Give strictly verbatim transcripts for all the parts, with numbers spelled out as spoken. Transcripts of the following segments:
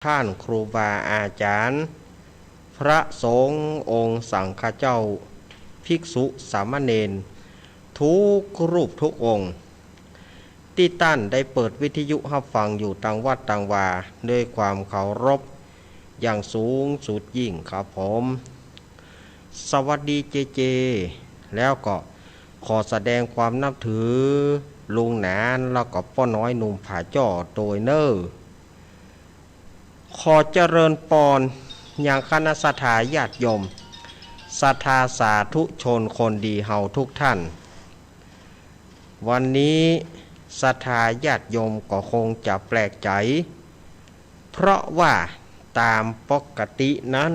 ท่านครูบาอาจ๋ารย์ พระสงฆ์องค์สังฆเจ้า ภิกษุสามเณร ทุกรูปทุกองค์ ตี้ต้านได้เปิดวิทยุฮับฟังอยู่ตางวัดตางวา ด้วยความเคารพอย่างสูงสุดยิ่งครับผม สวัสดีเจเจ แล้วก็ขอแสดงความนับถือลุงหนาน แล้วก็ป้อน้อยหนุ่มผาจ้อโตยเน่อ ขอเจริญปอนยังคณะศรัทธาญาติโยม ศรัทธาสาธุชนคนดีเฮาทุกท่าน วันนี้ศรัทธาญาติโยมก็คงจะแปลกใจ๋ เพราะว่าตามปกตินั้น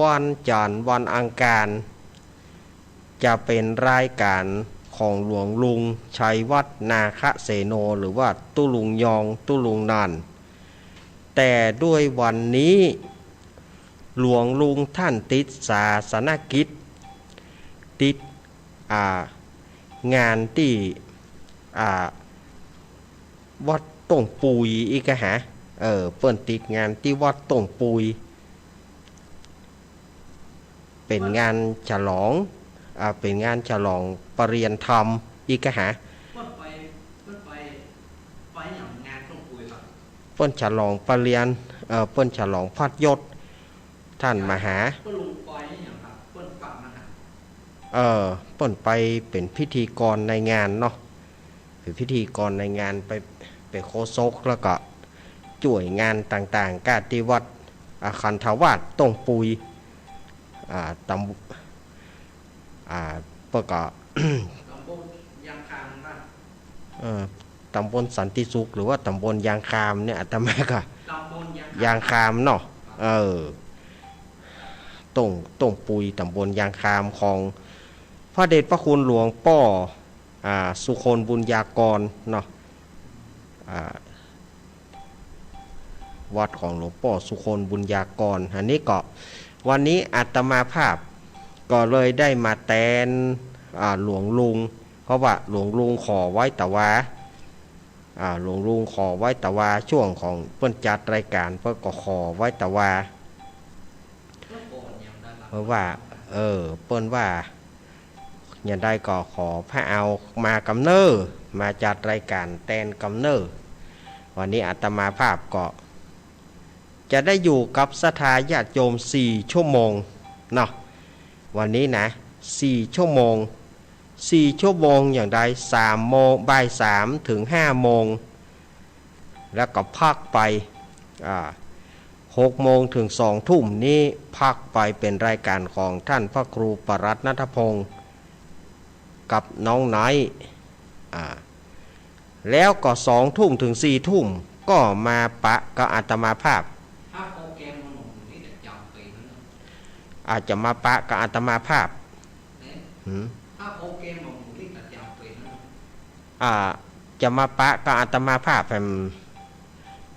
วันจันทร์วันอังคาร จะเป๋นรายก๋านของหลวงลุงชัยวัฒน์ นาคเสโน หรือว่าตุ๊ลุงยอง ตุ๊ลุงนัน แต่ด้วยวันนี้ หลวงลุงต้านติดศาสนกิจ ติด อ่า งานตี้ อ่า วัดต้งปุยอีกอะฮะ เออ เปิ้นติดงานตี้วัดต้งปุย เป๋นงานฉลอง อ่า เป๋นงานฉลองประเรียนธรรมอีกอะฮะ เปิ้นไป เปิ้นไป ไปหยังงานต้งปุยครับ เปิ้นฉลองประเรียน เอ่อ เปิ้นฉลองพัดยศต้านมหา เปิ้นลงไปหยังครับ เปิ้นปะมหา เอ่อ เปิ้นไปเป๋นพิธีกรในงานเนาะ เป๋นพิธีกรในงาน ไป เป๋นโฆษก แล้วก็จ้วยงานต่างๆ ก้าตี้วัด อ่า คันธวาสต้งปุย อ่า ตำ อ่า เปิ้นก็ ตำบลยางคามป่ะ เอ่อ ตำบลสันติสุข หรือว่าตำบลยางคามเนี่ย อาตมาก็ ตำบลยางคาม ยางคามเนาะ เออ ต้ง ต้งปุย ตำบลยางคาม ของพระเดชพระคุณหลวงป้อ อ่า สุคนบุญญากรเนาะ อ่า วัดของหลวงป้อสุคนบุญญากร อันนี้ก็ วันนี้อาตมาภาพก็เลยได้มาแตน อ่า หลวงลุง เพราะว่าหลวงลุงขอไว้ตะวา อ่า หลวงลุงขอไว้ตะวา ช่วงของเปิ้นจัดรายก๋าน เปิ้นก็ขอไว้ตะวา เพราะว่า เออ เปิ้นว่า อย่างใดก็ขอพระเอามากำเน่อ มาจัดรายก๋านแตนกำเน่อ วันนี้อาตมาภาพก็จะได้อยู่กับศรัทธาญาติโยมสี่ชั่วโมงเนาะ วันนี้นะ สี่ชั่วโมง สี่ชั่วโมงอย่างใด สามโมง บ่ายสามถึงห้าโมง แล้วก็พักไป อ่า หกโมงถึงสองทุ่มนี้พักไป เป๋นรายก๋านของท่านพระครูปรัตน์ณัฐพงศ์กับน้องไนท์ อ่า แล้วก็สองทุ่มถึงสี่ทุ่มก็มาปะกับอาตมาภาพ ถ้าโปรแกรมมันหมดนี่จะจ๋ำเป๋นนะ อาจจะมาปะกับอาตมาภาพ เนี่ย หืม ถ้าโปรแกรมมันหมดนี่จะจ๋ำเป๋นนะ อ่า จะมาปะกับอาตมาภาพแหม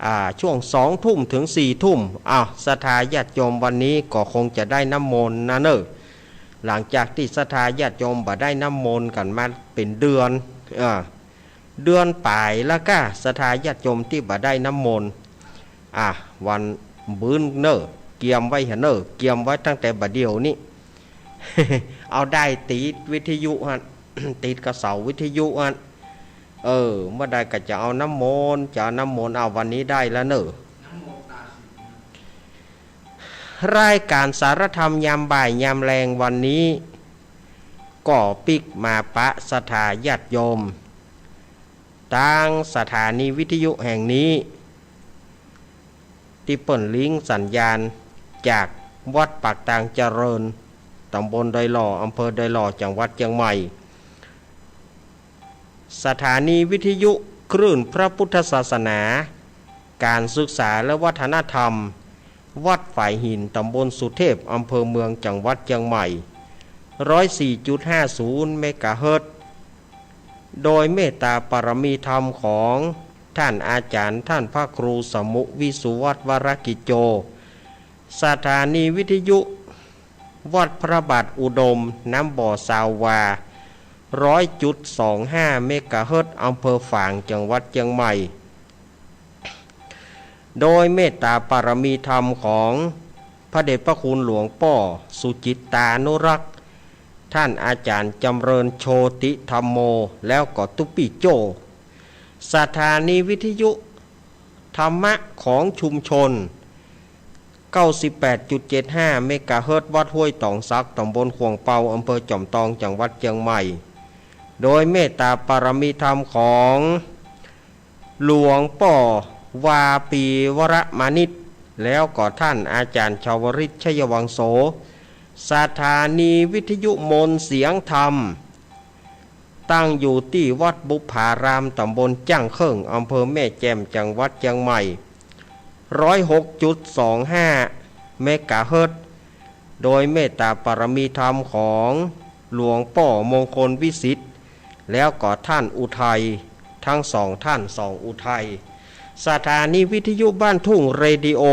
อ่า ช่วงสองทุ่มถึงสี่ทุ่ม อ้าว ศรัทธาญาติโยมวันนี้ก็คงจะได้น้ำมนต์นะเน่อ หลังจากตี้ศรัทธาญาติโยมบ่ได้น้ำมนต์กั๋นมาเป๋นเดือน อ่า เดือนป๋ายแล้วก้า ศรัทธาญาติโยมตี้บ่ได้น้ำมนต์ อ่ะ วันมื้อเน่อ เกียมไว้หะเน่อ เกียมไว้ตั้งแต่บ่าเดี่ยวนี้ เอาด้ายติดวิทยุหั้น ติดกับเสาวิทยุหั้น เออ เมื่อใดก็จะเอาน้ำมนต์ จะเอาน้ำมนต์ เอาวันนี้ได้แล้วเน่อ รายก๋านสารธรรมยามบ่ายยามแลงวันนี้ ก็ปิ๊กมาปะศรัทธาญาติโยม ตางสถานีวิทยุแห่งนี้ ตี้เปิ้นลิงก์สัญญาณจากวัดปากตางเจริญ ตำบลดอยหล่อ อำเภอดอยหล่อ จังหวัดเจียงใหม่ สถานีวิทยุคลื่นพระพุทธศาสนา การศึกษาและวัฒนธรรม วัดฝายหิน ตำบลสุเทพ อำเภอเมือง จังหวัดเจียงใหม่ ร้อยสี่จุดห้าศูนย์เมกะเฮิรตซ์ โดยเมตตาปารมีธรรมของท่านอาจ๋ารย์ ท่านพระครูสมุห์ วิสุวัฒน์ วรกิจโจ สถานีวิทยุวัดพระบาทอุดม น้ำบ่อ ซาววา ร้อยจุดสองห้าเมกะเฮิรตซ์ อำเภอฝาง จังหวัดเจียงใหม่ โดยเมตตาปารมีธรรมของพระเดชพระคุณหลวงป้อสุจิตตานุรักษ์ ท่านอาจารย์จำเริญโชติธัมโม แล้วก็ตุ๊ปี้โจ้ สถานีวิทยุธรรมะของชุมชน เก้าสิบแปดจุดเจ็ดห้าเมกะเฮิรตซ์ วัดห้วยต๋องสัก ต๋ำบลข่วงเปา อำเภอจอมตอง จังหวัดเจียงใหม่ โดยเมตตาปารมีธรรมของหลวงป้อวาปีวรมานิต แล้วก็ท่านอาจารย์ชาวริต ชัยวังโส สถานีวิทยุมนต์เสียงธรรม ตั้งอยู่ตี้วัดบุปผาราม ต๋ำบลจ้างเคิ่ง อำเภอแม่แจ่ม จังหวัดเจียงใหม่ ร้อยหกจุดสองห้าเมกะเฮิรตซ์ โดยเมตตาปารมีธรรมของหลวงป้อมงคลวิสิทธิ์ แล้วก็ท่านอุทัย ทั้งสองท่าน สองอุทัย สถานีวิทยุบ้านทุ่งเรดิโอ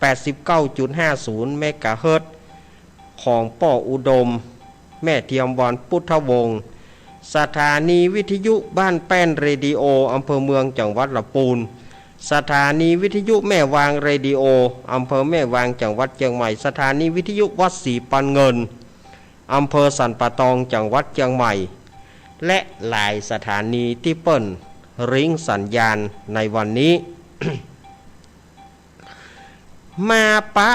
แปดสิบเก้าจุดห้าศูนย์เมกะเฮิรตซ์ ของป้ออุดม แม่เทียมวรรณพุทธวงศ์ สถานีวิทยุบ้านแป้นเรดิโอ อำเภอเมือง จังหวัดลำปูน สถานีวิทยุแม่วางเรดิโอ อำเภอแม่วาง จังหวัดเจียงใหม่ สถานีวิทยุวัดศรีปันเงิน อำเภอสันป่าตอง จังหวัดเจียงใหม่ และหลายสถานีตี้เปิ้นริ้งสัญญาณในวันนี้ มาปะ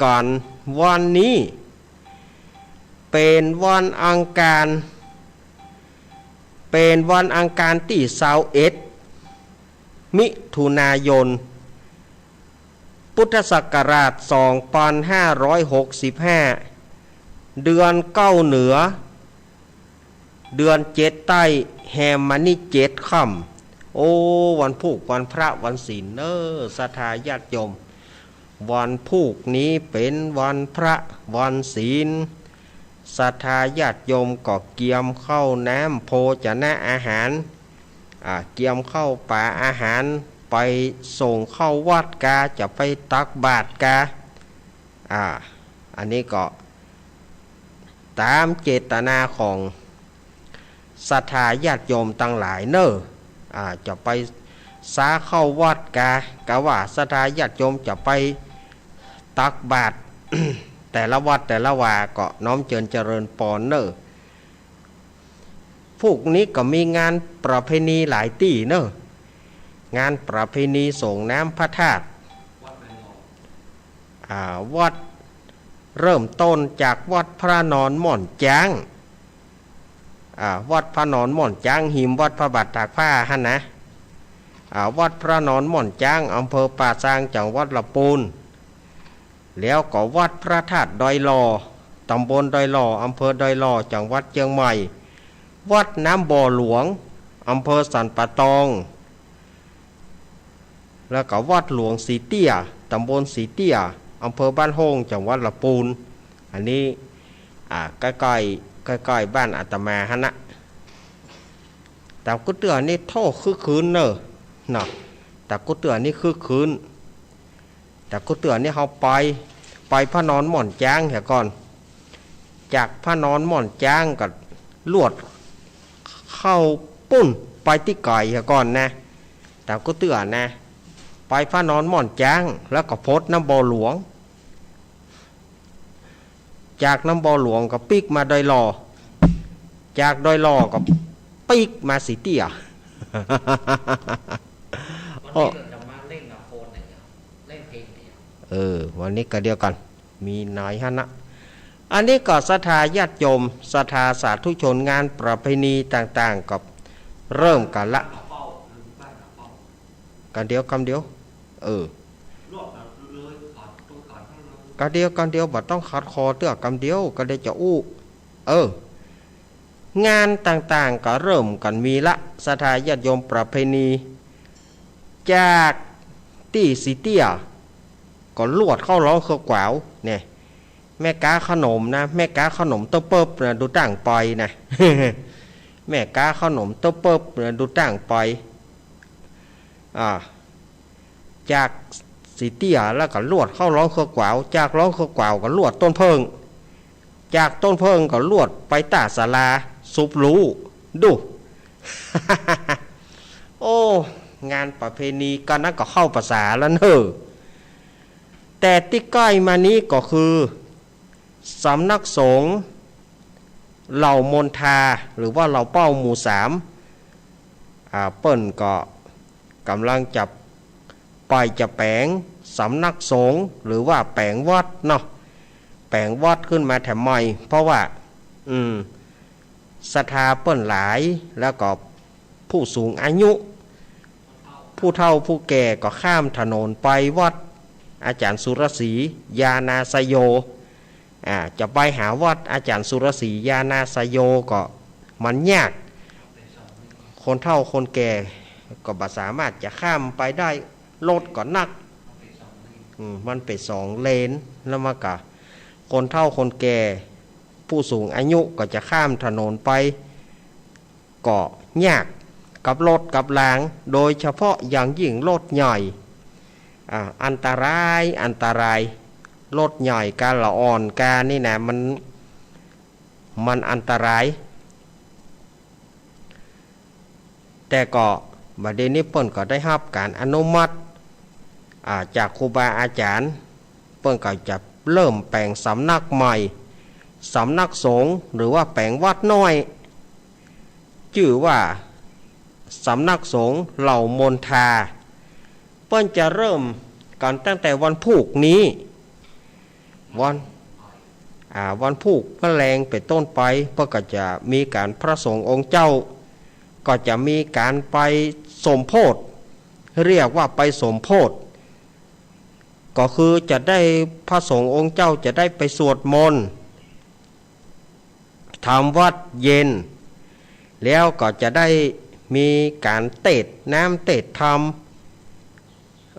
กั๋นวันนี้ เป๋นวันอังคาร เป๋นวันอังคารตี้ซาวเอ็ด มิถุนายน พุทธศักราช สองพันห้าร้อยหกสิบห้า เดือนเก้าเหนือ เดือนเจ็ดใต้ แฮมมานี่เจ็ดค่ำ โอ้ วันพูก วันพระ วันศีลเน้อ ศรัทธาญาติโยม วันพูกนี้เป๋นวันพระ วันศีล ศรัทธาญาติโยมก็เกียมข้าวน้ำโภชนะอาหาร อ่า เกียมข้าวป๋าอาหาร ไปส่งเข้าวัดกา จะไปตักบาตรกา อ่า อันนี้ก็ต๋ามเจตนาของศรัทธาญาติโยมตังหลายเน้อ อ่า จะไปสาเข้าวัดกา กาว่าศรัทธาญาติโยมจะไปตักบาตร แต่ละวัดแต่ละวา ก็น้อมเจิญเจริญปอนเน้อ พูกนี้ก็มีงานประเพณีหลายตี้เน้อ งานประเพณีส่งน้ำพระธาตุ อ่า วัด เริ่มต้นจากวัดพระนอนม่อนจ๊าง อ่า วัดพระนอนม่อนจ๊าง ฮิมวัดพระบาทตากผ้าหั้นนะ อ่า วัดพระนอนม่อนจ๊าง อำเภอป่าซาง จังหวัดลำปูน แล้วก็วัดพระธาตุดอยหล่อ ต๋ำบลดอยหล่อ อำเภอดอยหล่อ จังหวัดเจียงใหม่ วัดน้ำบ่อหลวง อำเภอสันป่าตอง แล้วก็วัดหลวงสีเตี้ย ต๋ำบลสีเตี้ย อำเภอบ้านโฮ่ง จังหวัดลำปูน อันนี้ อ่า ใก้ๆ ใก้ๆ บ้านอาตมาหั้นนะ ต๋ามกู้เตื้อนี่โถ่คึกคื้นเน้อ เนาะ ต๋ามกู้เตื้อนี่คึกคื้น ต๋ามกู้เตื้อนี่เฮาไป ไปพระนอนม่อนจ๊างเหียก่อน จากพระนอนม่อนจ๊างก็ลวดเข้าปู๊น ไปตี้ไก๋เหียก่อนนะ ต๋ามกู้เตื้อนะ ไปพระนอนม่อนจ๊าง แล้วก็พดน้ำบ่อหลวง จากน้ำบ่อหลวงก็ปิ๊กมาดอยหล่อ จากดอยหล่อก็ปิ๊กมาสีเตี้ย วันนี้เราจะมาเล่นกับโคนไหนครับ เล่นเพลงไหนครับ เออ วันนี้ก็เดียวกั๋น มีหลายหั้นนะ อันนี้ก็ศรัทธาญาติโยม ศรัทธาสาธุชน งานประเพณีต่างๆ ก็เริ่มกั๋นละ กำเดียว กำเดียว เออ กำเดียว กำเดียว บ่ต้องขัดคอเตื้อ กำเดียว ก็ได้จะอู้ เออ งานต่างๆ ก็เริ่มกั๋นมีละ ศรัทธาญาติโยม ประเพณี จากตี้สีเตี้ย ก็ลวดเข้าร้องเครือขวาว เนี่ย แม่ก๊าขนมนะ แม่ก๊าขนมเต้าเปิ๊บนะ ดูตั้งไปนะ แม่ก๊าขนมเต้าเปิ๊บนะ ดูตั้งไป อ่า จากสีเตี้ยแล้วก็ลวดเข้าร้องเครือขวาว จากร้องเครือขวาวก็ลวดต้นเผิ้ง จากต้นเผิ้งก็ลวดไปต้าศาลา สุบหรู ดู โอ้ งานประเพณีก็นั้นก็เข้าพรรษาแล้วเน่อ แต่ตี้ใก้มานี้ก็คือ สำนักสงฆ์เหล่ามณฑา หรือว่าเหล่าเป้าหมู่สาม อ่า เปิ้นก็ก๋ำลังจะ ไปจะแป๋งสำนักสงฆ์ หรือว่าแป๋งวัดเนาะ แป๋งวัดขึ้นมาแถมใหม่ เพราะว่า อืม ศรัทธาเปิ้นหลาย แล้วก็ผู้สูงอายุ ผู้เฒ่าผู้แก่ก็ข้ามถนนไปวัดอาจารย์สุรศรี ญาณาสโย อ่า จะไปหาวัดอาจารย์สุรศรี ญาณาสโย ก็มันยาก คนเฒ่าคนแก่ก็บ่สามารถจะข้ามไปได้ รถก็นัก อืม มันเป๋นสองเลน แล้วมันก็ คนเฒ่าคนแก่ ผู้สูงอายุก็จะข้ามถนนไป ก็ยากกับรถกับลาง โดยเฉพาะอย่างยิ่งรถใหญ่ อ่า อันตราย อันตราย รถใหญ่กาละอ่อนกานี่นะ มัน มันอันตราย แต่ก็บัดนี้เปิ้นก็ได้ฮับก๋านอนุมัติ อ่า จากครูบาอาจารย์ เปิ้นก็จะเริ่มแป๋งสำนักใหม่ สำนักสงฆ์ หรือว่าแป๋งวัดน้อย จื้อว่าสำนักสงฆ์เหล่ามณฑา เปิ้นจะเริ่มกั๋นตั้งแต่วันพูกนี้ วัน อ่า วันพูกเมื่อแลงเป๋นต้นไป เปิ้นก็จะมีก๋าน พระสงฆ์องค์เจ้า ก็จะมีก๋านไปสมโภช เรียกว่าไปสมโภช ก็คือจะได้ พระสงฆ์องค์เจ้าจะได้ไปสวดมนต์ ทำวัตรเย็น แล้วก็จะได้มีก๋านเตสน์น้ำเตสน์ธรรม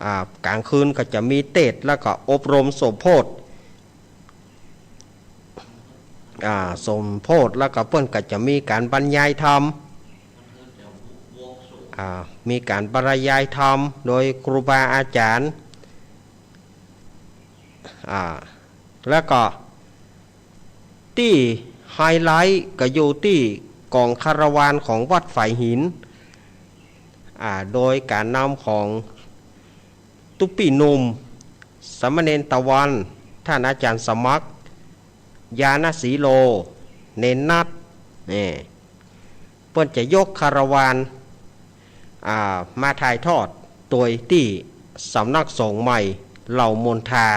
อ่า ก๋างคืนก็จะมีเตสน์ แล้วก็อบรมสมโภช อ่า สมโภช แล้วก็เปิ้นก็จะมีก๋านบรรยายธรรม อ่า มีก๋านบรรยายธรรมโดยครูบาอาจารย์ อ่า แล้วก็ตี้ไฮไลต์ก็อยู่ตี้ก๋องคาราวานของวัดฝายหิน อ่า โดยก๋านนำของตุ๊ปี้หนุ่ม สามเณรตะวัน ต้านอาจ๋ารย์สมัคร ญาณสีโล เณรนัท นี่ เปิ้นจะยกคาราวาน อ่า มาถ่ายทอดโตยตี้สำนักสงฆ์ใหม่เหล่ามณฑา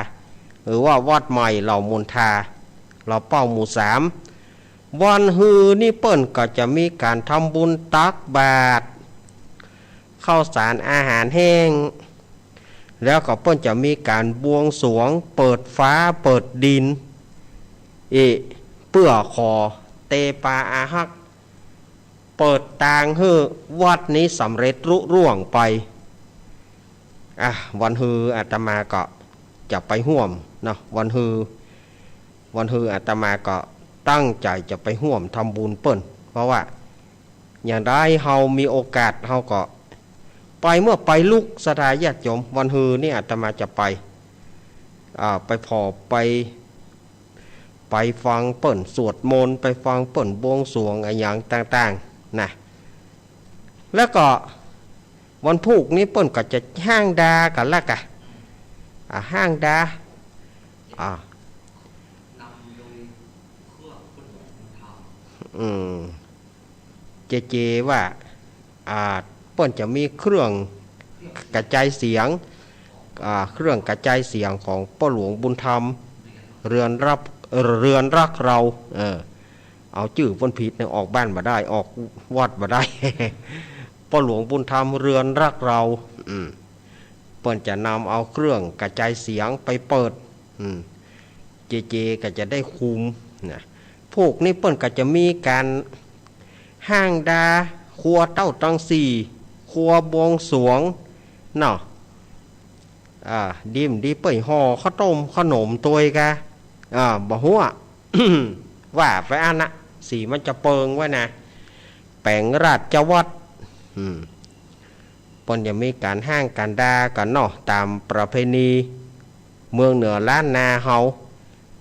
หรือว่าวัดใหม่เหล่ามณฑา เหล่าเป้าหมู่สาม วันฮือนี้เปิ้นก็จะมีก๋านทำบุญตักบาตร ข้าวสารอาหารแห้ง แล้วก็เปิ้นจะมีก๋านบวงสรวงเปิดฟ้าเปิดดิน เอ เปื้อขอเตปาอาฮัก เปิดตางหื้อวัดนี้สำเร็จลุล่วงไป อ่ะ วันฮืออาตมาก็จะไปฮ่วมเนาะ วันฮือ วันฮืออาตมาก็ตั้งใจ๋จะไปฮ่วมทำบุญเปิ้น เพราะว่าอย่างใดเฮามีโอกาสเฮาก็ไป เมื่อไปลุก ศรัทธาญาติโยม วันฮือนี้อาตมาจะไป อ่า ไปผ่อ ไป ไปฟังเปิ้นสวดมนต์ ไปฟังเปิ้นบวงสรวงอะหยังต่างๆ นะ แล้วก็วันพูกนี้เปิ้นก็จะฮ้างดากั๋นละก่ะ อ่า ฮ้างดา อ่า อืม เจเจว่า อ่า เปิ้นจะมีเครื่องกระจายเสียง อ่า เครื่องกระจายเสียงของป้อหลวงบุญธรรม เรือนรับ เอ่อ เรือนรักเรา เออ เอาจื้อเปิ้นผิดเนี่ย ออกบ้านบ่ได้ ออกวัดบ่ได้ ป้อหลวงบุญธรรม เรือนรักเรา อืม เปิ้นจะนำเอาเครื่องกระจายเสียงไปเปิด อืม เจเจก็จะได้คุมนะ พูกนี้เปิ้นก็จะมีก๋านฮ้างดา ครัวเต้าตังสี่ ครัวบวงสรวง เนาะ อ่า ดีบ่ดีเปิ้นห่อข้าวต้มขนมตวยก่ะ อ่า บ่ฮู้อะ ว่าไปอั้นนะ สีมันจะเปิงไว้นะ แป๋งราชวัตร อืม เปิ้นจะมีก๋านฮ้างก๋านดากั๋นเนาะ ต๋ามประเพณีเมืองเหนือล้านนาเฮา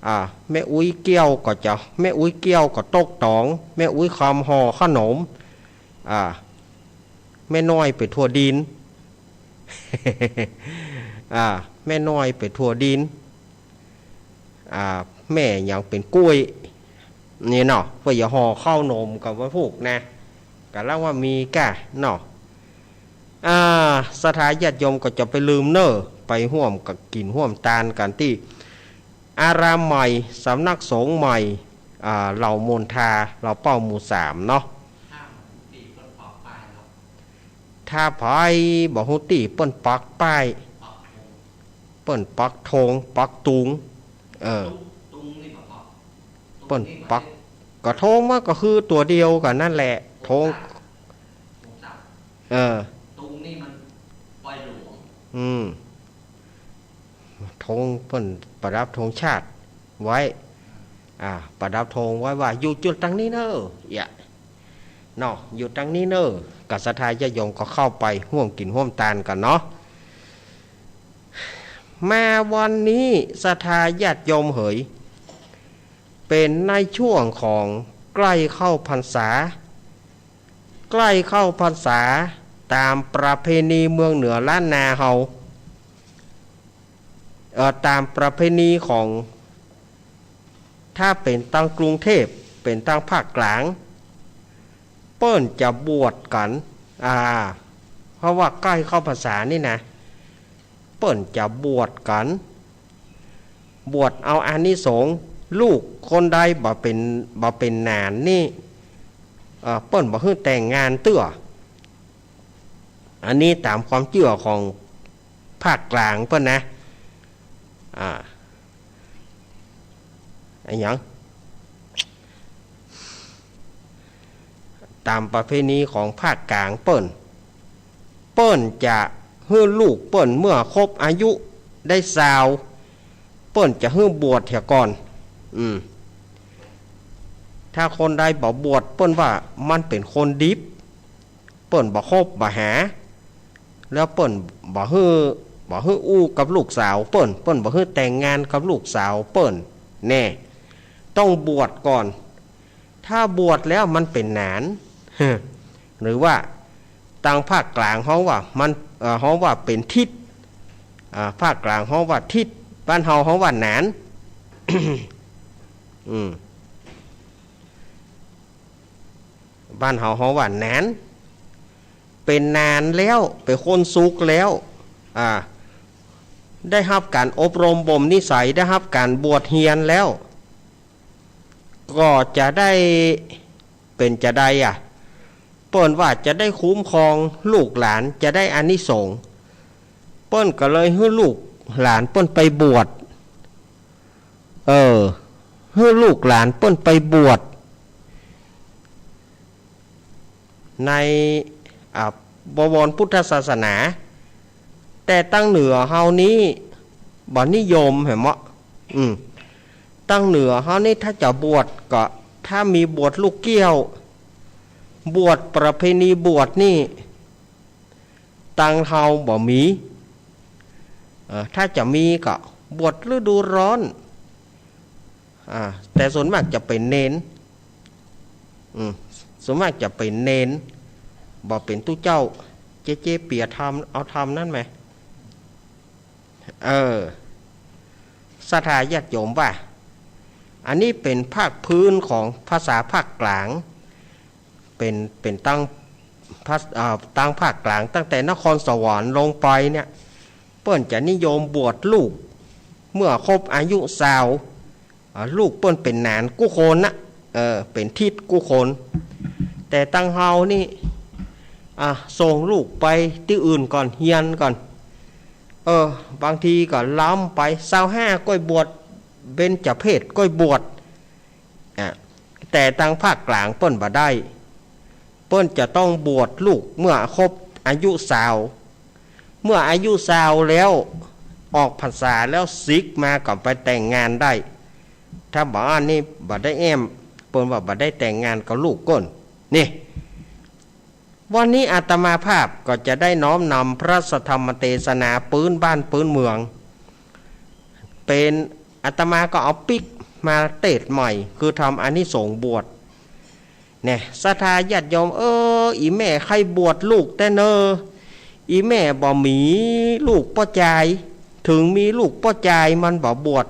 อ่า แม่อุ๊ยเกี้ยวก็จะ แม่อุ๊ยเกี้ยวก็ตกต๋อง แม่อุ๊ยคำห่อขนม อ่า แม่น้อยไปทั่วดิน อ่า แม่น้อยเป๋นถั่วดิน อ่า แม่หยังเป๋นกล้วย นี่เนาะ เปื้อจะห่อข้าวหนมกั๋นวันพูกนะ กำลังว่ามีก้าเนาะ อ่า ศรัทธาญาติโยมก็จะไปลืมเน่อ ไปฮ่วมกั๋นกิ๋นฮ่วมตานกั๋นตี้อารามใหม่ สำนักสงฆ์ใหม่ อ่า เหล่ามนทา เหล่าเป้าหมู่สามเนาะ ถ้าใผบ่ฮู้ตี้ เปิ้นปักป้าย เปิ้นปักธง ปักตุง เออ เปิ้นปัก ก็ธงมันก็คือตั๋วเดียวกั๋นนั่นแหละ ธง เออ อืม ธงเปิ้นประดับธงชาติไว้ อ่า ประดับธงไว้ว่าอยู่จุดตังนี้เน่อ เอี้ย เนาะ อยู่ตังนี้เน่อ ก็ศรัทธาญาติโยมก็เข้าไปฮ่วมกิ๋นฮ่วมตานกั๋นเนาะ มาวันนี้ศรัทธาญาติโยมเหย เป๋นในช่วงของใก้เข้าพรรษา ใก้เข้าพรรษา ต๋ามประเพณีเมืองเหนือล้านนาเฮา เอ่อ ต๋ามประเพณีของ ถ้าเป๋นตางกรุงเทพฯ เป๋นตางภาคกลาง เปิ้นจะบวชกั๋น อ่า เพราะว่าใก้เข้าพรรษานี่นะ เปิ้นจะบวชกั๋น บวชเอาอานิสงส์ ลูกคนใดบ่เป๋น บ่เป๋นหนานนี่ เอ่อ เปิ้นบ่หื้อแต่งงานเตื้อ อันนี้ต๋ามความเจื้อของภาคกลางเปิ้นนะ อ่า อะหยัง ต๋ามประเพณีของภาคกลางเปิ้น เปิ้นจะหื้อลูกเปิ้นเมื่อครบอายุได้ซาว เปิ้นจะหื้อบวชเหียก่อน อืม ถ้าคนใดบ่บวช เปิ้นว่ามันเป๋นคนดิบ เปิ้นบ่คบบ่หา แล้วเปิ้นบ่หื้อ บ่หื้ออู้กับลูกสาวเปิ้น เปิ้นบ่หื้อแต่งงานกับลูกสาวเปิ้น แน่ ต้องบวชก่อน ถ้าบวชแล้วมันเป๋นหนาน หรือว่าตางภาคกลางฮ้องว่ามัน เอ่อ ฮ้องว่าเป๋นทิศ อ่า ภาคกลางฮ้องว่าทิศ บ้านเฮาฮ้องว่าหนาน อืม บ้านเฮาฮ้องว่าหนาน เป๋นหนานแล้ว เป๋นคนสุกแล้ว อ่า ได้ฮับก๋านอบรมบ่มนิสัย ได้ฮับก๋านบวชเฮียนแล้ว ก็จะได้ เป๋นจาใดอะ เปิ้นว่าจะได้คุ้มครองลูกหลาน จะได้อานิสงส์ เปิ้นก็เลยหื้อลูกหลานเปิ้นไปบวช เออ หื้อลูกหลานเปิ้นไปบวช ใน อ่า บวรพุทธศาสนา แต่ตางเหนือเฮานี้บ่นิยมแหมเนาะ อืม ตางเหนือเฮานี้ถ้าจะบวชก็ ถ้ามีบวชลูกเกี้ยว บวชประเพณีบวชนี่ ตางเฮาบ่มี เอ่อ ถ้าจะมีก็บวชฤดูร้อน อ่า แต่ส่วนมากจะเป๋นเณร อืม ส่วนมากจะเป๋นเณร บ่เป๋นตุ๊เจ้า เจ๊ๆ เปียธรรม เอาธรรมนั้นแหม เออ ศรัทธาญาติโยมว่า อันนี้เป๋นภาคพื้นของภาษาภาคกลาง เป๋น เป๋นตางภาค อ่า ตางภาคกลาง ตั้งแต่นครสวรรค์ลงไปเนี่ย เปิ้นจะนิยมบวชลูก เมื่อครบอายุซาว อ่า ลูกเปิ้นเป๋นหนานกู้คนนะ เออ เป๋นทิศกู้คน แต่ตางเฮานี่ อ่า ส่งลูกไปตี้อื่นก่อน เฮียนก่อน เออ บางทีก็ล้ำไป ซาวห้าก้อยบวช เบญจเพสก้อยบวช อ่ะ แต่ตางภาคกลางเปิ้นบ่ได้ เปิ้นจะต้องบวชลูกเมื่อครบอายุซาว เมื่ออายุซาวแล้ว ออกพรรษาแล้วสึกมาก็ไปแต่งงานได้ ถ้าบ่อั้นนี่บ่ได้แอ้ม เปิ้นว่าบ่ได้แต่งงานกับลูกเปิ้น นี่ วันนี้อาตมาภาพก็จะได้น้อมนำพระสัทธรรมเตสนาปื๊นบ้านปื๊นเมือง เป๋น อาตมาก็เอาปิ๊กมาเตสน์ใหม่ คือธรรมอานิสงส์บวช แน่ ศรัทธาญาติโยม เออ อี่แม่ใค่บวชลูกแต๊เน่อ อี่แม่บ่มีลูกป้อจาย เถิงมีลูกป้อจายมันบ่บวช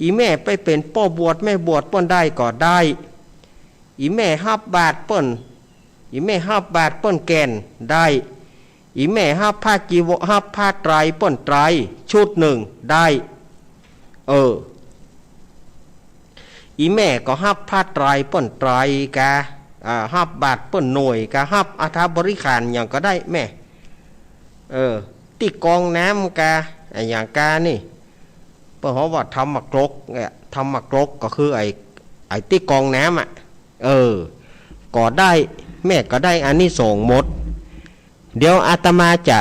อี่แม่ไปเป๋นป้อบวชแม่บวชเปิ้นได้ก็ได้ อี่แม่ฮับบาตรเปิ้น อี่แม่ฮับบาตรเปิ้นแก่นได้ อี่แม่ฮับผ้าจีวร ฮับผ้าไตรเปิ้นไตรชุดนึ่งได้ เออ อี่แม่ก็ฮับผ้าไตรเปิ้นไตรกา อ่า ฮับบาตรเปิ้นหน่วยกา ฮับอัฐบริขารหยังก็ได้แม่ เออ ตี้กองน้ำกา อะหยังกานี่ เปิ้นฮ้องว่าธรรมกรกเนี่ย ธรรมกรกก็คือไอ้ ไอ้ตี้กองน้ำอะ เออ ก็ได้ แม่ก็ได้อานิสงส์หมด เดี๋ยวอาตมาจะ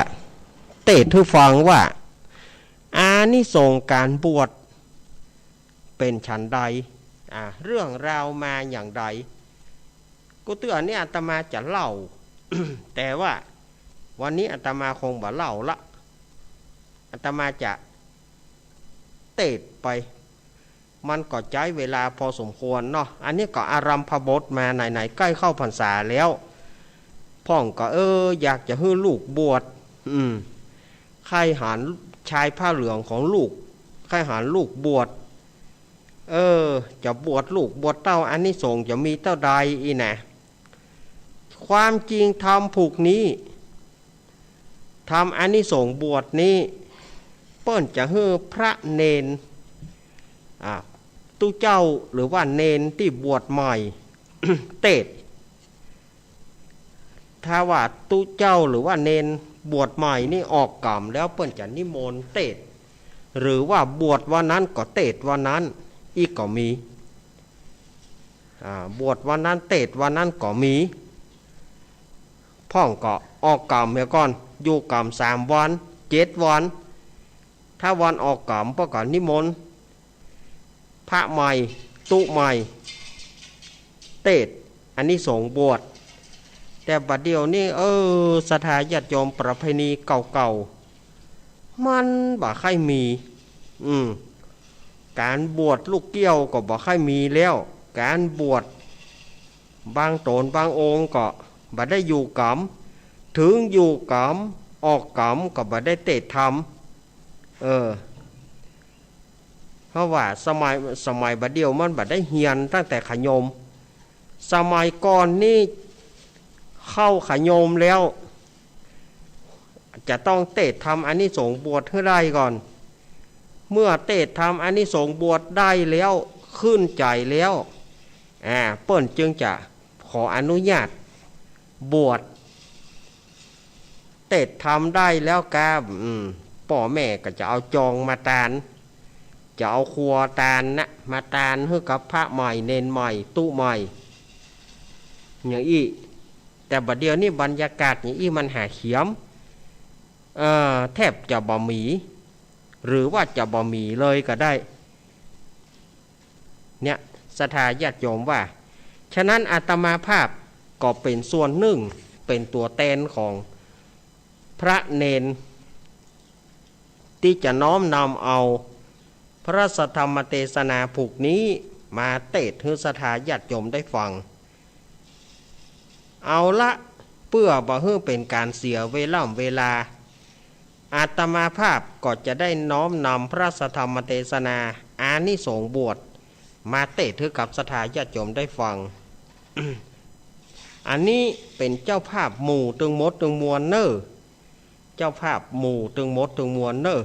เตสน์หื้อฟังว่า อานิสงส์ก๋านบวชเป๋นฉันใด อ่า เรื่องราวมาอย่างใด ก็เตื้ออันนี้อาตมาจะเล่า แต่ว่าวันนี้อาตมาคงบ่เล่าละ อาตมาจะเตสน์ไป มันก็ใจ๊เวลาพอสมควรเนาะ อันนี้ก็อารัมภบทมาไหนๆ ใก้เข้าพรรษาแล้ว พ่องก็ เออ อยากจะหื้อลูกบวช อืม ใค่หันชายผ้าเหลืองของลูก ใค่หันลูกบวช เออ จะบวชลูกบวชเต้าอานิสงส์จะมีเต้าใดอี้นะ ความจริงธรรมผูกนี้ ธรรมอานิสงส์บวชนี้ เปิ้นจะหื้อพระเณร อ่า ตุ๊เจ้าหรือว่าเณรตี้บวชใหม่ เตสน์ ถ้าว่าตุ๊เจ้าหรือว่าเณรบวชใหม่นี่ออกกรรมแล้วเปิ้นจะนิมนต์เตสน์ หรือว่าบวชวันนั้นก็เตสน์วันนั้น อี้ก็มี อ่า บวชวันนั้นเตสน์วันนั้นก็มี พ่องก็ออกกรรมเหียก่อน อยู่กรรมสามวัน เจ็ดวัน ถ้าวันออกกรรมป้อก็นิมนต์ พระใหม่ ตุ๊ใหม่ เตสน์อานิสงส์บวช แต่บัดเดี่ยวนี้ เออ ศรัทธาญาติโยม ประเพณีเก่าๆ มันบ่ใค่มี อืม ก๋านบวชลูกเกี้ยวก็บ่ใค่มีแล้ว ก๋านบวชบางต๋นบางองค์ก็บ่ได้อยู่กรรม เถิงอยู่กรรม ออกกรรมก็บ่ได้เตสน์ธรรม เออ เพราะว่าสมัย สมัยบัดเดี่ยวมันบ่ได้เฮียนตั้งแต่ขยม สมัยก่อนนี่เข้าขยมแล้ว จะต้องเตสน์ธรรมอานิสงส์บวชหื้อได้ก่อน เมื่อเตสน์ธรรมอานิสงส์บวชได้แล้ว ขึ้นใจ๋แล้ว อ่า เปิ้นจึงจะขออนุญาตบวช เตสน์ธรรมได้แล้วกา อืม ป้อแม่ก็จะเอาจองมาตาน จะเอาครัวตานนะ มาตานหื้อกับพระใหม่ เณรใหม่ ตุ๊ใหม่ อย่างอี้ แต่บัดเดี่ยวนี้บรรยากาศอย่างอี้มันหาเขียม เอ่อ แทบจะบ่มี หรือว่าจะบ่มีเลยก็ได้ เนี่ย ศรัทธาญาติโยมว่า ฉะนั้นอาตมาภาพก็เป๋นส่วนนึ่ง เป๋นตั๋วแตนของพระเณร ตี้จะน้อมนำเอาพระสัทธรรมเตสนาผูกนี้มาเตสน์หื้อศรัทธาญาติโยมได้ฟัง เอาละ เปื้อบ่หื้อเป๋นก๋านเสียเวล่ำเวลา อาตมาภาพก็จะได้น้อมนำพระสัทธรรมเตสนาอานิสงส์บวช มาเตสน์หื้อกับศรัทธาญาติโยมได้ฟัง อันนี้เป๋นเจ้าภาพหมู่ตึงหมดตึงมวลเน่อ เจ้าภาพหมู่ตึงหมดตึงมวลเน่อ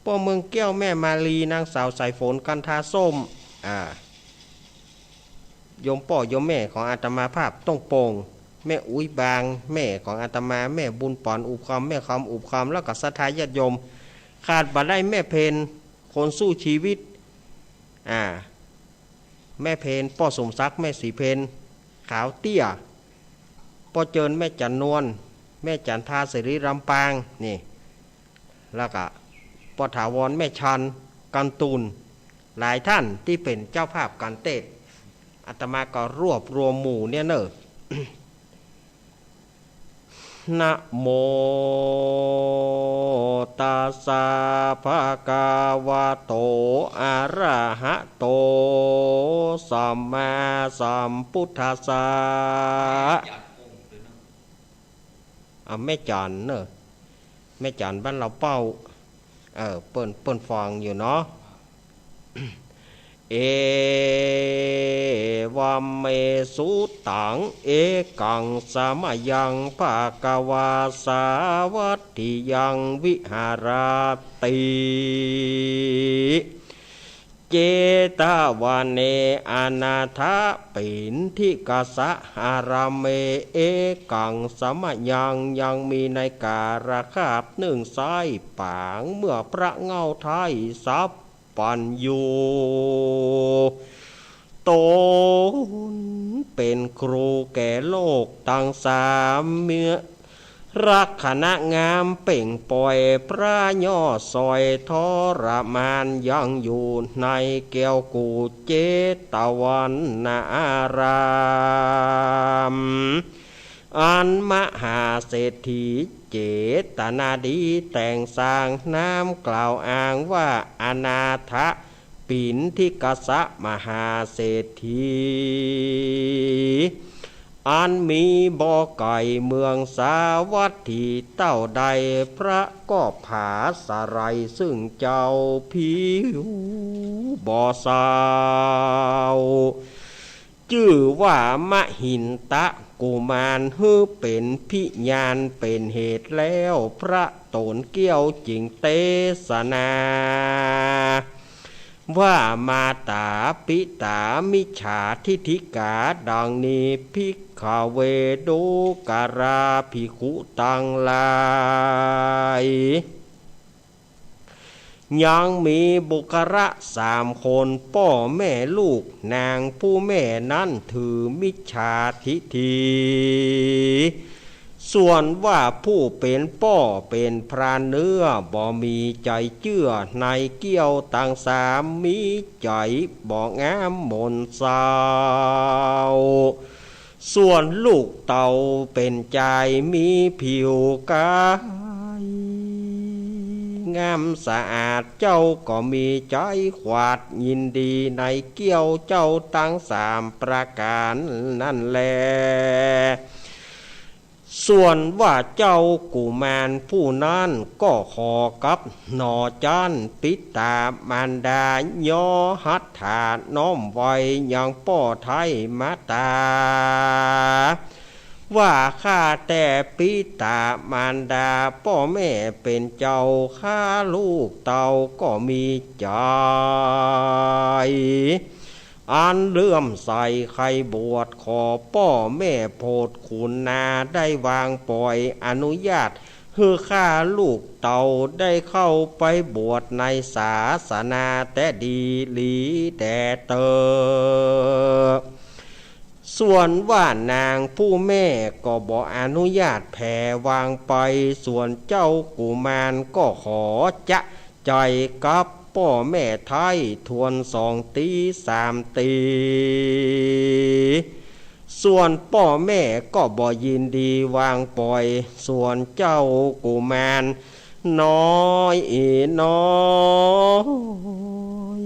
ป้อเมืองแก้ว แม่มาลี นางสาวสายฝน กันทาส้ม อ่า โยมป้อโยมแม่ของอาตมาภาพ ต้องโป่ง แม่อุ๊ยบาง แม่ของอาตมา แม่บุญป๋อนอุบคำ แม่คำอุบคำ แล้วก็ศรัทธาญาติโยม ขาดบ่ได้แม่เพ็ญ คนสู้ชีวิต อ่า แม่เพ็ญ ป้อสมศักดิ์ แม่ศรีเพ็ญ ขาวเตี้ย ป้อเจิญ แม่จันนวล แม่จันทา สิริลำปาง นี่ แล้วก็ป้อถาวร แม่ชัน กันตุน หลายท่านตี้เป๋นเจ้าภาพก๋านเตสน์ อาตมาก็รวบรวมหมู่เนี่ยเน่อ นะโมตัสสะ ภะคะวะโต อะระหะโต สัมมาสัมพุทธัสสะ แม่จั๋นเน่อ แม่จั๋นบ้านลาวเป้า เออ เปิ้น เปิ้นฟังอยู่เนาะ เอวัมเม สุตัง เอกัง สมยัง ภะคะวา สาวัตถิยัง วิหารติ เจตวะเน อนาถปิณฑิกะสะหะระเม เอกัง สมยัง ยังมีในกาลคาบนึ่งซ้ายป๋าง เมื่อพระเหง้าไท้สัพพัญญู ต๋นเป๋นครูแก่โลกตังสาม เมื่อ ลักษณะงามเป่งป่อย พระยอดสอยทรมานยังอยู่ในแก้วกู้เจตวันนาราม อันมหาเศรษฐีเจตนาดีแต่งสร้าง นามกล่าวอ้างว่าอนาถปิณฑิกะสะมหาเศรษฐี อันมีบ่ไก๋เมืองสาวัตถีเต้าใด พระก็ผาสะไหล่ซึ่งเจ้าผิวบ่เศร้า จื้อว่ามหินทะกุมาร หื้อเป๋นพิญาณเป๋นเหตุแล้ว พระต๋นเกี้ยวจึงเตสนา ว่ามาตาปิตามิจฉาทิฏฐิกาดังนี้ ภิกขเว ดูกราภิกขุตังหลาย ยังมีบุคคละสามคน ป้อแม่ลูก นางผู้แม่นั้นถือมิจฉาทิฏฐิ ส่วนว่าผู้เป๋นป้อเป๋นพรานเนื้อ บ่มีใจ๋เจื้อในเกี้ยวตังสาม มีใจ๋บ่งามหม่นเศร้า ส่วนลูกเต้าเป๋นจายมีผิวก๋ายงามสะอาด เจ้าก็มีใจ๋ขวัดยินดีในเกี้ยวเจ้าตังสามประก๋านนั้นแล ส่วนว่าเจ้ากุมารผู้นั้นก็ขอกับหนอจั้น ปิตามารดายอหัตถาน้อมไหว้ยังป้อไท้มาตา ว่าข้าแต่ปิตามารดาป้อแม่เป๋นเจ้าข้า ลูกเต้าก็มีใจ๋ อันเลื่อมใสใค่บวช ขอป้อแม่โผดขุนนาได้วางป่อยอนุญาต หื้อข้าลูกเต้าได้เข้าไปบวชในศาสนาแต่ดีหลีแด่เต๊อะ ส่วนว่านางผู้แม่ก็บ่อนุญาตแผ่วางไป ส่วนเจ้ากุมารก็ขอจะ ใจ๋กับป้อแม่ไท้ถ้วนสองตี้สามตี้ ส่วนป้อแม่ก็บ่ยินดีวางป่อย ส่วนเจ้ากุมารน้อยน้อย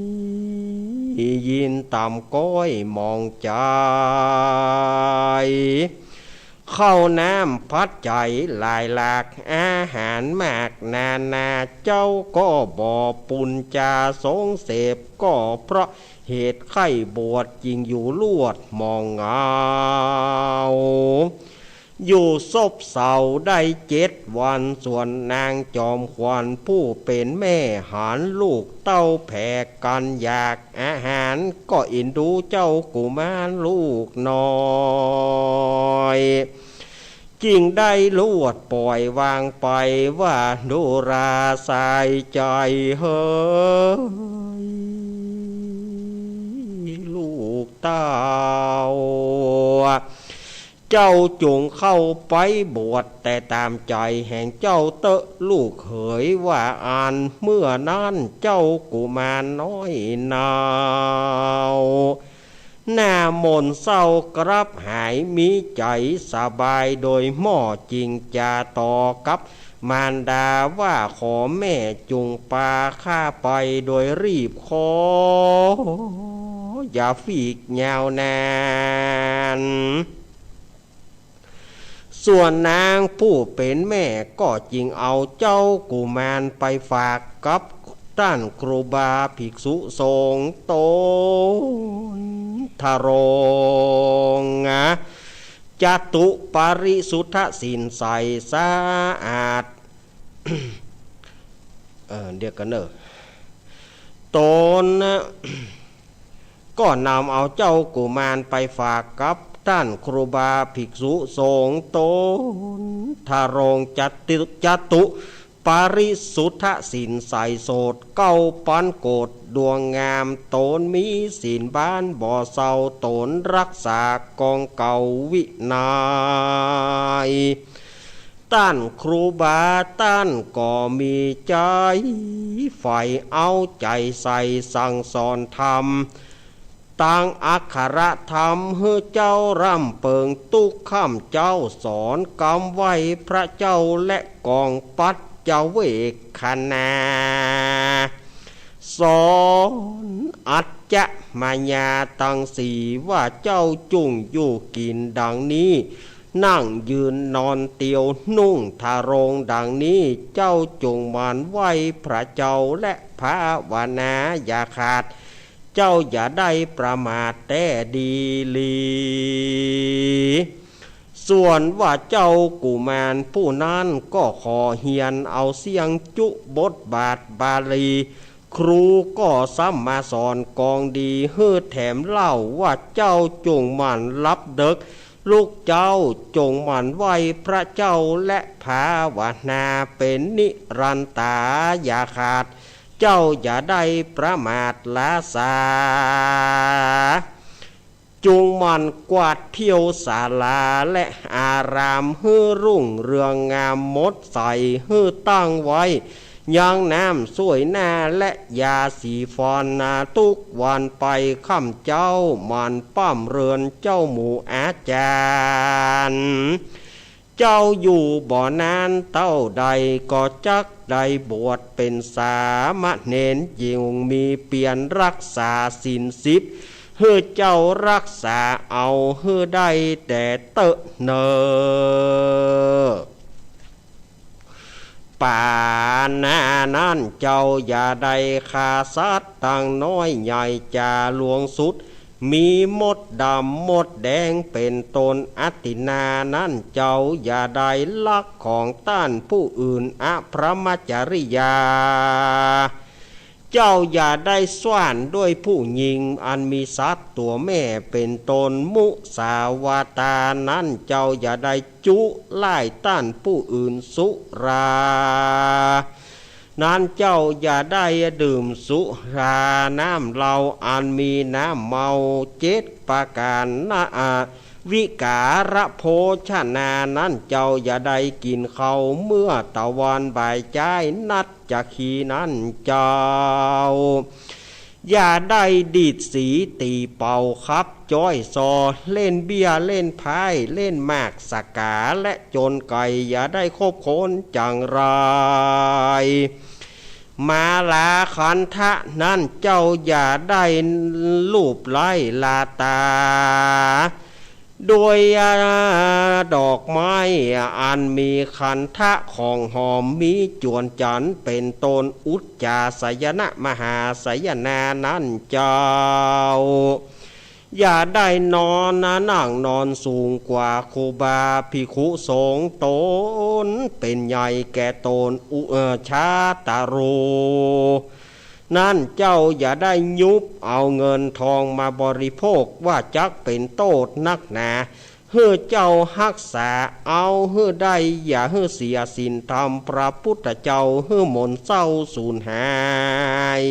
ยินต่ำก้อยหมองใจ๋ ข้าวน้ำปัจจัยหลายหลาก อาหารมากนานา เจ้าก็บ่ปุญจาสงเสพ ก็เพราะเหตุใค่บวชจึงอยู่ลวดหมองเหงา อยู่ซบเซาได้เจ็ดวัน ส่วนนางจอมขวัญผู้เป๋นแม่หันลูกเต้าแผลกันอยาก อาหารก็เอ็นดูเจ้ากุมารลูกน้อย จึงได้ลวดป่อยวางไปว่า ดูราสายใจ๋เหย ลูกเต้า เจ้าจงเข้าไปบวชแต่ต๋ามใจ๋แห่งเจ้าเต๊อะลูกเหย ว่าอั้น เมื่อนั้นเจ้ากุมารน้อยหนาวหน้าหม่นเศร้ากลับหายมีใจ๋สบาย โดยหม้อจิงจาต่อกับมารดาว่า ขอแม่จงปาข้าไปโดยรีบขอ อย่าฟีกยาวนาน ส่วนนางผู้เป๋นแม่ก็จึงเอาเจ้ากุมารไปฝากกับต้านครูบาภิกษุสงฆ์ต๋น ทรง จตุปริสุทธศีลใสสะอาด เอ่อ เดี๋ยวก่อนเน่อ ต๋น ก็นำเอาเจ้ากุมารไปฝากกับต้านครูบาภิกษุสงฆ์ต๋น ทรง จตุ จตุปริสุทธศีลใสโสตเก้าปันโกตดวงงาม ต๋นมีศีลบ้านบ่เซา ต๋นรักษากองเก่าวินัย ต้านครูบาต้านก็มีใจ๋ใฝ่เอาใจ๋ใส่สั่งสอนธรรม ตังอักขระธรรมหื้อเจ้าร่ำเปิง ตุ๊กค่ำเจ๊าสอนกำไหว้พระเจ้า และกองปัจจเวกขณา สอนอัจจะมายาตังสี่ ว่าเจ้าจุ่งอยู่กิ๋นดังนี้ นั่งยืนนอนเตียวนุ่งทรงดังนี้ เจ้าจุ่งหมั่นไหว้พระเจ้าและภาวนาอย่าขาด เจ้าอย่าได้ประมาทแต๊ดีหลี ส่วนว่าเจ้ากุมารผู้นั้นก็ขอเฮียนเอาเสี้ยงจุบทบาทบาลี ครูก็ซ้ำมาสอนกองดีหื้อแถมเล่า ว่าเจ้าจุ่งหมั่นหลับเดิ็ก ลูกเจ้าจุ่งหมั่นไหว้พระเจ้าและภาวนาเป๋นนิรันตาอย่าขาด เจ้าอย่าได้ประมาทล้าสา จุ่งหมั่นกวาดเตียวศาลาและอารามหื้อรุ่งเรืองงามหมดใส หื้อตั้งไว้ยังน้ำส้วยหน้าและยาสีฟันนา ตุ๊กวันไปค่ำเจ๊าหมั่นป้ำเรือนเจ้าหมู่อาจ๋ารย์ เจ้าอยู่บ่นานเต้าใดก็จักได้บวชเป๋นสามเณร จึ่งมีเปียรรักษาศีลสิบ หื้อเจ้ารักษาเอาหื้อได้แต๊เต๊อะเน่อ ปาณานั้นเจ้าอย่าได้ฆ่าสัตว์ตังน้อยใหญ่จ๋าหลวงสุด มีมดดำมดแดงเป๋นต้น อทินนานั้นเจ้าอย่าได้ลักของต้านผู้อื่น อพรหมจริยา เจ้าอย่าได้สว้านด้วยผู้ญิงอันมีสัตว์ตั๋วแม่เป๋นต้น มุสาวาทานั้นเจ้าอย่าได้จุล่ายต้านผู้อื่น สุรา นั้นเจ้าอย่าได้ดื่มสุรา น้ำเหล้าอันมีน้ำเมา เจ็ดประก๋านนะ อา วิก๋ารโภชนานั้นเจ้าอย่าได้กิ๋นข้าวเมื่อตะวันบ่ายจ้าย นัจจคีนั้นเจ้า อย่าได้ดีดสีตีเป่าขับจ้อยซอ เล่นเบี้ยเล่นไพ่ เล่นหมากสกาและโจรไก่ อย่าได้คบคนจังไร มาลาขันธะนั้นเจ้าอย่าได้ลูบไล้ลาตา โดยดอกไม้อันมีขันธะของหอม มีจวนจันทร์เป๋นต้น อุจจาสยนะมหาสยนานั้นเจ้า อย่าได้นอนนะนั่งนอนสูงกว่าครูบาภิกขุสงฆ์ต๋นเป๋นใหญ่แก่ต๋น อุ เอ่อ ชาตรู นั้นเจ้าอย่าได้ยุบเอาเงินทองมาบริโภค ว่าจักเป๋นโต้ษนักหนา หื้อเจ้าฮักษาเอาหื้อได้ อย่าหื้อเสียศีลธรรมพระพุทธเจ้า หื้อหม่นเศร้าสูญหาย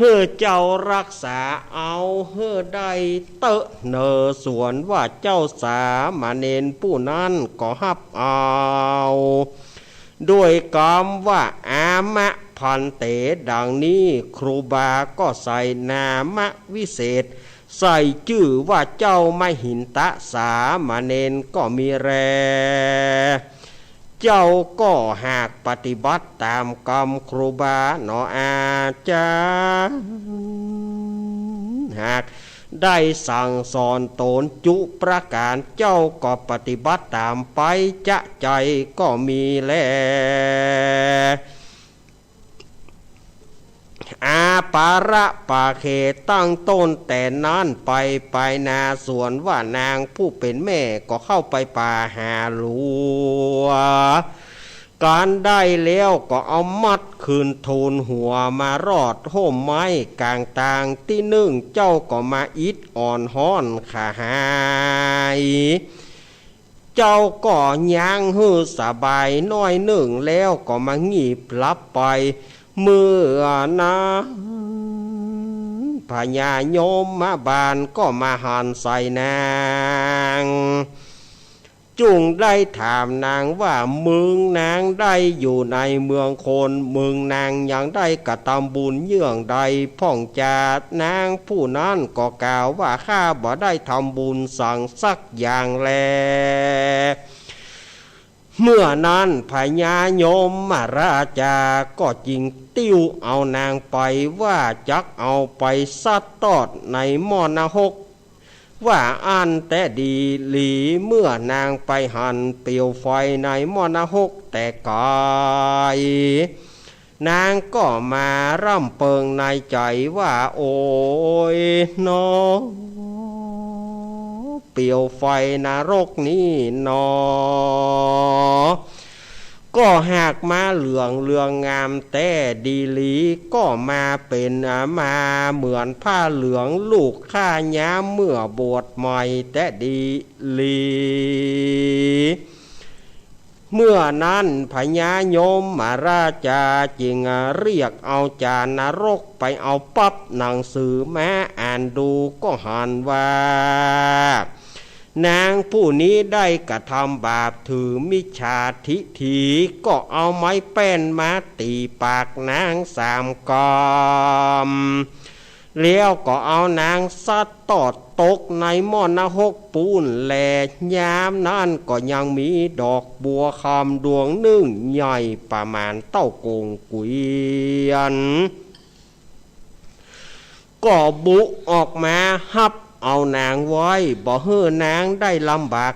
หื้อเจ้าฮักษาเอาหื้อได้เต๊อะเน่อ ส่วนว่าเจ้าสามเณรผู้นั้นก็ฮับเอา ด้วยกำว่า อามะภันเต ดังนี้ ครูบาก็ใส่นามวิเศษ ใส่จื้อว่าเจ้ามหินทะสามเณรก็มีแล เจ้าก็หากปฏิบัติต๋ามกำครูบาหนออาจ๋ารย์ หาก ได้สั่งสอนต๋นจุประก๋าน เจ้าก็ปฏิบัติต๋ามไป จะใจ๋ก็มีแล อาปาระปาเข ตั้งต้นแต่นั้นไป ไปนาสวนว่านางผู้เป๋นแม่ก็เข้าไปป่าหาหลัว กั๋นได้แล้วก็เอามัดขึ้นทูลหัว มารอดฮ่มไม้ก๋างตางตี้นึ่ง เจ้าก็มาอิดอ่อนฮ้อนขาหาย เจ้าก็ย้างหื้อสบายน้อยนึ่ง แล้วก็มางีบหลับไป เมื่อนั้นพญายมบาลก็มาหันใส่นาง จุ่งได้ถามนางว่า มึงนางได้อยู่ในเมืองคน มึงนางยังได้กระตำบุญเยื่องใดพ่องจา นางผู้นั้นก็กล่าวว่า ข้าบ่ได้ทำบุญสังสักอย่างแล เมื่อนั้นพญายมราชาก็จึงติ้วเอานางไปว่า จักเอาไปซัดตอดในหม้อนรก ว่าอั้นแต๊ดีหลี เมื่อนางไปหันเปลวไฟในหม้อนรกแต่ไก๋ นางก็มาร่ำเปิงในใจ๋ว่า โอยหนอ เปลวไฟนรกนี้หนอ ก็หากมาเหลืองเรืองงามแต๊ดีหลี ก็มาเป๋นอามาเหมือนผ้าเหลืองลูกข้ายามเมื่อบวชใหม่แต๊ดีหลี เมื่อนั้นพญายมราชาจึงเรียกเอาจารย์นรกไปเอาปั๊บหนังสือมาอ่านดู ก็หันว่า นางผู้นี้ได้กระทำบาปถือมิจฉาทิฐิ ก็เอาไม้แป้นมาตี๋ปากนางสามกำ แล้วก็เอานางซัดตอดตกในหม้อนรกปู้นแล ยามนั้นก็ยังมีดอกบัวคำดวงนึ่งใหญ่ประมาณเต้าโก๋งเกวียน ก็บุออกมาฮับเอานางไว้ บ่หื้อนางได้ลำบาก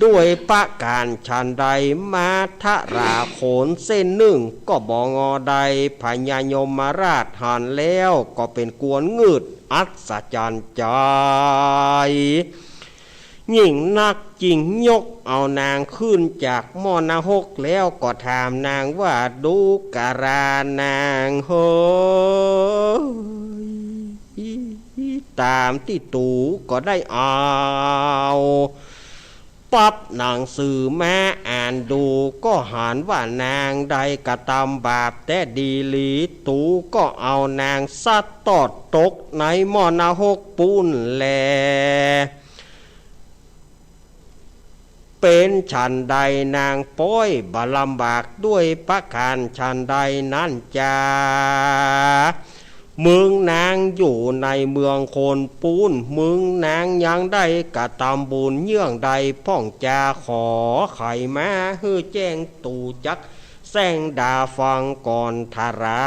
ด้วยประก๋านฉันใด มาทราโขนเส้นนึ่งก็บ่งอได้ พญายมราชหันแล้วก็เป๋นกวนงืดอัศจรรย์ใจ๋ ยิ่งนักจึงยกเอานางขึ้นจากหม้อนรกแล้วก็ถามนางว่า ดูกรานางเหย ต๋ามตี้ตูก็ได้เอาปั๊บหนังสือมาอ่านดู ก็หันว่านางได้กระตำบาปแต๊ดีหลี ตูก็เอานางซัดตอดตกในหม้อนรกปู้นแล เป๋นฉันใดนางป้อยบ่ลำบากด้วยประก๋านฉันใดนั้นจา มึงนางอยู่ในเมืองคนปู้น มึงนางยังได้กระตำบุญเยื่องใดพ่องจา ขอไขมาหื้อแจ้ง ตูจักแส้งดาฟังก่อนทรา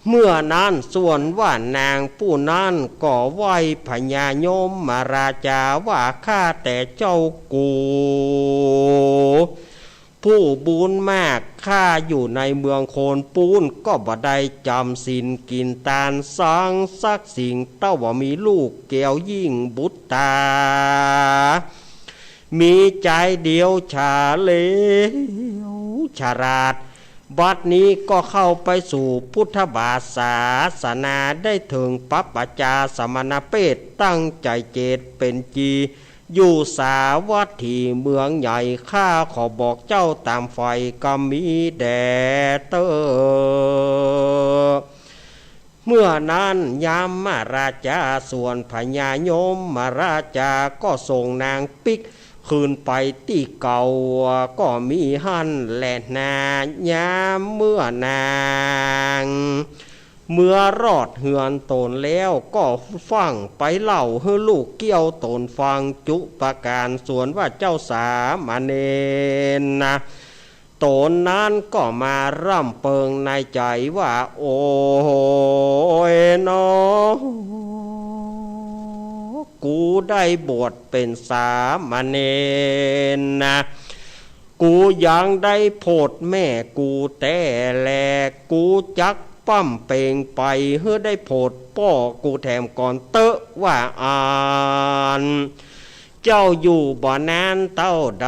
เมื่อนั้นส่วนว่านางผู้นั้นก็ไหว้พญายมราชาว่า ข้าแต่เจ้ากู ผู้บุญมาก ข้าอยู่ในเมืองคนปู้นก็บ่ได้จ๋ำศีลกิ๋นตานสังสักสิ่ง แต่ว่ามีลูกแก้วยิ่งบุตตา มีใจ๋เดียวฉลาดเหลวฉลาด บัดนี้ก็เข้าไปสู่พุทธบาทศาสนา ได้เถิงปรัพพจาสมณเภท ตั้งใจ๋เจตเป๋นจี อยู่สาวัตถีเมืองใหญ่ ข้าขอบอกเจ้าต๋ามใฝ่กำมีแด่เต๊อะ เมื่อนั้นยมราชาส่วนพญายมราชาก็ส่งนางปิ๊กคืนไปตี้เก่า ก็มีหั้นแลนา ยามเมื่อนาง เมื่อรอดเฮือนต๋นแล้วก็ฟั่งไปเล่าหื้อลูกเกี้ยวต๋นฟังจุประก๋าน ส่วนว่าเจ้าสามเณรนะ ต๋นนั้นก็มาร่ำเปิงในใจ๋ว่า โอยหนอ กูได้บวชเป๋นสามเณรนะ กูยังได้โผดแม่กูแต๊แล กูจักปั๊มเป๋งไปหื้อได้โผดป้อกูแถมก่อนเต๊อะ ว่าอั้น เจ้าอยู่บ่นานเต้าใด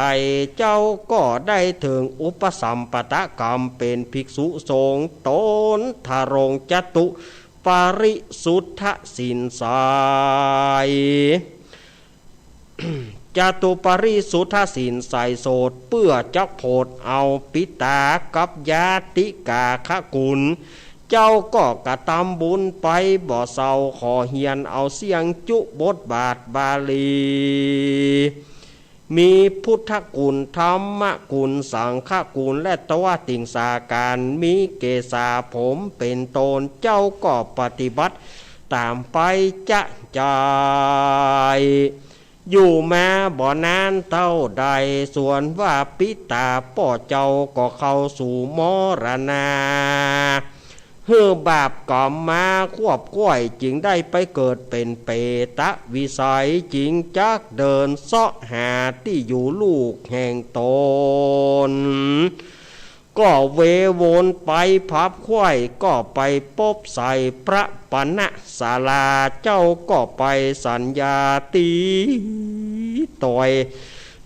เจ้าก็ได้เถิงอุปสัมปทกรรมเป๋นภิกษุสงฆ์ ต๋นทรงจตุปริสุทธศีลใส จตุปริสุทธศีลใสโสด เปื้อจักโผดเอาปิตากับญาติกาคกุล เจ้าก็กระตำบุญไปบ่เศร้า ขอเฮียนเอาเสี้ยงจุบทบาทบาลี มีพุทธกุล ธรรมกุล สังฆกุล และตวติงสาการ มีเกศาผมเป๋นต้น เจ้าก็ปฏิบัติต๋ามไปจะใจ๋ อยู่มาบ่นานเต้าใด ส่วนว่าปิตาป้อเจ้าก็เข้าสู่มรณา หื้อบาปกรรมมาควบค้อย จึงได้ไปเกิดเป๋นเปตวิสัย จึงจักเดินเซาะหาตี้อยู่ลูกแห่งต๋น ก็เววนไปพับไขว้ ก็ไปปบใส่พระปณะศาลา เจ้าก็ไปสัญญาตี้ตอย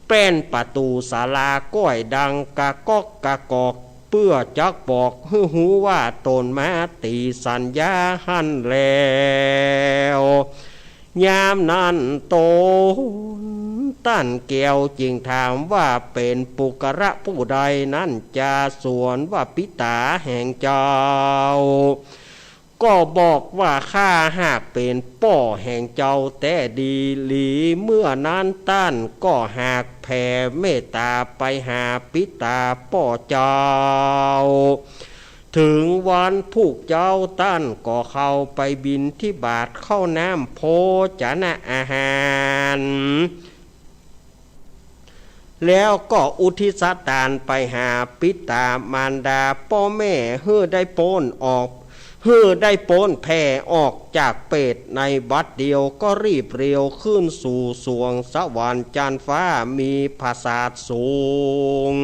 แป้นประตู๋ศาลาก้อยดังกะก๊อกกะกอก เปื้อจักบอกหื้อฮู้ว่าต๋นมาตี๋สัญญาหั้นแล้ว ยามนั้นต๋นต้านแก้วจึงถามว่า เป๋นปุคคละผู้ใดนั้นจา ส่วนว่าปิตาแห่งเจ้า ก็บอกว่า ข้าหากเป๋นป้อแห่งเจ้าแต๊ดีหลี เมื่อนั้นต้านก็หากแผ่เมตต๋าไปหาปิตาป้อเจ้า เถิงวันพุกเจ๊าต้านก็เข้าไปบิณฑบาตเข้าน้ำโภจนะอาหาร แล้วก็อุทิศตานไปหาปิตามารดาป้อแม่ หื้อได้ป๊นออก หื้อได้ป๊นแผ่ออกจากเปรตในบัดเดียว ก็รีบเร็วขึ้นสู่สวงสวรรค์จันทร์ฟ้า มีผาสาทสูง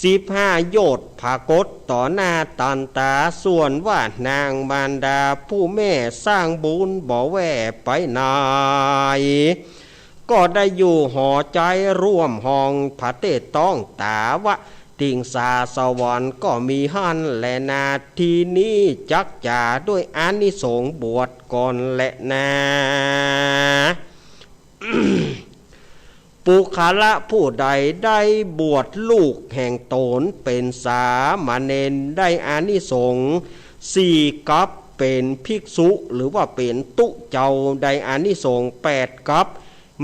สิบห้าโยชน์ ผากฏต่อหน้าตันตา ส่วนว่านางมารดาผู้แม่สร้างบุญบ่แว่ไปไหน ก็ได้อยู่หอใจ๋ร่วมห้องผาเตศต้องตาวติงสาสวรรค์ก็มีหั้นแลนา ทีนี้จักจ๋าด้วยอานิสงส์บวชก่อนแลนา ปุคคละผู้ใดได้บวชลูกแห่งต๋นเป๋นสามเณร ได้อานิสงส์สี่กัป เป๋นภิกษุ หรือว่าเป๋นตุ๊เจ้า ได้อานิสงส์แปดกัป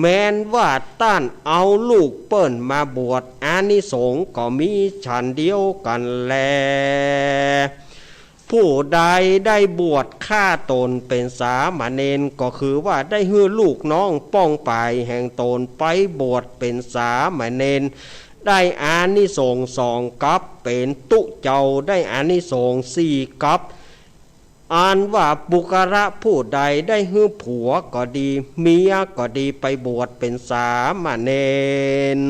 แม้นว่าต้านเอาลูกเปิ้นมาบวช อานิสงส์ก็มีฉันเดียวกั๋นแล ผู้ใดได้บวชฆ่าต๋นเป๋นสามเณร ก็คือว่าได้หื้อลูกน้องป้องปายแห่งต๋นไปบวชเป๋นสามเณร ได้อานิสงส์สองกัป เป๋นตุ๊เจ้าได้อานิสงส์สี่กัป อันว่าปุคคละผู้ใดได้หื้อผัวก็ดี เมียก็ดี ไปบวชเป๋นสามเณร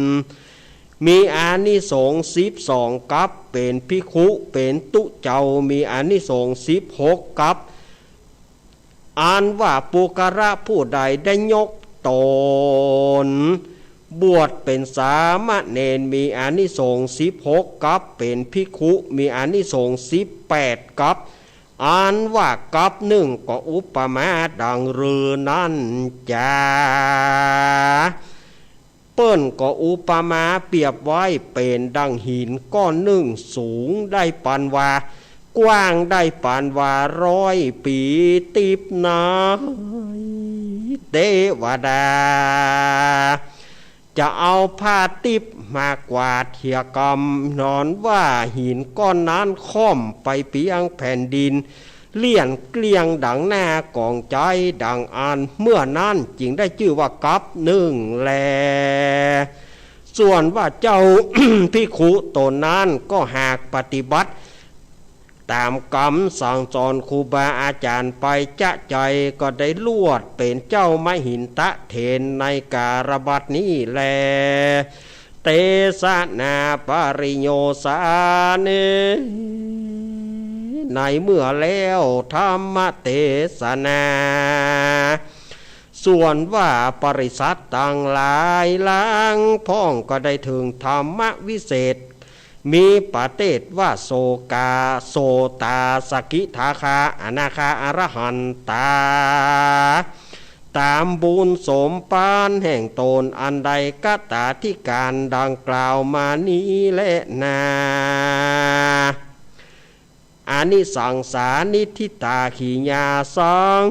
มีอานิสงส์สิบสองกัป เป๋นภิกขุ เป๋นตุ๊เจ้า มีอานิสงส์สิบหกกัป อันว่าปุคคละผู้ใดได้ยกต๋นบวชเป๋นสามเณร มีอานิสงส์สิบหกกัป เป๋นภิกขุ มีอานิสงส์สิบแปดกัป อันว่ากัปนึ่งก็อุปมาดังฤๅนั้นจา เปิ้นก็อุปมาเปรียบไว้เป๋นดังหินก้อนนึ่ง สูงได้ปานวา กว้างได้ปานวา ร้อยปี๋ ติ๊บในเตวดา จะเอาผ้าติ๊บมากวาดเหียกำ หนอนว่าหินก้อนนั้นค่อมไปเปียงแผ่นดิน เลี่ยนเกลี้ยงดังหน้ากองใจ๊ดังอั้น เมื่อนั้นจึงได้จื้อว่ากัปนึ่งแล ส่วนว่าเจ้า ภิกขุต๋นนั้นก็หากปฏิบัติ ต๋ามกำสั่งสอนครูบาอาจ๋ารย์ไปจ๊ะ ใจ๋ก็ได้ลวดเป๋นเจ้ามหินทะเถรในก๋าละบัดนี้แล เตสนาปริโยสาเน ในเมื่อแล้วธรรมเตสนา ส่วนว่าปริษัทตังหลายหลางพ่องก็ได้เถิงธรรมวิเศษ มีประเทศว่าโสกา โสตา สกิทาคา อนาคา อรหันตา ต๋ามบุญสมปานแห่งต๋นอันได้กตาธิการดังกล่าวมานี้แลนา อานิสังสานิฏฐิตาขีญาสัง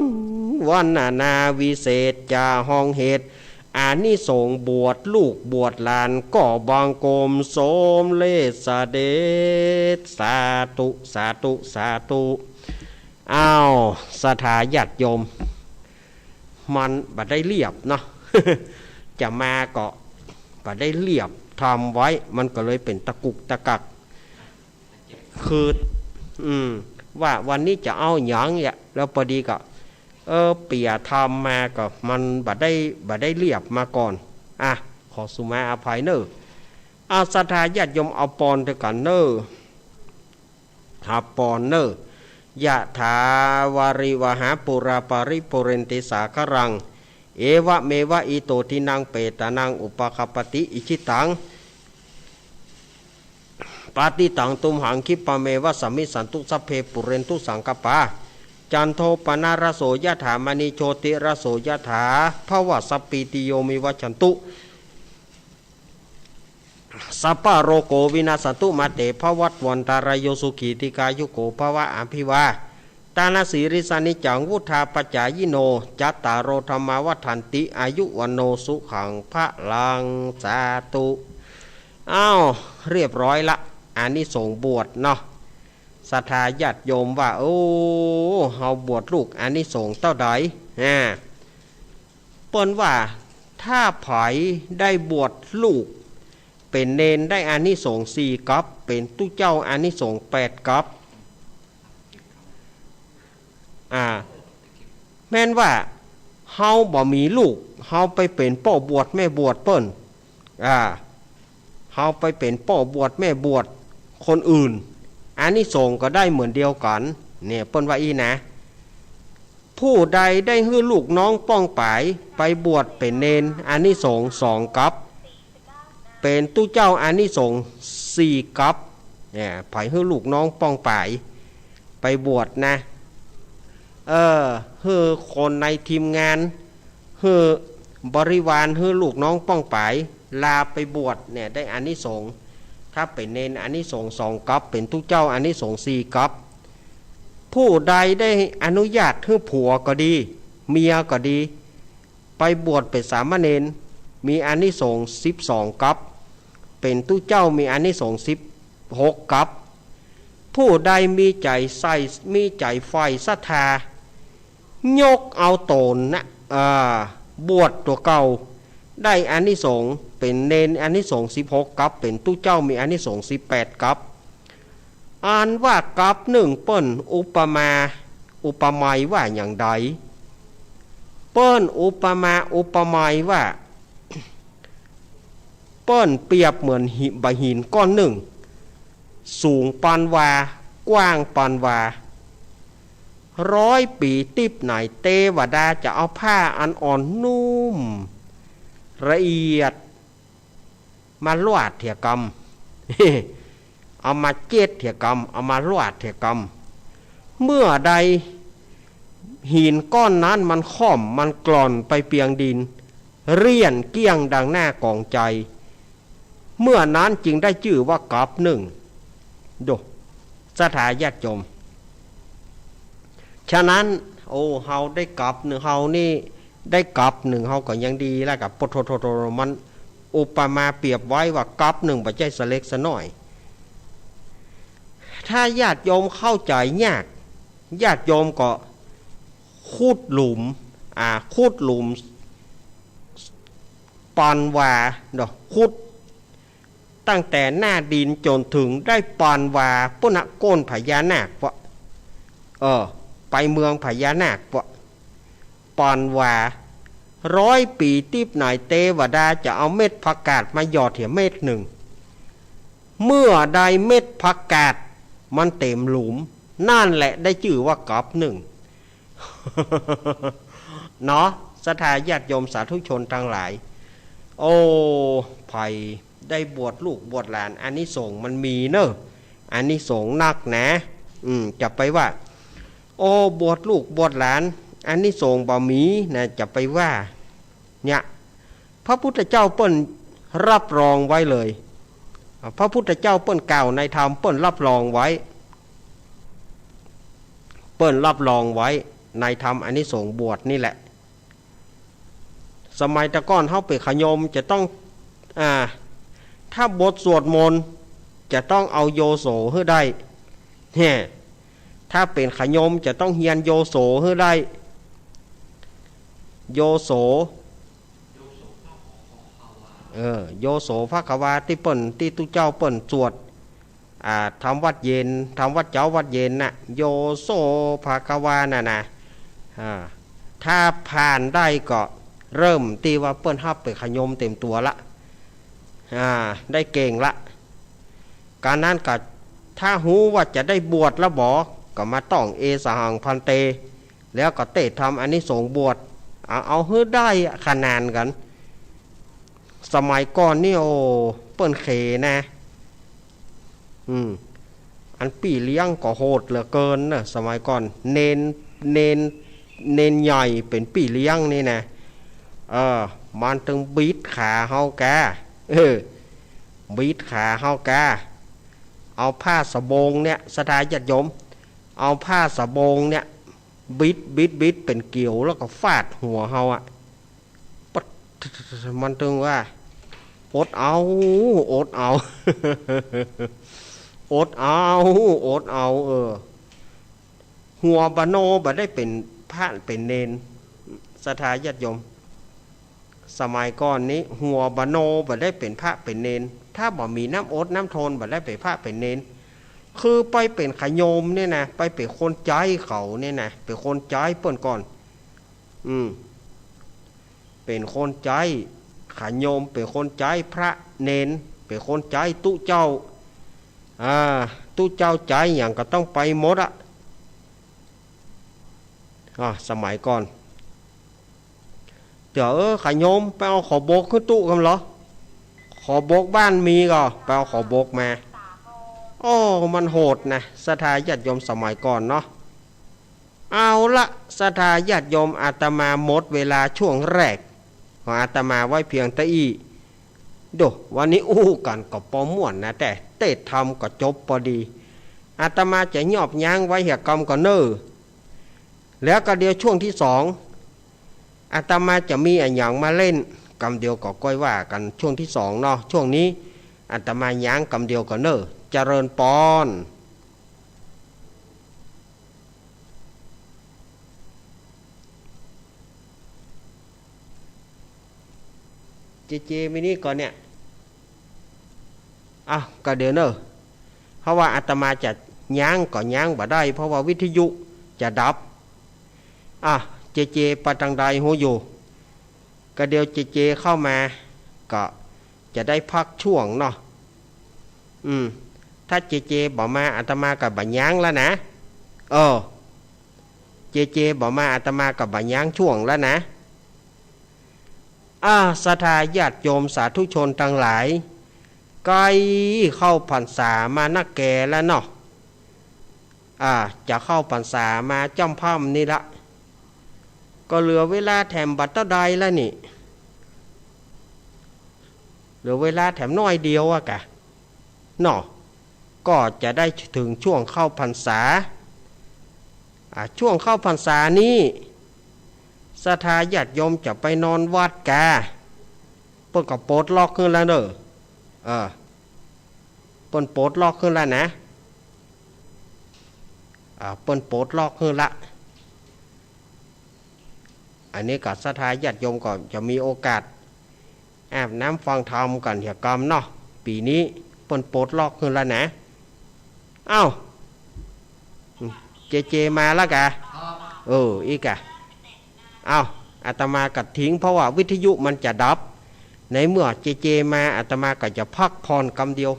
วรรณนาวิเศษจ๋าห้องเหตุ อานิสงส์บวชลูกบวชหลาน ก็บังคมสมเร็จเสด็จ สาธุ สาธุ สาธุ อ้าว ศรัทธาญาติโยม มันบ่ได้เรียบเนาะ จะมาก็บ่ได้เรียบธรรมไว้ มันก็เลยเป๋นตะกุกตะกัก คือ อืม ว่าวันนี้จะเอาหยังเนี่ย แล้วปอดีก็ เออ เปียธรรมมาก็มันบ่ได้ บ่ได้เรียบมาก่อน อ่ะ ขอสุมาอภัยเน่อ อา ศรัทธาญาติโยมเอาปอนเดียวกั๋นเน่อ หาปอนเน่อ ยะถาวาริวหาปูราปาริปูเรนติสาคารัง เอวะเมวะอิโตทินังเปตานังอุปะคัปปะติ อิจิตัง ปะติตังตุมหัง คิปะเมวะสะมิชฌันตุ สัพเพปูเรนตุสังกัปปา จันโทปะนะระโส ยะถา มะณิโชติระโส ยะถา ภะวะสัพพีติโย วิวัชชันตุ สัพพะโรโค วินัสสันตุ มาเต ภะวัตวันตะราโย สุขี ทีฆายุโก ภะวะ อภิวาทะนะสีลิสสะ นิจจัง วุฑฒาปะจายิโน จัตตาโร ธัมมา วัฑฒันติ อายุ วัณโณ สุขัง พะลัง สาธุ อ้าว เรียบร้อยละ อานิสงส์บวชเนาะ ศรัทธาญาติโยมว่า โอ้ เฮาบวชลูกอานิสงส์เต้าใด อ่า เปิ้นว่า ถ้าใผได้บวชลูกเป๋นเณรได้อานิสงส์สี่กัป เป๋นตุ๊เจ้าอานิสงส์แปดกัป อ่า แม้นว่าเฮาบ่มีลูก เฮาไปเป๋นป้อบวชแม่บวชเปิ้น อ่า เฮาไปเป๋นป้อบวชแม่บวชคนอื่น อานิสงส์ก็ได้เหมือนเดียวกั๋น เนี่ย เปิ้นว่าอี้นะ ผู้ใดได้หื้อลูกน้องป้องป๋ายไปบวชเป๋นเณร อานิสงส์สองกัป เป๋นตุ๊เจ้าอานิสงส์สี่กัป เนี่ย ใผหื้อลูกน้องป้องป๋ายไปบวชนะ เออ หื้อคนในทีมงาน หื้อบริวาร หื้อลูกน้องป้องป๋าย ลาไปบวชเนี่ย ได้อานิสงส์ ถ้าเป๋นเณรอานิสงส์สองกัป เป๋นตุ๊เจ้าอานิสงส์สี่กัป ผู้ใดได้อนุญาตหื้อผัวก็ดี เมียก็ดี ไปบวชเป๋นสามเณร มีอานิสงส์สิบสองกัป เป๋นตุ๊เจ้ามีอานิสงส์สิบหกกัป ผู้ใดมีใจ๋ใฝ่ มีใจ๋ใฝ่ศรัทธา ยกเอาต๋นนะ อ่า บวชตั๋วเก่า ได้อานิสงส์ เป๋นเณรอานิสงส์สิบหกกัป เป๋นตุ๊เจ้ามีอานิสงส์สิบแปดกัป อันว่ากัปนึ่งเปิ้นอุปมา อุปไมยว่าอย่างใด เปิ้นอุปมาอุปไมยว่า เปิ้นเปรียบเหมือนหิ บ่าหินก้อนนึ่ง สูงปานวา กว้างปานวา ร้อยปี๋ติ๊บไหน เตวดาจะเอาผ้าอันอ่อนนุ่มละเอียด มาลวาดเถียกำ เอามาเจ็ดเถียกำ เอามาลวาดเถียกำ เมื่อใดหินก้อนนั้นมันค่อม มันกล่อนไปเปียงดิน เรี่ยนเกลี้ยงดังหน้ากองไจ เมื่อนั้นจึงได้จื้อว่ากัปนึ่ง ดู ศรัทธาญาติโยม ฉะนั้น โอ้ เฮาได้กัปนึ่ง เฮานี่ได้กัปนึ่ง เฮาก็ยังดีแล้ว กับปะโถ โถ โถ มันอุปมาเปรียบไว้ว่ากัปนึ่งบ่ใจ้สะเล็กสะน้อย ถ้าญาติโยมเข้าใจ๋ยาก ญาติโยมก็ขุดหลุม อ่า ขุดหลุม ปานวาเนาะ ขุด ตั้งแต่หน้าดินจ๋นเถิงได้ปานวาปู๊นน่ะ โก้นพญานาคปะ เออ ไปเมืองพญานาคปะ ปานวา ร้อยปี๋ติ๊บไหนเตวดาจะเอาเม็ดผักกาดมาหยอดเหียเม็ดนึ่ง เมื่อใดเม็ดผักกาดมันเต๋มหลุม นั่นแหละได้จื้อว่าก๊อบนึ่ง เนาะ ศรัทธาญาติโยมสาธุชนตังหลาย โอ้ ใผได้บวชลูกบวชหลาน อานิสงส์มันมีเน่อ อานิสงส์นักนะ อืม จะไปว่า โอ้ บวชลูกบวชหลาน อานิสงส์บ่มีนะ จะไปว่า เนี่ย พระพุทธเจ้าเปิ้นรับรองไว้เลย พระพุทธเจ้าเปิ้นกล่าวในธรรม เปิ้นรับรองไว้ เปิ้นรับรองไว้ในธรรมอานิสงส์บวชนี่แหละ สมัยแต่ก่อนเฮาเป๋นขะโยมจะต้อง อ่า ถ้าบทสวดมนต์จะต้องเอาโยโสหื้อได้ แฮ่ ถ้าเป๋นขะโยมจะต้องเฮียนโยโสหื้อได้ โยโส เออ โยโสภควา ตี้เปิ้น ตี้ตุ๊เจ้าเปิ้นสวด อ่า ธรรมวัดเย็น ธรรมวัดเจ๊าวัดเย็นน่ะ โยโสภควาน่ะนะ อ่า ถ้าผ่านได้ก็เริ่มตี้ว่าเปิ้นฮับเป๋นขะโยมเต๋มตั๋วละ อ่า ได้เก่งละ ก๋านนั้นก็ ถ้าฮู้ว่าจะได้บวชแล้วบ่ ก็มาต้อง เอสหัง ภันเต แล้วก็เตศน์ธรรมอานิสงส์บวช เอา เอาหื้อได้อะ ขนานกั๋น สมัยก่อนนี่ โอ้ เปิ้นเขนะ อืม อันปี้เลี้ยงก็โหดเหลือเกินนะ สมัยก่อน เณร เณร เณรใหญ่เป๋นปี้เลี้ยงนี่นะ เออ มันตึงบิดขาเฮากา เออ บิดขาเฮากา เอาผ้าสบงเนี่ย ศรัทธาญาติโยม เอาผ้าสบงเนี่ย บิด บิด บิดเป๋นเกลียว แล้วก็ฟาดหัวเฮาอะ ปัด มันตึงว่า อดเอา อดเอา อดเอา อดเอา เออ หัวบ่โนบ่ได้เป๋นพระเป๋นเณร ศรัทธาญาติโยม สมัยก่อนนี้ หัวบ่โนบ่ได้เป๋นพระเป๋นเณร ถ้าบ่มีน้ำอดน้ำทนบ่ได้เป๋นพระเป๋นเณร คือไปเป๋นขะโยมเนี่ยนะ ไปเป๋นคนใจ๊เขาเนี่ยนะ เป๋นคนใจ๊เปิ้นก่อน อืม เป๋นคนใจ๊ขะโยม เป๋นคนใจ๊พระเณร เป๋นคนใจ๊ตุ๊เจ้า อ่า ตุ๊เจ้าใจ๊หยังก็ต้องไปหมดอะ อ่า สมัยก่อน เดี๋ยว เออ ขะโยมไปเอาขอบบกหื้อตุ๊ก่อนเหรอ ขอบบกบ้านมีก่อ ไปเอาขอบบกมา โอ้ มันโหดนะ ศรัทธาญาติโยมสมัยก่อนเนาะ เอาละ ศรัทธาญาติโยม อาตมาหมดเวลาช่วงแรกของอาตมาไว้เพียงเต้าอี้ โด วันนี้อู้กั๋นก็ปอม่วนนะ แต่เตศน์ธรรมก็จบปอดี อาตมาจะยอบยั้งไว้เหียกำก่อนเน่อ แล้วก็เดี๋ยวช่วงตี้สอง อาตมาจะมีอะหยังมาเล่น กำเดียวก็ก้อยว่ากั๋นช่วงตี้สองเนาะ ช่วงนี้อาตมายั้งกำเดียวก่อนเน่อ เจริญปอน เจเจ มีนี่ก่อนเนี่ย อ่ะ ก็เดี๋ยวเน่อ เพราะว่าอาตมาจะยั้งก็ยั้งบ่ได้ เพราะว่าวิทยุจะดับ อ่ะ เจเจ ไปตางใดฮู้อยู่ ก็เดี๋ยวเจเจเข้ามา ก็จะได้พักช่วงเนาะ อืม ถ้าเจเจบ่มา อาตมาก็บ่ยั้งแล้วนะ เออ เจเจบ่มา อาตมาก็บ่ยั้งช่วงแล้วนะ อ่า ศรัทธาญาติโยมสาธุชนตังหลาย ใก้เข้าพรรษามานักแก่แล้วเนาะ อ่า จะเข้าพรรษามาจ้ำพ่ำนี่ละ ก็เหลือเวลาแถมบ่เต้าใดแล้วนี่ เหลือเวลาแถมน้อยเดียวอะกะ เนาะ ก็จะได้เถิงช่วงเข้าพรรษา อ่า ช่วงเข้าพรรษานี้ ศรัทธาญาติโยมจะไปนอนวัดกา เปิ้นก็ปลดล็อกขึ้นแล้วเน่อ เออ เปิ้นปลดล็อกขึ้นแล้วนะ อ่า เปิ้นปลดล็อกขึ้นละ อันนี้ก็ศรัทธาญาติโยมก็จะมีโอกาสอาบน้ำฟังธรรมกั๋นเหียกำเนาะ ปี๋นี้เปิ้นปลดล็อกหื้อแล้วนะ เอ้า เจเจมาแล้วกะ เออ อีกอะ เอ้า อาตมาก็ทิ้ง เพราะว่าวิทยุมันจะดับ ในเมื่อเจเจมา อาตมาก็จะพักผ่อนกำเดียว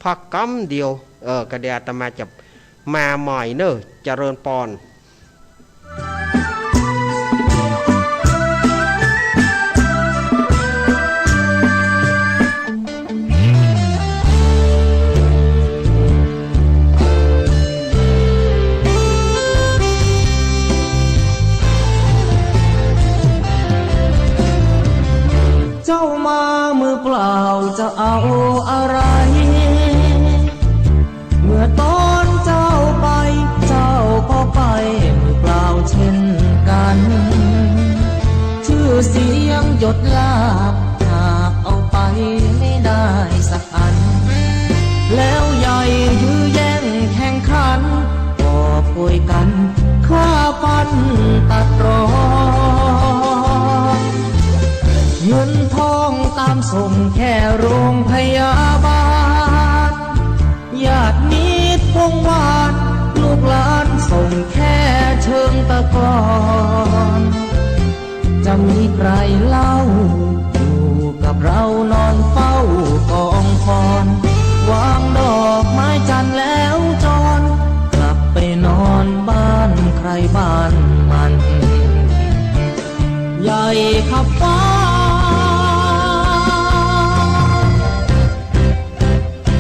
พักกำเดียว เออ ก็เดี๋ยวอาตมาจะมาใหม่เนอะ เจริญปอน เจ้ามามือเปล่าจะเอาอะไร เมื่อตอนเจ้าไป เจ้าก็ไปมือเปล่าเช่นกัน ชื่อเสียงยศลาภหากเอาไปไม่ได้สักอัน แล้วใหญ่ยื้อแย่งแข่งขัน กอบโกยกันฆ่าฟันตัดรอน เงินทองตามส่งแค่โรงพยาบาล ญาติมิตรวงวาน ลูกหลานส่งแค่เชิงตะกอน จะมีใครเล่า อยู่กับเรานอนเฝ้ากองฟอน วางดอกไม้จันทร์แล้วจร กลับไปนอนบ้านใครบ้านมัน ใหญ่ขับฟ้า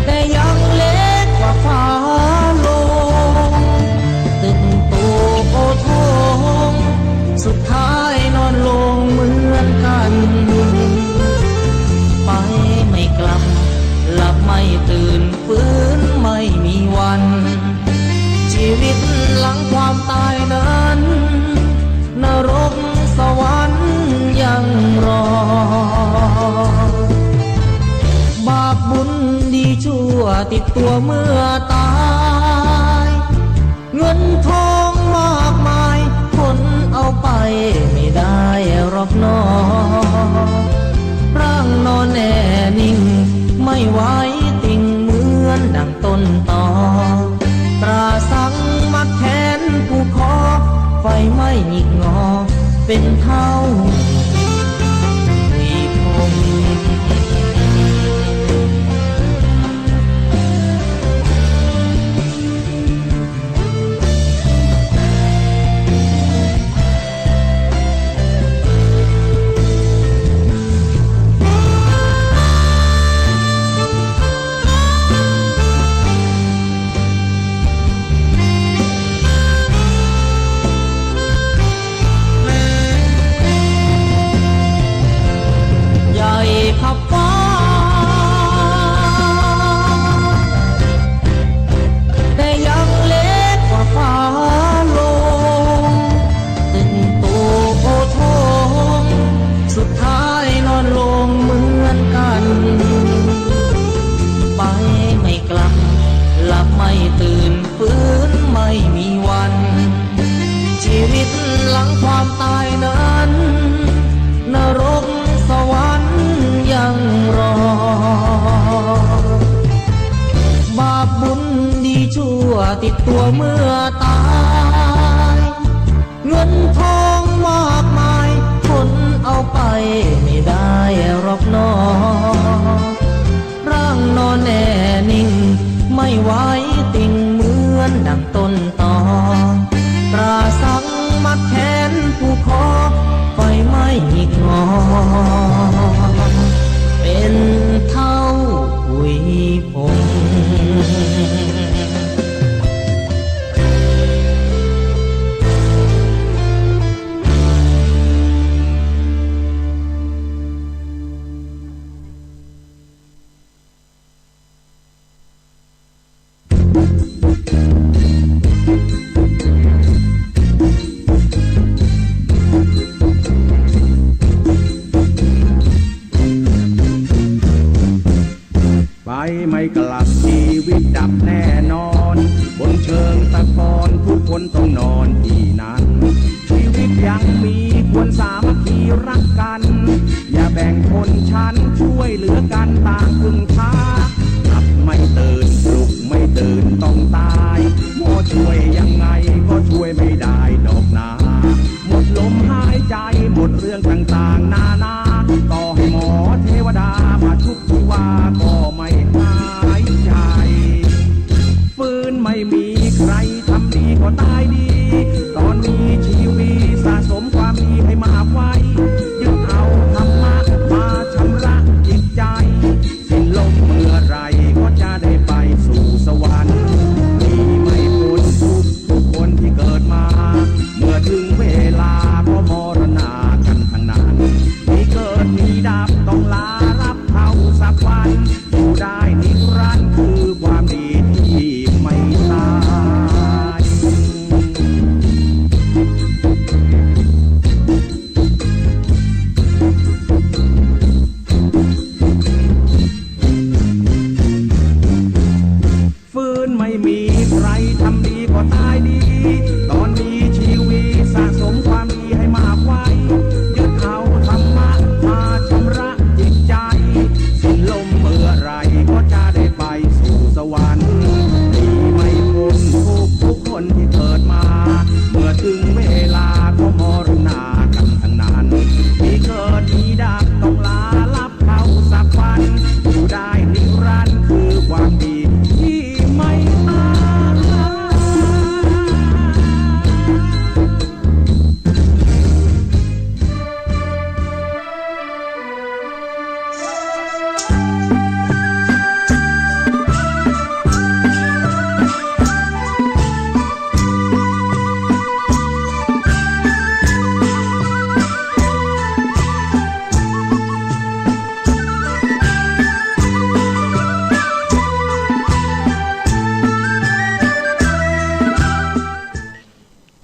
แต่ยังเล็กกว่าฟ้าลง ตึกโตโอโถง สุดท้ายนอนลงเหมือนกัน ไปไม่กลับ หลับไม่ตื่น ฟื้นไม่มีวัน ชีวิตหลังความตายนั้น นรกสวรรค์ยังรอ บาปบุญดีชั่วติดตัวเมื่อตาย เงินทองมากมาย คนเอาไปไม่ได้หรอกหนอ ร่างนอนแน่นิ่ง ไม่ไหวติ่งเหมือนดังต้นตอ ตราสังมัดแขนผูกคอ ไฟไหม้หงิกงอเป็นเท่า ใหญ่ขับฟ้า แต่ยังเล็กกว่าฟ้าลง ตึกโตโอโถง สุดท้ายนอนลงเหมือนกัน ไปไม่กลับ หลับไม่ตื่น ฟื้นไม่มีวัน ชีวิตหลังความตายนั้น นรกสวรรค์ยังรอ บาปบุญดีชั่วติดตัวเมื่อตาย เงินทองมากมาย คนเอาไปไม่ได้หรอกหนอ ร่างนอนแน่นิ่ง ไม่ไหวติ่งเหมือนดังต้นตอ ตราสังมัดแขนผูกคอ ไฟไหม้หงิกงอเป็นเท่าผุยผง มีใครทำดีก็ตายดี ตอนมีชีวิตสะสมความดีให้มากไว้ ยึดเอาธรรมะมาชำระจิตใจ สิ้นลมเมื่อไหร่ก็จะได้ไปสู่สวรรค์ หนีไม่พ้นทุกข์ทุกคนที่เกิดมา เมื่อถึงเวลาก็มรณากันทั้งนั้น มีเกิดมีดับต้องลารับเข้าสักวัน อยู่ได้นิรันดร์คือความดีที่ไม่ตาย ฟื้นไม่มีใครทำดีก็ตายดี ตอนมีชีวิตสะสมความดีให้มากไว้ ยึดเอาธรรมะมาชำระจิตใจ สิ้นลมเมื่อไหร่ก็จะได้ไปสู่สวรรค์ หนีไม่พ้นทุกข์ทุกคนที่เกิดมา เมื่อถึงเวลาก็มรณากันทั้งนั้น มีเกิดมีดับต้องลารับเข้าสักวัน อยู่ได้นิรันดร์คือความดีที่ไม่ตาย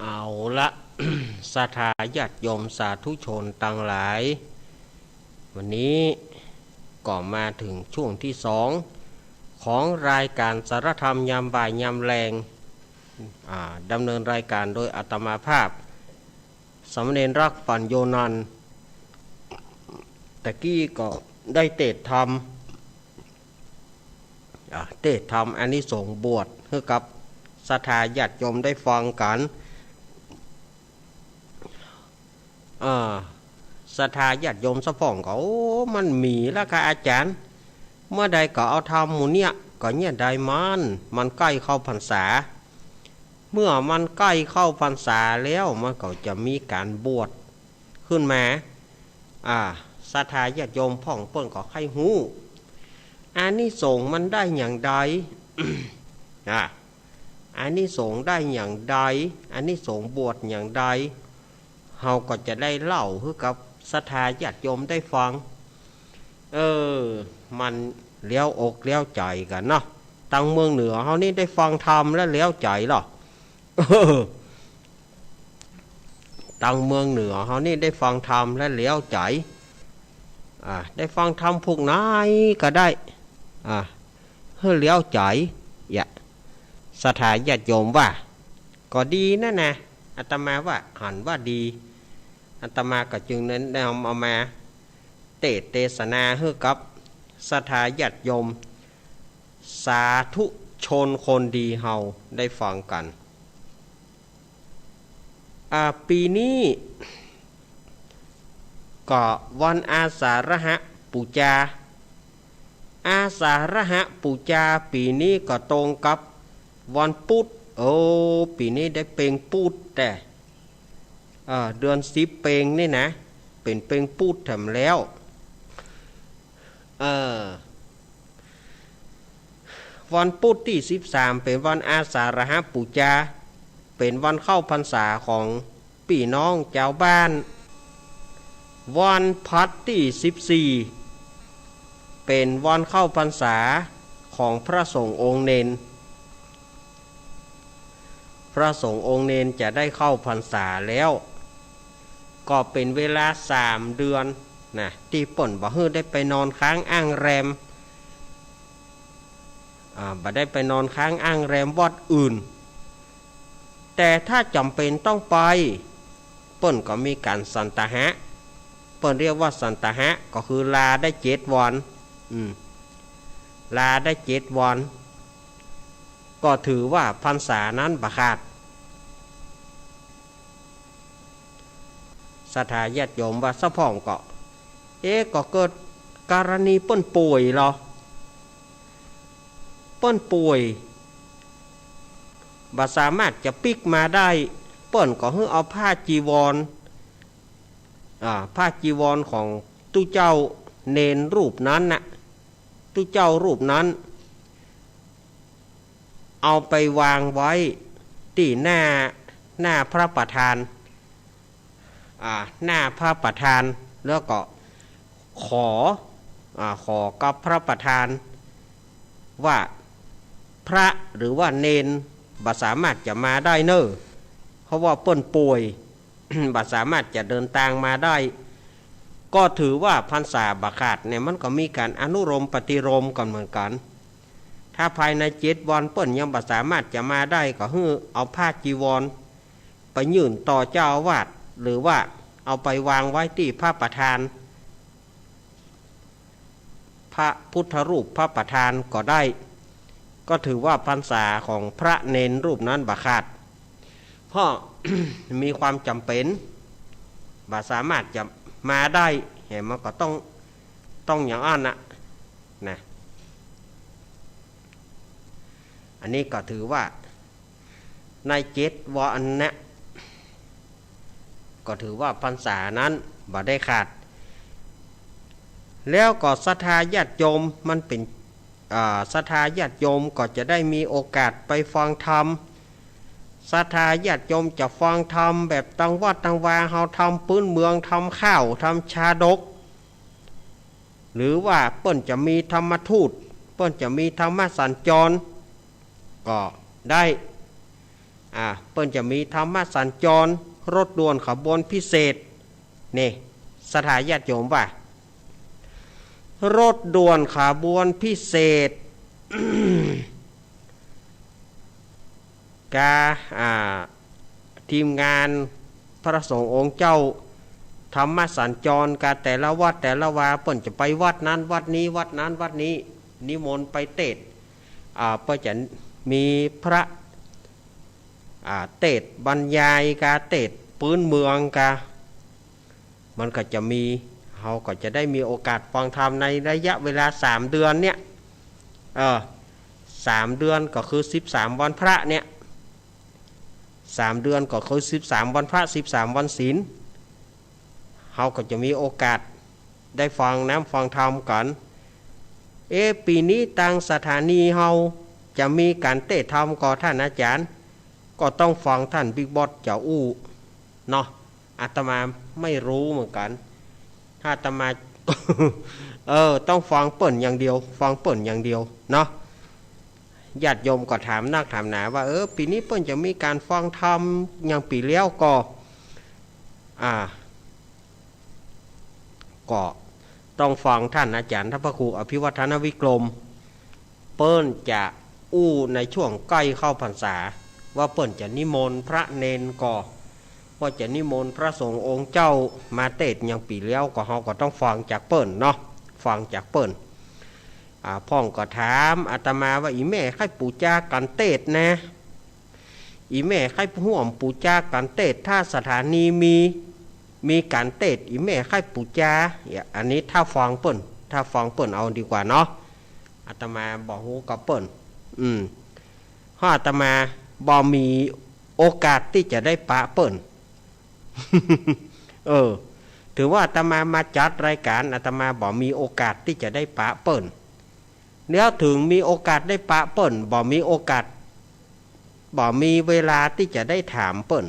เอาละ ศรัทธาญาติโยมสาธุชนตังหลาย วันนี้ก็มาเถิงช่วงตี้สองของรายก๋านสารธรรมยามบ่ายยามแลง อ่า ดำเนินรายก๋านโดยอาตมาภาพ สามเณรรักษ์ ปัญโญนันท์ ตะกี้ก็ได้เตสน์ธรรม อ่า เตสน์ธรรมอานิสงส์บวชหื้อกับศรัทธาญาติโยมได้ฟังกั๋น อ่า ศรัทธาญาติโยมสะพ่องก็ โอ้ มันมีแล้วค่ะอาจ๋ารย์ เมื่อใดก็เอาธรรมหมู่เนี้ย ก็เยียะใดมัน มันใก้เข้าพรรษา เมื่อมันใก้เข้าพรรษาแล้ว มันก็จะมีก๋านบวชขึ้นมา อ่า ศรัทธาญาติโยมพ่องเปิ้นก็ใค่ฮู้ อานิสงส์มันได้อย่างใด อ่า อานิสงส์ได้อย่างใด อานิสงส์บวชอย่างใด เฮาก็จะได้เล่าหื้อกับศรัทธาญาติโยมได้ฟัง เออ มันเลี้ยวอกเลี้ยวใจ๋กั๋นเนาะ ตังเมืองเหนือเฮานี่ได้ฟังธรรมแล้วเลี้ยวใจ๋ลอ ตังเมืองเหนือเฮานี่ได้ฟังธรรมแล้วเลี้ยวใจ๋ อ่า ได้ฟังธรรมพวกไหนก็ได้ อ่า หื้อเลี้ยวใจ๋ เยียะ ศรัทธาญาติโยมว่า ก็ดีนั่นนะ อาตมาว่าหันว่าดี อาตมาก็จึงได้นำเอามาเตสน์เตสนาหื้อกับศรัทธาญาติโยม สาธุชนคนดีเฮาได้ฟังกั๋น อ่า ปี๋นี้ก็วันอาสาฬหปู๋จา อาสาฬหปู๋จาปี๋นี้ก็ตรงกับวันปุ๊ด โอ้ ปี๋นี้ได้เป็งปุ๊ดแต๊ เอ่อ เดือนสิบเป็งนี่นะ เป๋นเป็งปุ๊ดแถมแล้ว เอ่อ วันปุ๊ดตี้สิบสามเป๋นวันอาสาฬหปู๋จา เป๋นวันเข้าพรรษาของปี้น้องจาวบ้าน วันพลัดตี้สิบสี่เป๋นวันเข้าพรรษาของพระสงฆ์องค์เณร พระสงฆ์องค์เณรจะได้เข้าพรรษาแล้ว ก็เป๋นเวลาสามเดือนนะ ตี้เปิ้นบ่หื้อได้ไปนอนค้างอ้างแรม อ่า บ่ได้ไปนอนค้างอ้างแรมวัดอื่น แต่ถ้าจ๋ำเป๋นต้องไป เปิ้นก็มีก๋านสันตาหะ เปิ้นเรียกว่าสันตาหะ ก็คือลาได้เจ็ดวัน อืม ลาได้เจ็ดวัน ก็ถือว่าพรรษานั้นบ่ขาด ศรัทธาญาติโยมว่าสะพ่องก็ เอ๊ะ ก็เกิดกรณีเปิ้นป่วยลอ เปิ้นป่วย บ่สามารถจะปิ๊กมาได้ เปิ้นก็หื้อเอาผ้าจีวร อ่า ผ้าจีวรของตุ๊เจ้าเณรรูปนั้นน่ะ ตุ๊เจ้ารูปนั้น เอาไปวางไว้ตี้หน้า หน้าพระประธาน อ่า หน้าพระประธาน แล้วก็ขอ อ่า ขอกับพระประธาน ว่าพระหรือว่าเณรบ่สามารถจะมาได้เน่อ เพราะว่าเปิ้นป่วย บ่สามารถจะเดินตางมาได้ ก็ถือว่าพรรษาบ่ขาดเนี่ย มันก็มีก๋านอนุโลมปฏิโลมกั๋นเหมือนกั๋น ถ้าภายในเจ็ดวันเปิ้นยังบ่สามารถจะมาได้ ก็หื้อเอาผ้าจีวรไปยื่นต่อเจ้าอาวาส หรือว่าเอาไปวางไว้ตี้พระประธาน พระพุทธรูปพระประธานก็ได้ ก็ถือว่าพรรษาของพระเณรรูปนั้นบ่ขาด เพราะ มีความจ๋ำเป๋น บ่สามารถจะมาได้ เห็น มันก็ต้อง ต้องอย่างอั้นน่ะ นะ อันนี้ก็ถือว่า ในเจ็ดวันนะ ก็ถือว่าพรรษานั้นบ่ได้ขาด แล้วก็ศรัทธาญาติโยมมันเป๋น อ่า ศรัทธาญาติโยมก็จะได้มีโอกาสไปฟังธรรม ศรัทธาญาติโยมจะฟังธรรมแบบตางวัดตางวา เฮาธรรมปื๊นเมือง ธรรมข้าว ธรรมชาดก หรือว่าเปิ้นจะมีธรรมทูต เปิ้นจะมีธรรมสัญจร ก็ได้ อ่า เปิ้นจะมีธรรมสัญจร รถด่วนขบวนพิเศษ นี่ ศรัทธาญาติโยมว่า รถด่วนขบวนพิเศษ กา อ่า ทีมงานพระสงฆ์องค์เจ้า ธรรมสัญจร กาแต่ละวัดแต่ละวา เปิ้นจะไปวัดนั้นวัดนี้ วัดนั้นวัดนี้ นิมนต์ไปเตสน์ อ่า เปิ้นจะมีพระ อ่า เตสน์บรรยาย กาเตสน์ปื๊นเมือง กา มันก็จะมี เฮาก็จะได้มีโอกาสฟังธรรมในระยะเวลาสามเดือนเนี่ย เออ สามเดือนก็คือสิบสามวันพระเนี่ย สามเดือนก็คือสิบสามวันพระ สิบสามวันศีล เฮาก็จะมีโอกาสได้ฟังน้ำฟังธรรมกั๋น เอ๊ะ ปี๋นี้ตางสถานีเฮาจะมีก๋านเตสน์ธรรมก่อ ต้านอาจ๋ารย์ ก็ต้องฟังต้านบิ๊กบอสจะอู้เนาะ อาตมาไม่รู้เหมือนกั๋น ถ้าอาตมา เออ ต้องฟังเปิ้นอย่างเดียว ฟังเปิ้นอย่างเดียวเนาะ ญาติโยมก็ถามนักถามหนาว่า เออ ปี๋นี้เปิ้นจะมีก๋านฟังธรรมอย่างปี๋แล้วก่อ อ่า ก็ต้องฟังต้านอาจ๋ารย์ ต้านพระครูอภิวัฒนวิกรม เปิ้นจะอู้ในช่วงใก้เข้าพรรษา ว่าเปิ้นจะนิมนต์พระเณรก่อ ว่าจะนิมนต์พระสงฆ์องค์เจ้ามาเตสน์อย่างปี๋แล้วก่อ เฮาก็ต้องฟังจากเปิ้นเนาะ ฟังจากเปิ้น อ่า พ่องก็ถามอาตมาว่า อี่แม่ใค่ปู๋จาก๋านเตสน์นะ อี่แม่ใค่ฮ่วมปู๋จาก๋านเตสน์ ถ้าสถานีมี มีก๋านเตสน์ อี่แม่ใค่ปู๋จา เนี่ย อันนี้ถ้าฟังเปิ้น ถ้าฟังเปิ้นเอาดีกว่าเนาะ อาตมาบ่ฮู้กับเปิ้น อืม เพราะอาตมาบ่มีโอกาสตี้จะได้ปะเปิ้น เออ ถือว่าอาตมามาจัดรายก๋าน อาตมาบ่มีโอกาสตี้จะได้ปะเปิ้น แล้วเถิงมีโอกาสได้ปะเปิ้น บ่มีโอกาส บ่มีเวลาตี้จะได้ถามเปิ้น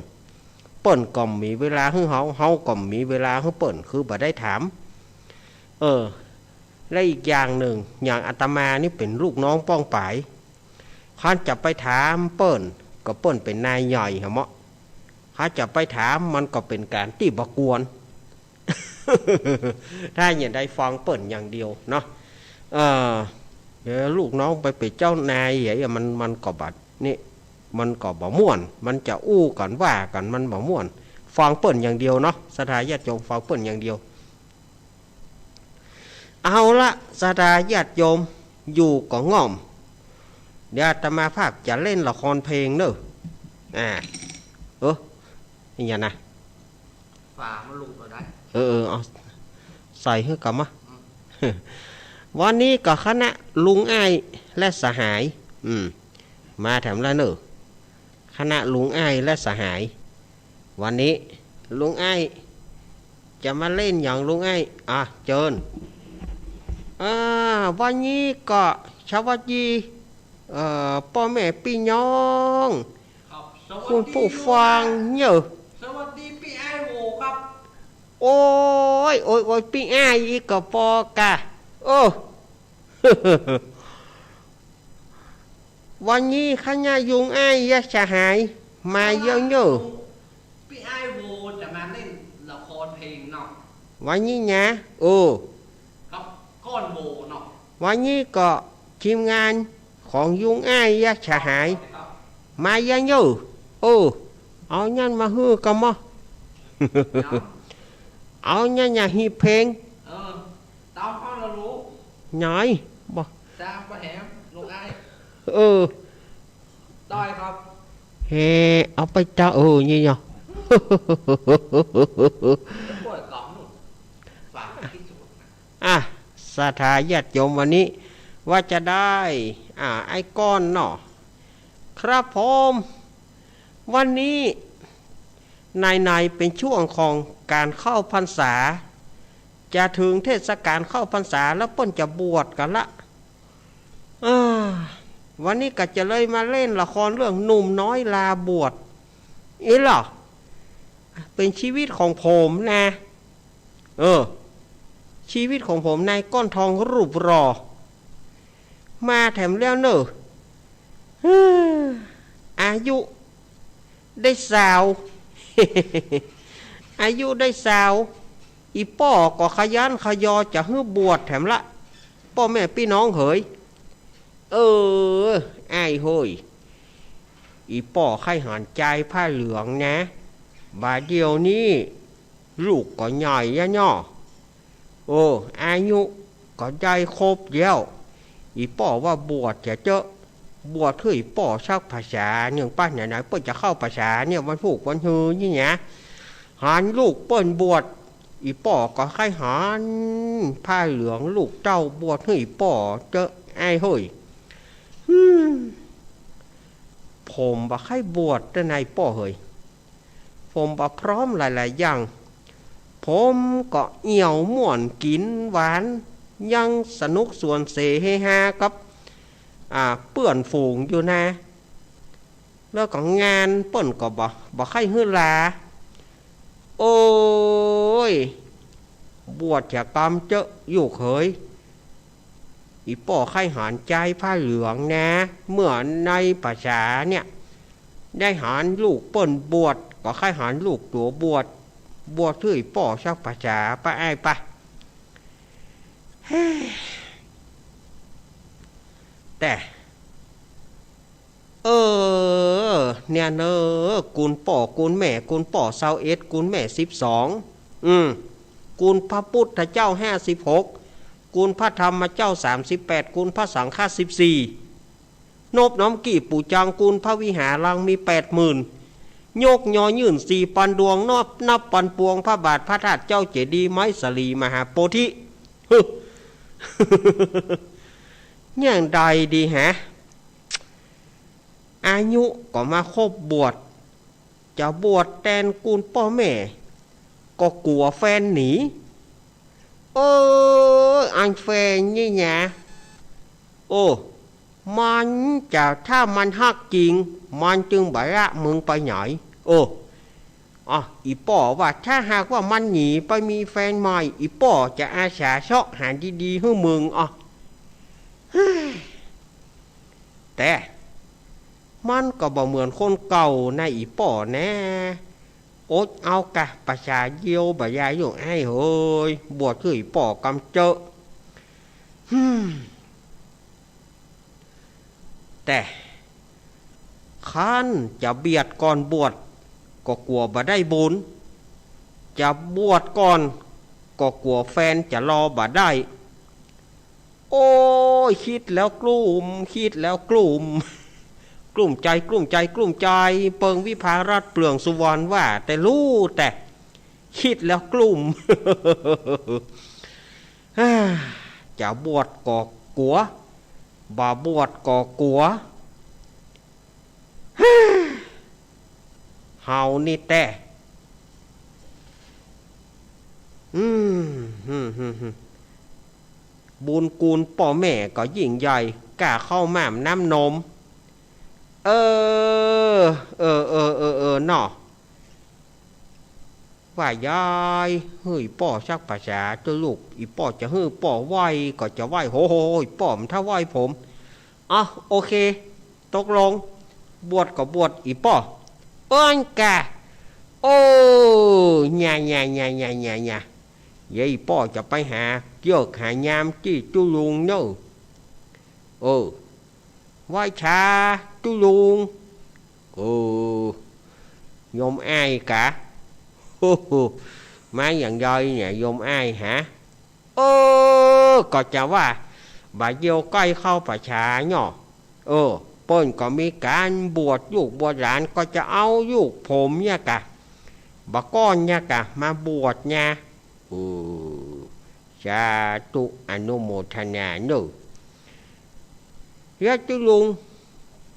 เปิ้นก็บ่มีเวลาหื้อเฮา เฮาก็บ่มีเวลาหื้อเปิ้น คือบ่ได้ถาม เออ และอีกอย่างหนึ่ง อย่างอาตมานี่เป๋นลูกน้องป้องป๋าย คันจะไปถามเปิ้น ก็เปิ้นเป๋นนายใหญ่หะเมาะ คันจะไปถามมันก็เป๋นก๋านตี้บ่ควร ถ้าอย่างใดฟังเปิ้นอย่างเดียวเนาะ เออ เดี๋ยวลูกน้องไปเป๋นเจ้านาย เหีย มัน มันก็บ่ นี่ มันก็บ่ม่วน มันจะอู้กั๋นว่ากั๋น มันบ่ม่วน ฟังเปิ้นอย่างเดียวเนาะ ศรัทธาญาติโยมฟังเปิ้นอย่างเดียว เอาละ ศรัทธาญาติโยม อยู่ก็ง่อม เดี๋ยวอาตมาภาพจะเล่นละครเพลงเนอะ อ่า เออ นี่หยังนะ ฝามันหลุดมาได้ เออ เออ เอา ใส่หื้อก่อมา อืม วันนี้ก็คณะลุงอ้ายและสหาย อืม มาแถมละเนอะ คณะลุงอ้ายและสหาย วันนี้ลุงอ้ายจะมาเล่นหยัง ลุงอ้าย อ่ะ เจิญ อ่า วันนี้ก็สวัสดี เอ่อ ป้อแม่ปี้น้อง ครับ สวัสดี คุณผู้ฟัง ลุงอ้าย เนาะ สวัสดีปี้อ้ายโหว่ครับ โอ๊ย โอ๊ย โอ๊ย ปี้อ้ายอีกก็ปอกะ โอ้ วันนี้คณะลุงอ้ายและสหายมาเยอะเนาะ ปี้อ้ายโหว่จะมาเล่นละครเพลงเนาะ วันนี้นะ โอ้ ครับ ก้อนโหว่เนาะ วันนี้ก็ทีมงานของลุงอ้ายและสหาย ครับ มาเยอะเนาะ โอ้ เอานั้นมาหื้อกั๋นมอ เนาะ เอานั้นน่ะหีบเพลง เออ ตามเขาละลูก ไหน บ่ ตามป้อแหม ลุงอ้าย เออ ได้ครับ แห่เอาไปตา เออ นี่เนาะ จะปล่อยกล่องนู่น ฝากที่สุดนะ อ่ะ ศรัทธาญาติโยมวันนี้ ว่าจะได้ อ่า ไอ้ก้อนเนาะ ครับผม วันนี้ ไหนๆ เป๋นช่วงของก๋านเข้าพรรษา จะเถิงเทศกาลเข้าพรรษาแล้วเปิ้นจะบวชกั๋นละ อ่า วันนี้ก็จะเลยมาเล่นละครเรื่องหนุ่มน้อยลาบวช อี้เหรอ เป๋นชีวิตของผมนะ เออ ชีวิตของผมนายก้อนทองรูปหล่อ มาแถมแล้วเน่อ อายุได้สาว อายุได้สาว อี่ป้อก็ขยันขยอจะหื้อบวชแถมละ ป้อแม่ปี้น้องเหย เออ อ้ายเฮย อี่ป้อใค่หันใจ๋ผ้าเหลืองนะ บ่าเดี่ยวนี้ ลูกก็ใหญ่แล้วเนาะ โอ้ อายุก็ได้ครบแล้ว อี่ป้อว่าบวชเสียเต๊อะ บวชหื้ออี่ป้อสักพรรษานึ่ง ป้อไหนๆ เปิ้นจะเข้าพรรษาเนี่ย วันพูกวันฮือนี่นะ หันลูกเปิ้นบวช อี่ป้อก็ใค่หันผ้าเหลืองลูกเต้าบวชหื้ออี่ป้อเต๊อะ อ้ายเฮย อืม ผมบ่ใค่บวชเต๊อะนายป้อเหย ผมบ่พร้อมหลายๆ อย่าง ผมก็เอี่ยวม่วนกิ๋นหวาน ยังสนุกสวนเสเฮฮากับ อ่า เปื้อนฝูงอยู่นะ แล้วก็งานเปิ้นก็บ่ บ่ใค่หื้อลา โอ๊ย บวชเสียกำเต๊อะลูกเหย อี่ป้อใค่หันใจ๋ผ้าเหลืองนะ เมื่อในพรรษาเนี่ย ได้หันลูกเปิ้นบวช ก็ใค่หันลูกตั๋วบวช บวชหื้ออี่ป้อสักพรรษา ป้ออ้ายป้อ เฮ้ย แต่ เออ เนี่ยเน่อ กุลป้อกุลแม่ กุลป้อซาวเอ็ด กุลแม่สิบสอง อืม กุลพระพุทธเจ้าห้าสิบหก กุลพระธรรมเจ้าสามสิบแปด กุลพระสังฆะสิบสี่ นบน้อมกี่ปู่จาง กุลพระวิหารังมีแปดหมื่น ยกยอยื่นสี่ปันดวง นับ นับปันปวง พระบาทพระธาตุเจ้าเจดีย์ไม้สาลีมหาโพธิ ฮึ อย่างใดดีฮะ อายุก็มาครบบวช จะบวชแตนกุลป้อแม่ ก็กั๋วแฟนหนี เออ อันแฟนนี่นะ โอ้ มันจะ ถ้ามันฮักจริง มันจึงบ่ละมึงไปไหน โอ้ อ่ะ อี่ป้อว่าถ้าหากว่ามันหนีไปมีแฟนใหม่ อี่ป้อจะอาสาเซาะหาดีๆ หื้อมึง อ่ะ แต่ มันก็บ่เหมือนคนเก่านะอี่ป้อแน่ อดเอากะ ประสาเดียวบ่าดายโยมอ้ายเฮย บวชหื้ออี่ป้อกำเต๊อะ ฮึม แต่ คันจะเบียดก่อนบวช ก็กั๋วบ่ได้บุญ จะบวชก่อน ก็กั๋วแฟนจะรอบ่ได้ โอ้ย กึ๊ดแล้วกลุ้ม กึ๊ดแล้วกลุ้ม กลุ้มใจ๋ กลุ้มใจ๋ กลุ้มใจ๋ เปิงวิภารัตน์ เปลืองสุวรรณ ว่าแต่ฮู้แต่ กึ๊ดแล้วกลุ้ม จะบวชก็กั๋ว บ่บวชก็กั๋ว ฮ่า เฮานี่แต๊ อืม บุญคุณป้อแม่ก็ยิ่งใหญ่ ก้าข้าวหมากน้ำนม เออ เออ เออ เออ เออ เนาะ ว่ายาย หื้อป้อสักผาษาเต๊อะลูก อี่ป้อจะหื้อป้อไหว้ก็จะไหว้ โห โห โห ป้อมันถ้าไหว้ผม อ่ะ โอเค ตกลง บวชก็บวช อี่ป้อ เอิ้นก่ะ โอ้ เยียะ เยียะ เยียะ เยียะ เยียะ เยียะ เยียะ อี่ป้อจะไปหาเยือกหายามตี้ตุ๊ลุงเน่อ เออ ไหว้ชาตุ๊ลุง เออ โยมอ้ายกะ โอ้โห มาอย่างใดเนี่ย โยมอ้ายฮะ เออ ก็จะว่า บ่าเดี่ยวใก้เข้าป่าช้าเนาะ เออ เปิ้นก็มีก๋านบวชลูกบวชหลาน ก็จะเอาลูกผมเนี่ยกะ บ่าก้อนเนี่ยกะ มาบวชเนี่ย เออ สาธุ อนุโมทนาเน่อ เยียะ ตุ๊ลุง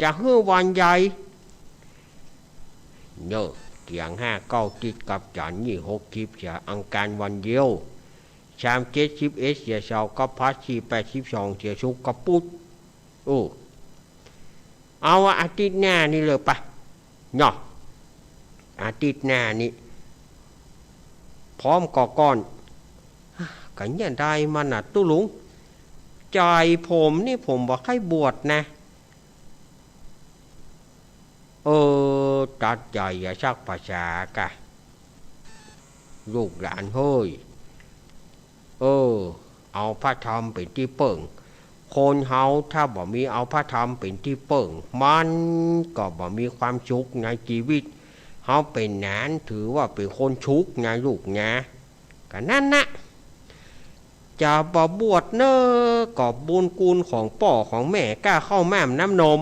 จะหื้อวันใด เน่อ เสียงห้าเก้าติดกับจันทร์นี่ หกสิบเสียอังคารวันเดียว สามเจ็ดสิบเอ็ดเสียเสาร์กับพัด สี่แปดสิบสองเสียศุกร์กับปุธ โอ้ เอาอาทิตย์หน้านี่เลยปะ เนาะ อาทิตย์หน้านี่ พร้อมก่อก่อน ก็เยียะใดมันน่ะตุ๊ลุง ใจ๋ผมนี่ผมบ่ใค่บวชนะ เออ ตัดใจ๋อย่าสักผาษากะ ลูกหลานเฮ้ย เออ เอาพระธรรมเป๋นตี้เปิ้ง คนเฮาถ้าบ่มีเอาพระธรรมเป๋นตี้เปิ้ง มันก็บ่มีความสุขในจีวิต เฮาเป๋นหนานถือว่าเป๋นคนทุกข์นะลูกนะ ก็นั้นนะ จะบ่บวชเน่อ ก็บุญคุณของป้อของแม่ก้าข้าวหมากน้ำนม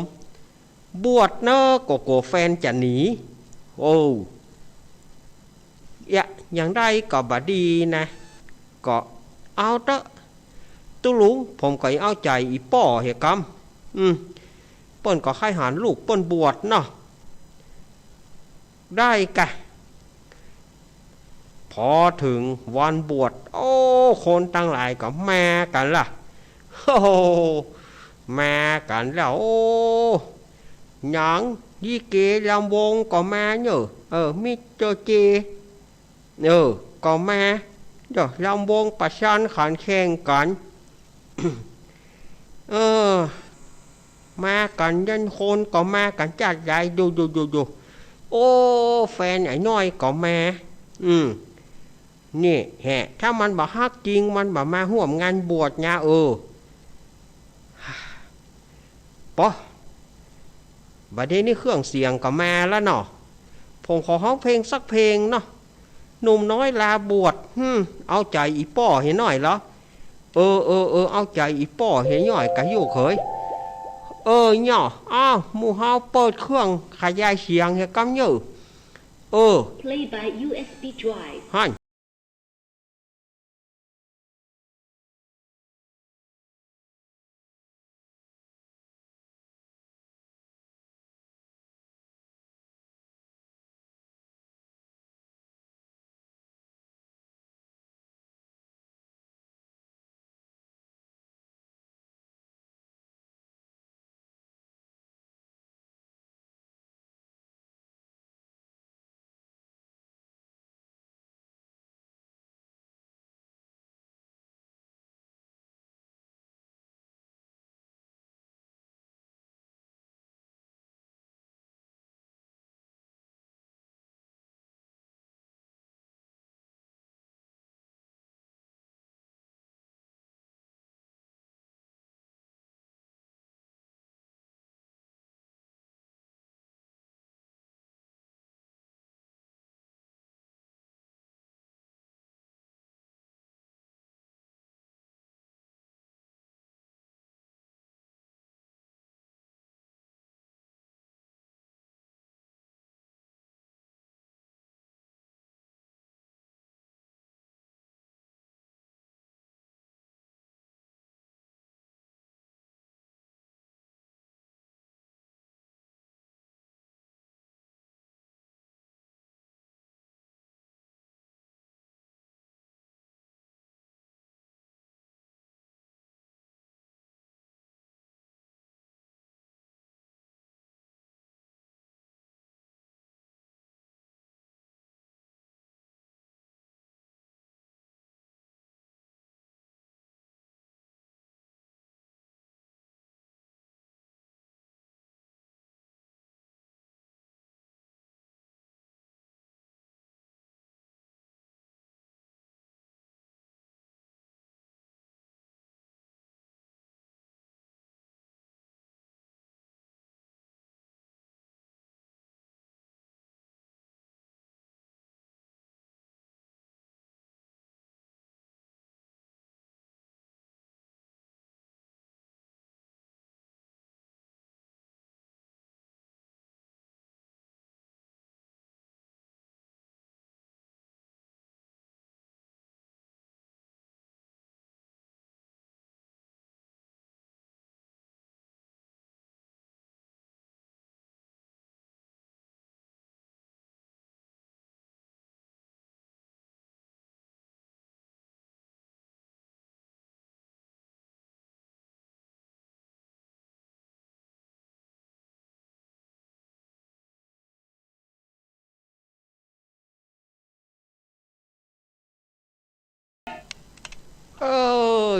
บวชเน่อ ก็กั๋วแฟนจะหนี โอ้ เยียะ อย่างใดก็บ่ดีนะ ก็เอาเต๊อะ ตุ๊ลุง ผมก็เอาใจ๋อี่ป้อเหียกำ อืม เปิ้นก็ใค่หันลูกเปิ้นบวชเนาะ ได้กะ พอเถิงวันบวช โอ้ คนตังหลายก็มากั๋นละ โอ้ มากั๋นแล้ว โอ้ หนังลิเกลำวงก็มาเน่อ เออ มิสเตอร์เจ เออ ก็มา เดี๋ยวลำวงประชันขันแข่งกั๋น เออ มากั๋นยันคนก็มากั๋นจัดใหญ่ ดู ดู ดู ดู โอ้ แฟนไอ้น้อยก็มา อืม นี่แหะ ถ้ามันบ่ฮักจริง มันบ่มาฮ่วมงานบวชนะ เออ ปะ บ่าเดี่ยวนี้เครื่องเสียงก็มาแล้วเนาะ ผมขอฮ้องเพลงสักเพลงเนาะ หนุ่มน้อยลาบวช หืม เอาใจ๋อี่ป้อเหียหน้อยเหรอ เออ เออ เออ เอาใจ๋อี่ป้อเหียหน้อยกะยูกเขย เออ เนาะ อ้าว หมู่เฮาเปิดเครื่องขยายเสียงเหียกำเน่อ เออ Play by ยู เอส บี Drive หั้น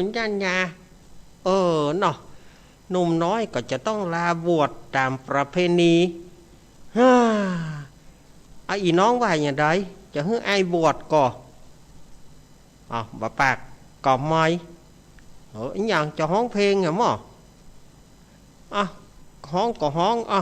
นั่นนา เออเนาะ หนุ่มน้อยก็จะต้องลาบวชต๋ามประเพณี ฮ่า อะ อี่น้องว่าอย่างใด จะหื้ออ้ายบวชก่อ อ้าว บ่ปาก ก็ไม่ เออ อะหยังจะฮ้องเพลงอะหมอ อ่ะ ฮ้องก็ฮ้อง อ่ะ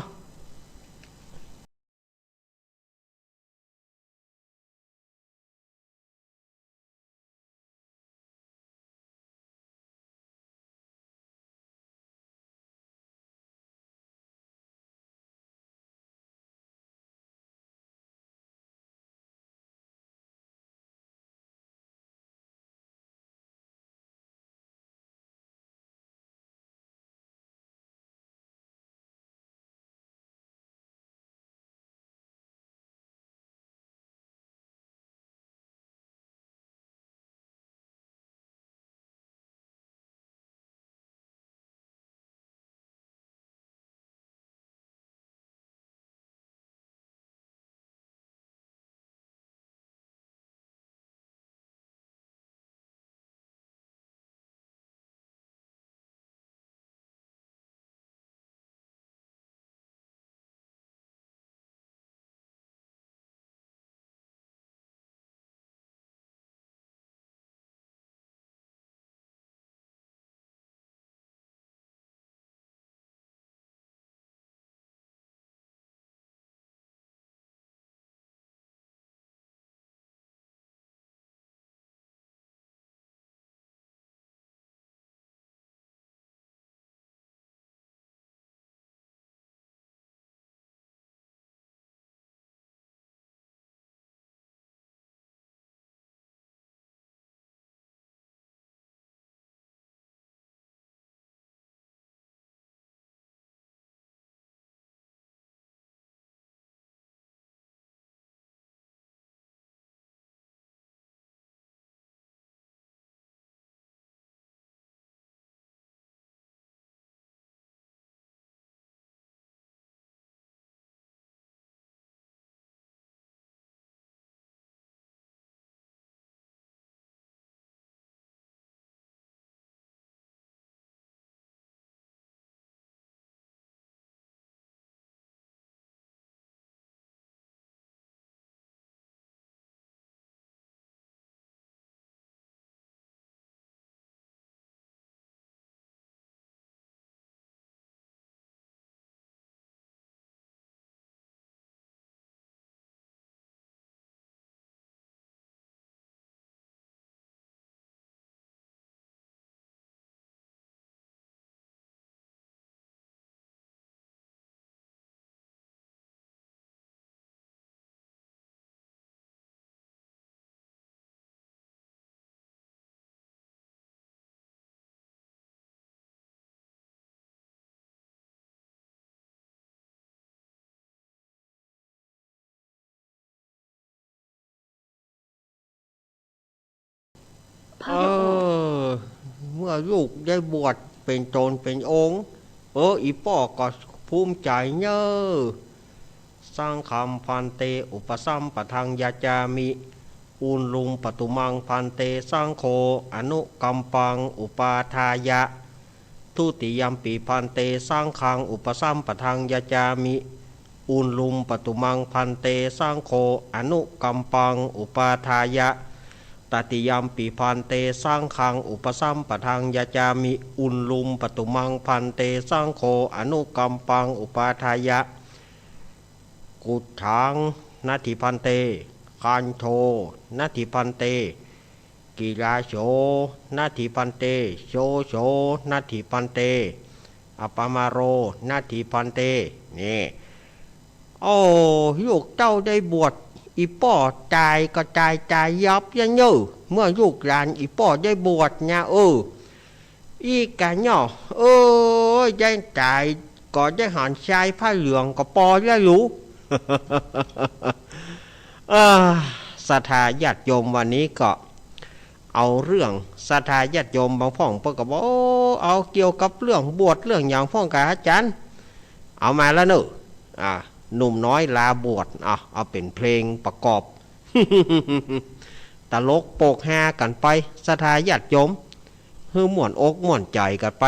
เออ เมื่อลูกได้บวชเป๋นต๋นเป๋นองค์ เออ อี่ป้อก็ภูมิใจ๋เน่อ Saṅghaṃ bhante upasampadaṃ yācāmi. Uluṃ patu maṃ bhante saṅgho anukampaṃ upādāya. Dutiyampi bhante saṅghaṃ upasampadaṃ yācāmi. Uluṃ patu maṃ bhante saṅgho anukampaṃ upādāya. Tatiyampi bhante saṅghaṃ upasampadaṃ yācāmi. Uluṃ patu maṃ bhante saṅgho anukampaṃ upādāya. Kuṭṭhaṃ natthi bhante, gandho natthi bhante, kilāso natthi bhante, soso natthi bhante, appamāro natthi bhante. นี่ โอ้ ลูกเต้าได้บวช อี่ป้อต๋ายก็ต๋าย ต๋ายยับยะเน่อ เมื่อลูกหลานอี่ป้อได้บวชนะ เออ อี้กะเนาะ เอ้ย ได้ต๋ายก็ได้หันชายผ้าเหลืองก็ปอแล้วลูก เออ ศรัทธาญาติโยมวันนี้ก็เอาเรื่อง ศรัทธาญาติโยมบางพ่องเปิ้นก็บอก โอ้ เอาเกี่ยวกับเรื่องบวชเรื่องหยังพ่องกะอาจ๋ารย์ เอามาแล้วเน่อ อ่า หนุ่มน้อยลาบวช อ่ะ เอาเป๋นเพลงประกอบ ตลกโปกฮากั๋นไป ศรัทธาญาติโยม หื้อม่วนอกม่วนใจ๋กั๋นไป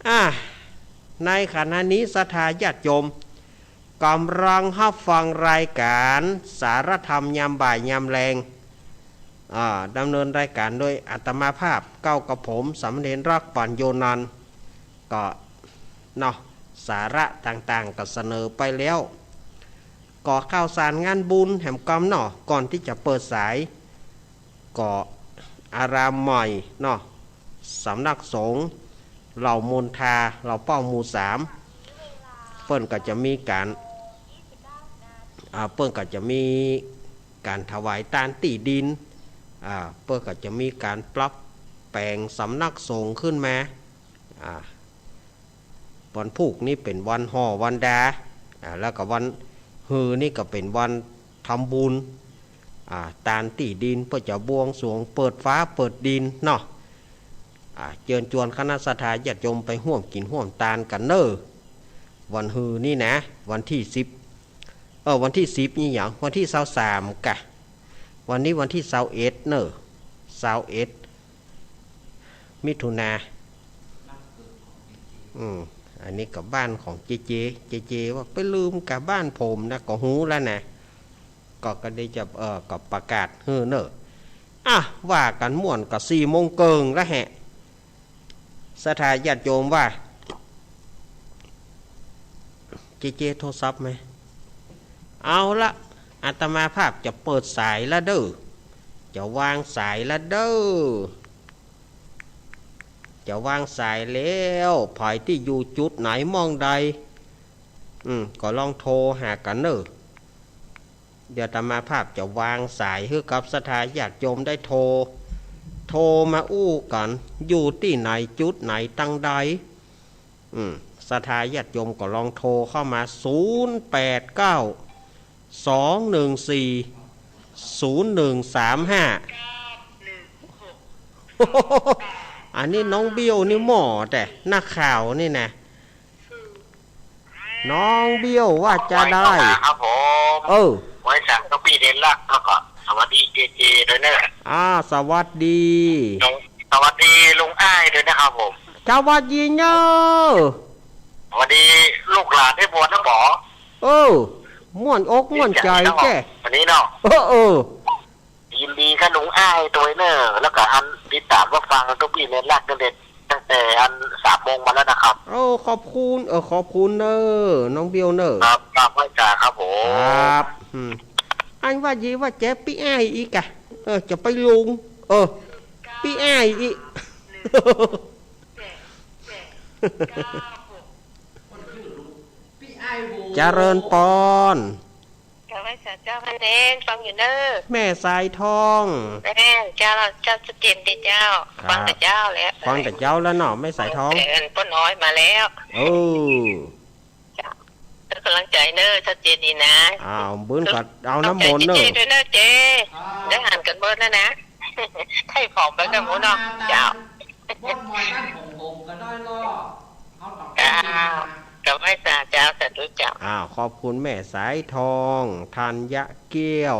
อ่า ในขณะนี้ศรัทธาญาติโยม ก๋ำลังฮับฟังรายก๋านสารธรรมยามบ่ายยามแลง อ่า ดำเนินรายก๋านโดยอาตมาภาพ เก๊ากับผม สามเณรรัก ปัญโญนันท์ ก็ เนาะ สาระต่างๆ ก็เสนอไปแล้ว ก็ข่าวสารงานบุญแหมกำเนาะ ก่อนตี้จะเปิดสาย ก็อารามใหม่เนาะ สำนักสงฆ์เหล่ามนทา เหล่าเป้าหมู่สาม เปิ้นก็จะมีก๋าน อ่า เปิ้นก็จะมีก๋านถวายตานตี้ดิน อ่า เปิ้นก็จะมีก๋านปรับแป๋งสำนักสงฆ์ขึ้นมา อ่า วันพูกนี้เป๋นวันห่อวันดา อ่า แล้วก็วันฮือนี้ก็เป๋นวันทำบุญ อ่า ตานตี้ดิน เปิ้นจะบวงสรวงเปิดฟ้าเปิดดินเนาะ อ่า เจิญจวนคณะศรัทธาญาติโยมไปฮ่วมกิ๋นฮ่วมตานกั๋นเน่อ วันฮือนี้นะ วันตี้สิบ เออ วันตี้สิบนี่หยัง วันตี้ซาวสามกะ วันนี้วันตี้ซาวเอ็ดเน่อ ซาวเอ็ด มิถุนา อืม อันนี้ก็บ้านของเจเจ เจเจว่าไปลืมกาบ้านผมนะ ก็ฮู้แล้วนะ ก็ ก็ได้จะ เอ่อ ก็ประกาศหื้อเน่อ อ่ะ ว่ากั๋นม่วนก็สี่โมงเกิ่งแล้วแหะ ศรัทธาญาติโยมว่า เจเจโทรศัพท์ไหม เอาละ อาตมาภาพจะเปิดสายละเด้อ จะวางสายละเด้อ จะวางสายแล้ว ใผตี้อยู่จุดไหนหม้องใด อืม ก็ลองโทรหากั๋นเน่อ เดี๋ยวอาตมาภาพจะวางสายหื้อกับศรัทธาญาติโยมได้โทร โทรมาอู้กั๋น อยู่ตี้ไหนจุดไหนตังใด อืม ศรัทธาญาติโยมก็ลองโทรเข้ามา ศูนย์แปดเก้า สองหนึ่งสี่ ศูนย์หนึ่งสามห้า อันนี้น้องเบี้ยวนี่หม้อแต่นักข่าวนี่นะ น้องเบี้ยวว่าจาใด ครับผม เออ ไหว้สาตุ๊ปี้เณรรัก แล้วก็สวัสดีเจเจด้วยเนอะ อ่า สวัสดี ลุง สวัสดีลุงอ้ายด้วยนะครับผม สวัสดีเนอะ สวัสดีลูกหลานตี้บวชนะหมอ เออ ม่วนอกม่วนใจ๋แก่ วันนี้เนาะ เออ เออ ยินดีกับลุงอ้ายตวยเนอะ แล้วก็อันติดต๋ามรับฟังตุ๊ปี้เณรรักตั้งแต่ ตั้งแต่อันสามโมงมาแล้วนะครับ โอ้ ขอบคุณ เออ ขอบคุณเนอะ น้องเบี้ยวเนอะ ครับ ครับ ไหว้สาครับผม ครับ อืม อันว่ายีว่าแจ๊ปี้อ้ายอีกอะ เออ จะไปลุง เออ ปี้อ้ายอีก เจริญปอน เจ้าไหว้สาเจ้า พันเอง ฟังอยู่เนอะ แม่สายทอง แม่เจ้า เจ้าชัดเจนดีเจ้า ครับ ฟังแต่เจ้าแล้ว ฟังแต่เจ้าแล้วเนาะ แม่สายทอง แต่เอิ้นป้อน้อยมาแล้ว เออ เจ้า เป็นก๋ำลังใจ๋เนอะ ชัดเจนดีนะ อ้าว บึ้นก็เอาน้ำมนต์เนอะ เจ้า เจ้าด้วยเนอะเจ้ ได้หันกั๋นเบิดแล้วนะ ไถ่ผอมไปกั๋นหมดเนาะ เจ้า เจ้า เจ้าไหว้สาเจ้า สาธุเจ้า อ้าว ขอบคุณแม่สายทอง ธัญเกี้ยว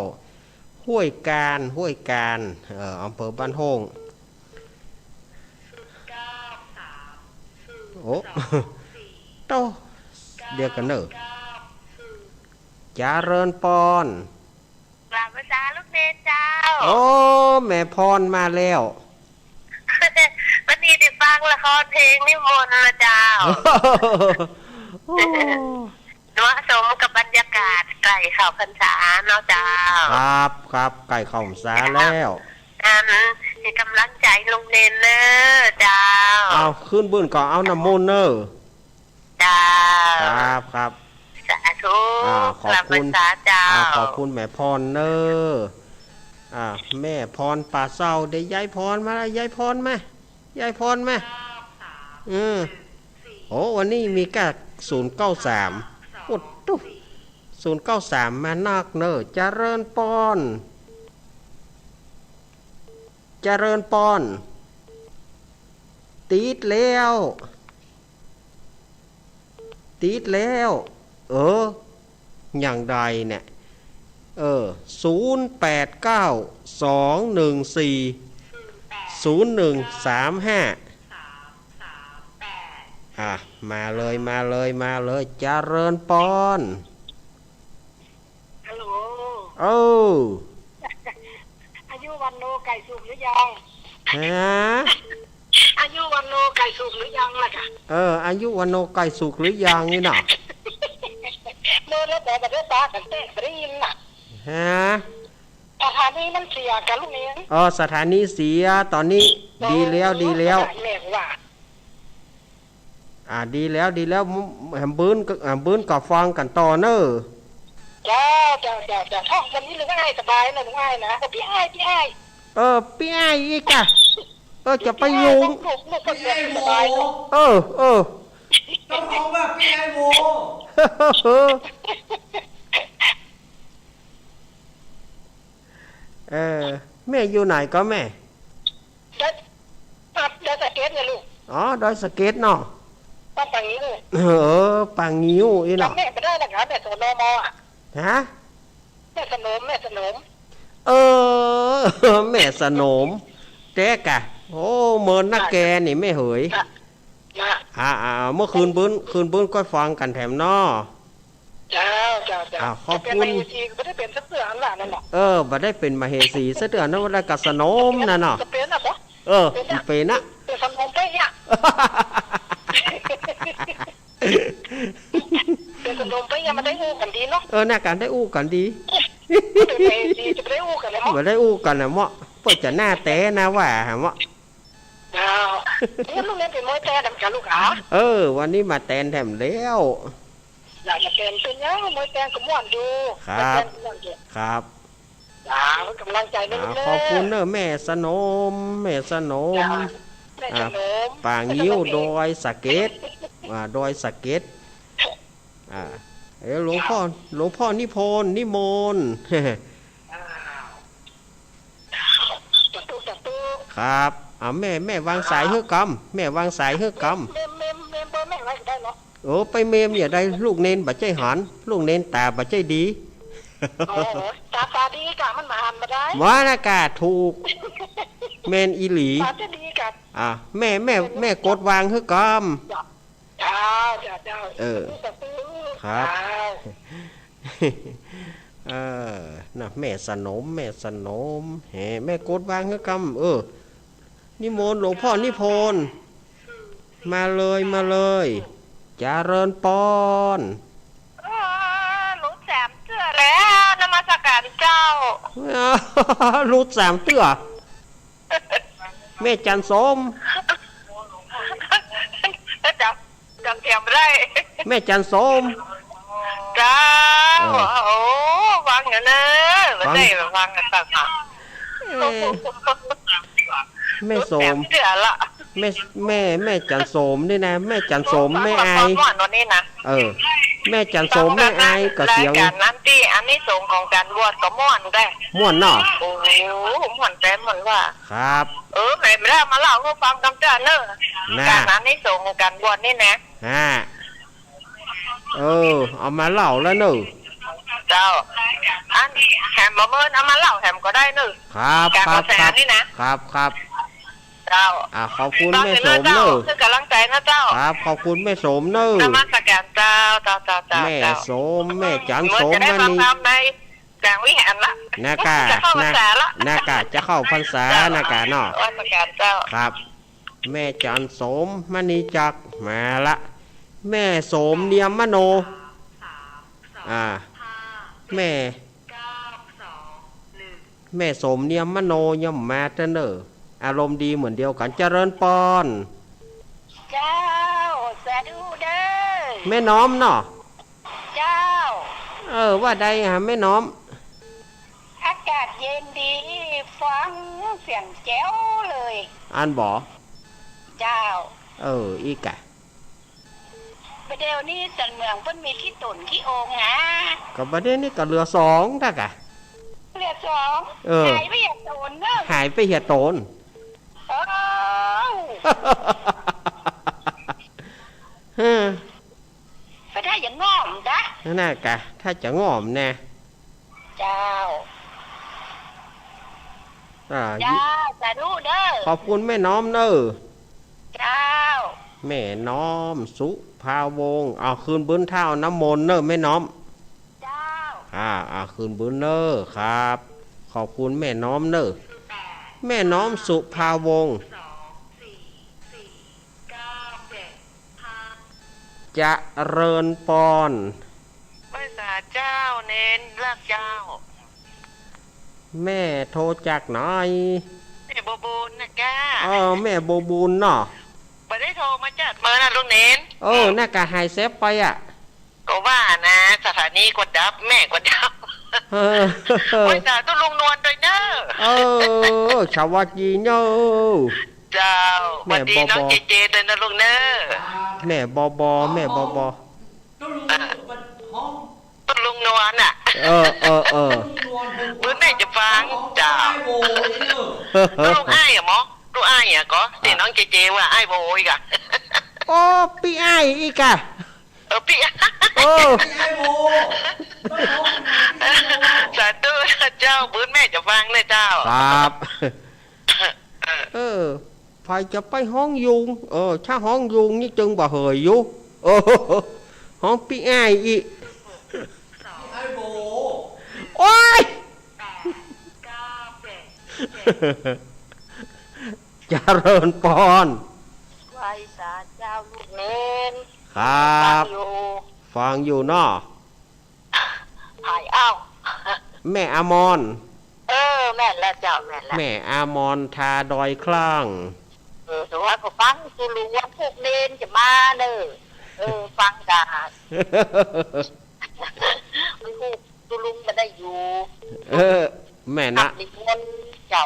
ห้วยกาญ ห้วยกาญ เอ่อ อำเภอบ้านโฮ่ง โอ้ โต้ เดี๋ยวกั๋นเนอะ เจริญปอน กราบไหว้สาลูกเณรเจ้า โอ้ แม่พรมาแล้ว วันนี้ได้ฟังละครเพลงนิมนต์นะเจ้า โอ้ เหมาะสมกับบรรยากาศใกล้เข้าพรรษาเนาะเจ้า ครับ ครับ ใกล้เข้าพรรษาแล้ว อัน ให้ก๋ำลังใจ๋ลุงเณรเนอะเจ้า เอา ขึ้นบึ้นก็เอาน้ำมนต์เนอะ เจ้า ครับ ครับ สาธุ อ่า ขอบคุณ กราบไหว้สาเจ้า อ่า ขอบคุณแม่พรเนอะ อ่า แม่พรป่าเศร้า เดี๋ยวยายพรมาละ ยายพรมา ยายพรมา อืม โอ้ วันนี้มีก้า ศูนย์เก้าสาม โอ้ตุ๊ ศูนย์เก้าสาม มานักเนอะ เจริญปอน เจริญปอน ติดแล้ว ติดแล้ว เออ อย่างใดเนี่ย เออ ศูนย์แปดเก้า สองหนึ่งสี่ ศู ศูนย์หนึ่งสามห้า อ่ะ มาเลย มาเลย มาเลย เจริญปอน ฮัลโหล เออ อายุวรรณโณใกล้สุขหรือยัง ฮะ อายุวรรณโณใกล้สุขหรือยังล่ะกะ เออ อายุวรรณโณใกล้สุขหรือยังนี่น่ะ เมื่อแล้วแต่บ่ได้ปะกั๋นแต๊บ่ได้ยินน่ะ ฮะ สถานีมันเสียก่ะลูกเนน เออ สถานีเสีย ต๋อนนี้ โอ้ ดีแล้ว ดีแล้ว แม่ว่า อ่า ดีแล้ว ดีแล้ว แหมปื๊น แหมปื๊นก็ฟังกั๋นต่อเน่อ เจ้า เจ้า เจ้า เจ้า ถ้าวันนี้ลุงอ้ายสบายนะ ลุงอ้ายนะ เออ ปี้อ้าย ปี้อ้าย เออ ปี้อ้ายอีกอะ เออ จะไปหลง ลูก ลูกก็สบายเนาะ เออ เออ ต้องฮ้องว่าปี้อ้ายโม เออ แม่อยู่ไหนก่อแม่ ดอย ดอยสะเก็ดไงลูก อ๋อ ดอยสะเก็ดเนาะ บ้านป่างิ้ว เออ ป่างิ้วอี้เนาะ จำแม่บ่ได้ละกะ แม่โสนมอะ ฮะ แม่สนม แม่สนม เออ แม่สนม แต๊กะ โอ้ เมินนักแกนี่แม่เหย จ้ะ จ้ะ อ่า อ่า เมื่อคืนปื๊น คืนปื๊นก็ฟังกั๋นแถมเนาะ เจ้า เจ้า เจ้า อ่า ขอบคุณ จะเป๋นมเหสีก็บ่ได้เป๋นสักเตื้ออันว่านั่นเนาะ เออ บ่ได้เป๋นมเหสีสักเตื้อนะ ว่าได้กะสนมน่ะเนาะ จะเป๋นน่ะบ่ เออ เป๋นน่ะ เป๋นน่ะ เป๋นสนมไปเนี่ย เป๋นสนมไปเนี่ย มันได้อู้กั๋นดีเนาะ เออ น่ากั๋นได้อู้กั๋นดี เป๋นมเหสีจะบ่ได้อู้กั๋นเลยเนาะ บ่ได้อู้กั๋นน่ะเมาะ เปิ้นจะหน้าแต๊หน้าว่าหาเมาะ เจ้า นี่ลูกเนนเป๋นมวยแต๊นำกั๋นลูกหา เออ วันนี้มาแตนแถมแล้ว อยากจะเป๋น เป๋นหยัง มวยแต๊นก็ม่วนอยู่ ครับ มวยแต๊นก็ม่วนอยู่ ครับ อ่า เป๋นก๋ำลังใจ๋นะลูกเนอะ อ่า ขอบคุณเนอะ แม่สนม แม่สนม จ้ะ แม่สนม อ่า ป่างิ้ว แม่สนม ดอยสะเก็ด อ่า ดอยสะเก็ด อ่า เอ้ย หลวงพ่อ จ้ะ หลวงพ่อนิพนธ์ นิมนต์ อ้าว สาธุ สาธุ ครับ อ่า แม่ แม่วางสายหื้อกำ แม่วางสายหื้อกำ เมม เมม เมมเบอร์แม่ไว้ก็ได้เนาะ โอ้ ไปเมมอย่าได้ ลูกเนนบ่ใจ้หัน ลูกเนนต๋าบ่ใจ้ดี โอ้โห ต๋า ต๋าดีกะ มันบ่หันบ่ได้ ว่านะกะ ถูก แม่นอี่หลี ต๋าจะดีกะ อ่า แม่ แม่ แม่กดวางหื้อกำ เจ้า เจ้า เจ้า เออ สาธุ สาธุ ครับ เจ้า เออ น่ะ แม่สนม แม่สนม แหม แม่กดวางหื้อกำ เออ นิมนต์หลวงพ่อนิพนธ์ มาเลย มาเลย เจริญปอน เออ หลุดสามเตื้อแล้ว นมัสการเจ้า หลุดสามเตื้อ แม่จันทร์สม จำ จำเสียงบ่ได้ แม่จันทร์สม เจ้า เออ โอ้ ฟังอยู่เนอะ ฟัง บ่ได้ฟังกันตั้งนาน เอ๊ะ แม่สม แม่ แม่ แม่จันทร์สมนี่นะ แม่จันทร์สม แม่อาย ฟังม่วนวันนี้นะ เออ แม่จันทร์สม แม่อาย ก็เสียง รายการนั้นตี้ อานิสงส์ของก๋านบวชก็ม่วนได้ ม่วนเนาะ โอ้โห ม่วนแต๊ ม่วนว่า ครับ เออ แหมบ่ได้มาเล่าหื้อฟังกำเตื้อเนอะ นะ ก๋านอานิสงส์ของก๋านบวชนี่นะ ฮะ เออ เอามาเล่าแล้วเนอะ เจ้า อันแหมบ่เมินเอามาเล่าแหมก็ได้เนอะ ครับ ครับ ครับ นี่นะ ครับ ครับ เจ้า อ่า ขอบคุณแม่สมเนอะ เจ้า หื้อกำลังใจ๋นะเจ้า ครับ ขอบคุณแม่สมเนอะ นมัสการเจ้า เจ้า เจ้า เจ้า แม่สม แม่จันทร์สม เมื่อจะได้ มานี่ ฟังธรรมใน กลางวิหารละ นากะ จะเข้าพรรษาละ นากะ จะเข้าพรรษา เจ้า นากะเนาะ นมัสการเจ้า ครับ แม่จันทร์สม มณีจักร มาละ แม่สมเนียมมโน อ่า แม่ แม่สมเนียมมโน ยังบ่มาเตื้อเน่อ อารมณ์ดีเหมือนเดียวกั๋น เจริญปอน เจ้า สาธุเด้อ แม่น้อมเนาะ เจ้า เออ ว่าใดฮะแม่น้อม อากาศเย็นดี ฟังเสียงแจ๋วเลย อั้นบ่ เจ้า เออ อี้กะ บ่าเดี่ยวนี้สันเมืองเปิ้นมีขี้ต๋นขี้โองนะ ก็บ่าเดี่ยวนี้ก็เหลือสองตากะ เหลือสอง เออ หายไปเหียต๋นเน่อ หายไปเหียต๋น เออ เออ ก็ถ้าอย่าง้อมนะ นั่นน่ะกะ ถ้าจะง้อมนะ เจ้า อ่า เจ้า สาธุเน่อ ขอบคุณแม่น้อมเน่อ เจ้า แม่น้อมสุภาวงศ์ เอาคืนบื้นถ้าเอาน้ำมนต์เน่อแม่น้อม เจ้า อ่า อ่า คืนบื้นเน่อครับ ขอบคุณแม่น้อมเน่อ แม่น้อมสุภาวงศ์ เจริญปอน ไหว้สาเจ้า เณรเจ้า แม่โทรจากไหน แม่บัวบูนนะเจ้า เออ แม่บัวบูนเนาะ บ่ได้โทรมาจักเมินนะลุงเณร เออ น่ากะหายแซบไปอะ ก็ว่านะ สถานีก็ดับ แม่ก็ดับ เออ ไหว้สาธุลุงนวลด้วยเน่อ เออ สวัสดีเน่อ เจ้า แม่ สวัสดีน้อง บอ บอ เจเจด้วยนะลุงเน่อ แม่บอบอ แม่บอบอ ลุงนวลน่ะ เออ เออ เออ มื้อไหนจะฟัง เจ้า ลุงอ้ายอะหมอ ลุงอ้ายอะก็ ตี้น้องเจเจว่าอ้ายโบอีกอะ โอ้ ปี้อ้ายอีกอะ เออ ปี้ โอ้ สาธุนะเจ้า มื้อแม่จะฟังนะเจ้า ครับ เออ ใผจะไปฮ้องยุง เออ ถ้าฮ้องยุงนี่จึงบ่เหยอยู่ เออ ฮ้องปี้อ้ายอีก โอ๊ย เจริญปอน ไหว้สาเจ้าลูกเณร ครับ ฟังอยู่ ฟังอยู่เนาะ ไผอ้าว แม่อมร เออ แม่นแล้วเจ้า แม่นแล้ว แม่อมรทาดอยคลั่ง เออ แต่ว่าก็ฟังตูลุงว่าพวกเณรจะมาเน่อ เออ ฟังกะ มันฮู้ตูลุงบ่ได้อยู่ เออ แม่นนะ นิมนต์เจ้า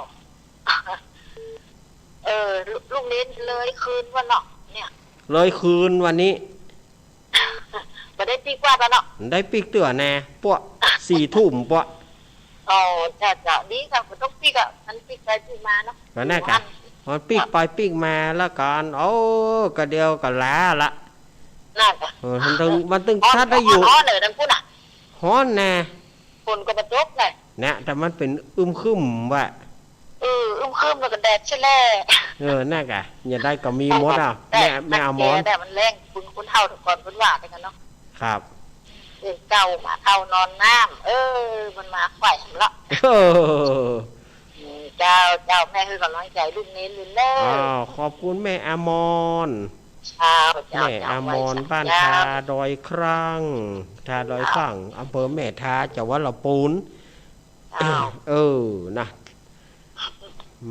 เออ ลูกเณรเลยคืนวะเนาะ เนี่ย เลยคืนวันนี้ บ่ได้ปิ๊กวัดแล้วเนาะ ได้ปิ๊กเตื้อแน่ ปะ สี่ทุ่มปะ อ๋อ เจ้า เจ้า ดีค่ะ บ่ต้องปิ๊กอะ มันปิ๊กไปปิ๊กมาเนาะ ก็น่ากะ มันปิ๊กไปปิ๊กมาแล้วกัน โอ้ กะเดียวกะล้าละ น่ากะ เออ มันตึง มันตึง ฮ้อน ชัดได้อยู่ ฮ้อน ฮ้อนเน่อ ดังปุ้นอะ ฮ้อนแน่ ฝนก็บ่ตกเลย นะ แต่มันเป๋นอึมครึมว่ะ เออ อึมครึมแล้วก็แดดใช่แหละ เออ น่ากะ อย่าได้ก็มีหมดอะ แดด แม่ แม่อมร แดดมันแรง คุณ คุณเฒ่าแต่ก่อนเพิ่นว่าแต่กันเนาะ ครับ เออ เก่าหมาเฒ่านอนน้ำ เออ มันมาไขว่ละ เออ อืม เจ้า เจ้า แม่หื้อกำลังใจ๋ลูกเณรอยู่เน่อ อ้าว ขอบคุณแม่อมร เจ้า เจ้า แม่อมร เจ้า ไหว้สา บ้านทาดอยคลั่ง ทาดอยคลั่ง อำเภอแม่ทา จังหวัดลำพูน เจ้า เออ นะ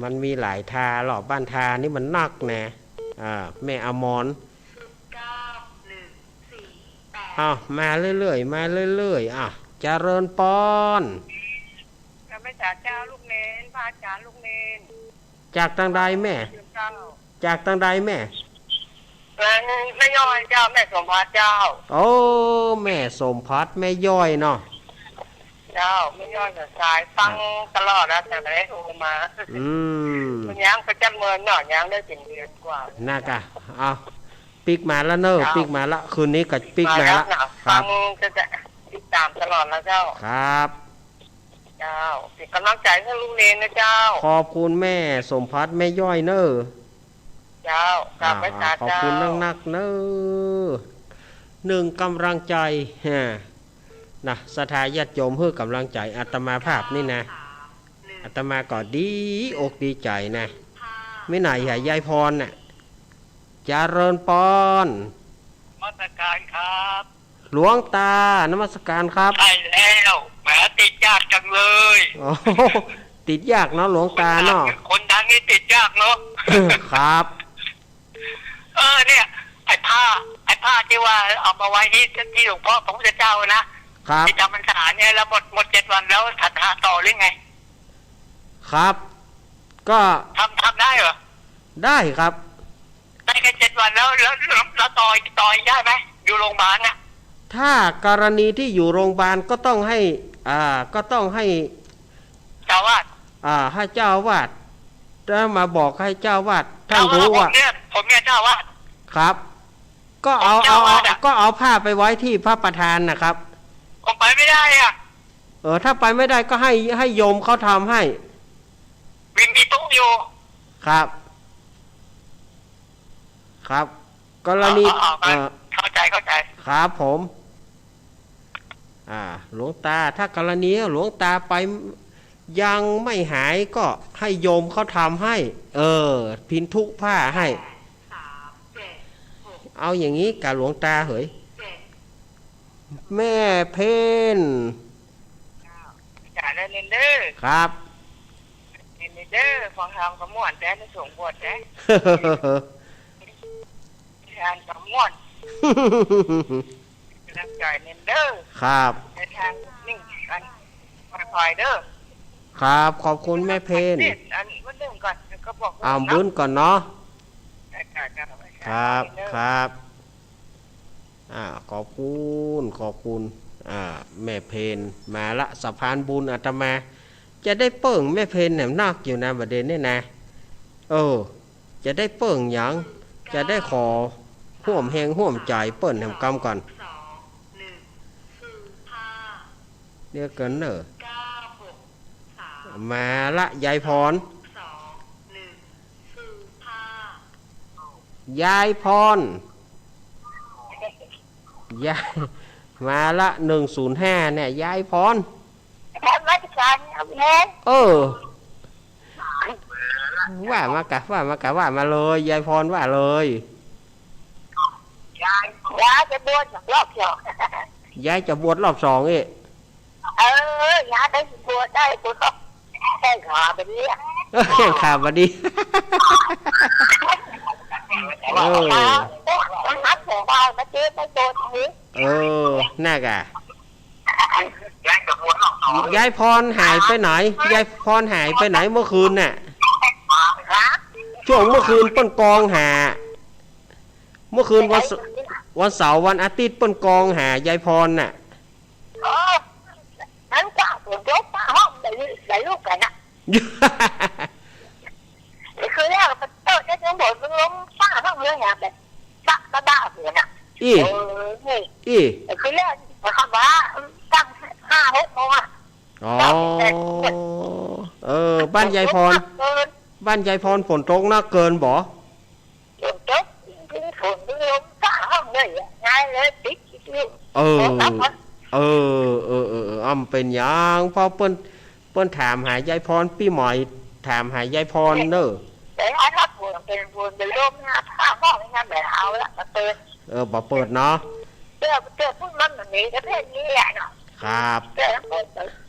มันมีหลายทาหรอก บ้านทานี่มันนักนะ อ่า แม่อมร อ้าว มาเรื่อยๆ มาเรื่อยๆ อ่ะ เจริญปอน กราบไหว้สาเจ้าลูกเณร พระอาจารย์ลูกเณร จากตางใดแม่ เจ้า จากตางใดแม่ แม่ แม่ย้อยเจ้า แม่สมภารเจ้า โอ้ แม่สมภาร แม่ย้อยเนาะ เจ้า แม่ย้อยกับสายฟัง อ่ะ ตลอดแล้ว แต่ไม่ได้โทรมา อืม มันยังไปจักเมินเนาะ ยังได้เป๋นเดือนกว่า น่ากะ เอา ปิ๊กมาแล้วเน่อ เจ้า ปิ๊กมาละ คืนนี้ก็ปิ๊กมาละ มาแล้วเนาะ ครับ ฟังจะ จะติดตามตลอดแล้วเจ้า ครับ เจ้า เป๋นกำลังใจ๋หื้อลูกเณรนะเจ้า ขอบคุณแม่สมภาร แม่ย้อยเน่อ เจ้า กราบไหว้สา อ่า ขอบคุณ เจ้า นักๆ เน่อ นึ่งกำลังใจ๋ ฮะ นะ ศรัทธาญาติโยมหื้อกำลังใจ๋อาตมาภาพนี่นะ อาตมาก็ดีอกดีใจ๋นะ ไม่หน่อยอย่ายายพรน่ะ เจริญปอน นมัสการครับ หลวงตา นมัสการครับ ใช่แล้ว แหม ติดยากจังเลย โอ้โห ติดยากเนาะหลวงตาเนาะ คนดังนี่ติดยากเนาะ ครับ เออ เนี่ย ไอ้ผ้า ไอ้ผ้าตี้ว่าเอามาไว้ที่ ที่หลวงพ่อพระพุทธเจ้านะ ครับ ตี้จำพรรษาเนี่ย แล้วหมด หมดเจ็ดวันแล้วศรัทธาต่อหรือไง ครับ ก็ ทำ ทำได้เหรอ ได้ครับ ได้แค่เจ็ดวันแล้ว แล้ว แล้ว แล้วต่ออีก ต่ออีกได้ไหม อยู่โรงพยาบาลน่ะ ถ้ากรณีที่อยู่โรงพยาบาลก็ต้องให้ อ่า ก็ต้องให้ เจ้าอาวาส อ่า ให้เจ้าอาวาส แล้วมาบอกให้เจ้าอาวาสท่านรู้ว่า เจ้าอาวาส ผมเนี่ย ผมเนี่ยเจ้าอาวาส ครับ ก็เอา ผมเจ้าอาวาสอะ เอา ก็เอาผ้าไปไว้ที่พระประธานนะครับ ผมไปไม่ได้อะ เออ ถ้าไปไม่ได้ก็ให้ ให้โยมเขาทำให้ เป็นพินทุอยู่ ครับ ครับ กรณี อ๋อ อ๋อ อ๋อ เอ่อ เข้าใจ๋ เข้าใจ๋ ครับผม อ่า หลวงตา ถ้ากรณีหลวงตาไปยังไม่หายก็ให้โยมเขาทำให้ เออ พินทุผ้าให้ เอาอย่างนี้กะหลวงตาเหย แม่เพ็ญ จ๋า เด้อเณรเด้อ ครับ เณรเด้อ ฟังธรรมก็ม่วนแต๊ พระสงฆ์บวชแต๊ ทานก็ม่วน กำลังใจ๋เณรเด้อ ครับ ในทางนิ่งอัน ค่อยๆ เด้อ ครับ ขอบคุณแม่เพ็ญ อันนี้วันหนึ่งก่อน แล้วก็บอก อ่า เนาะ มื้นก่อนเนาะ จ้ะ จ้ะ จ้ะ ครับ เณรเด้อ ครับ อ่า ขอบคุณ ขอบคุณ อ่า แม่เพ็ญ มาละ สะพานบุญอาตมา จะได้เปิ้งแม่เพ็ญแหมนักอยู่นะ บ่าเด่นเนี่ยนะ เออ จะได้เปิ้งหยัง จะได้ขอฮ่วมแฮงฮ่วมใจ๋เปิ้นแหมกำก่อน เดี๋ยวก่อนเน่อ มาละ ยายพร ยายพร ยาย มาละ หนึ่งศูนย์ห้า เนี่ย ยายพร เออ ว่ามากะ ว่ามากะ ว่ามาเลย ยายพร ว่าเลย ยาย ยายจะบวชรอบสอง ยายจะบวชรอบสองอีก เออ ยายได้บวชได้ บวชได้ แข้งขาบ่ดีอะ แข้งขาบ่ดี เออ มันนัดหมู่บ้านมาเจ๊ไม่โดนนี้ เออ น่ากะ ยายพรหายไปไหน ยายพรหายไปไหนเมื่อคืนน่ะ ฮะ ช่วงเมื่อคืนเปิ้นกองหา เมื่อคืนวันเส- ไปไหน วันเสาร์วันอาทิตย์เปิ้นกองหายายพรน่ะ เออ มันกะฝนตกฟ้าห้อง ได้ยิน ได้รู้กันน่ะ คือแล้วมันตกได้ทั้งฝนทั้งลมฟ้าห้องเลยอะ แบบบ้าบ้าบ้าหัวน่ะ อี้ เออ นี่ อี้ คือแล้วมันคำว่าตั้งห้าหกโมงอะ อ๋อ เออ บ้านยายพร ฝนตกหนักเกิน บ้านยายพรฝนตกหนักเกินบ่ ฝนตก ทั้งฝนทั้งลมฟ้าห้องเลยอะ ง่ายเลย ปิด เออ เออ เออ เออ เออ อ้ำ เป๋นหยัง เพราะเปิ้น เปิ้นถามหายายพร ปี้หมอยถามหายายพรเน่อ แต่อันว่าฝนเป๋นฝนเป๋นลมนะ ฟ้าห้องนี่นะ บ่เอาละ บ่เปิด เออ บ่เปิดเนาะ เปิด เปิดปุ้นมันบ่มี ประเภทนี้แหละเนาะ ครับ เปิดปุ้น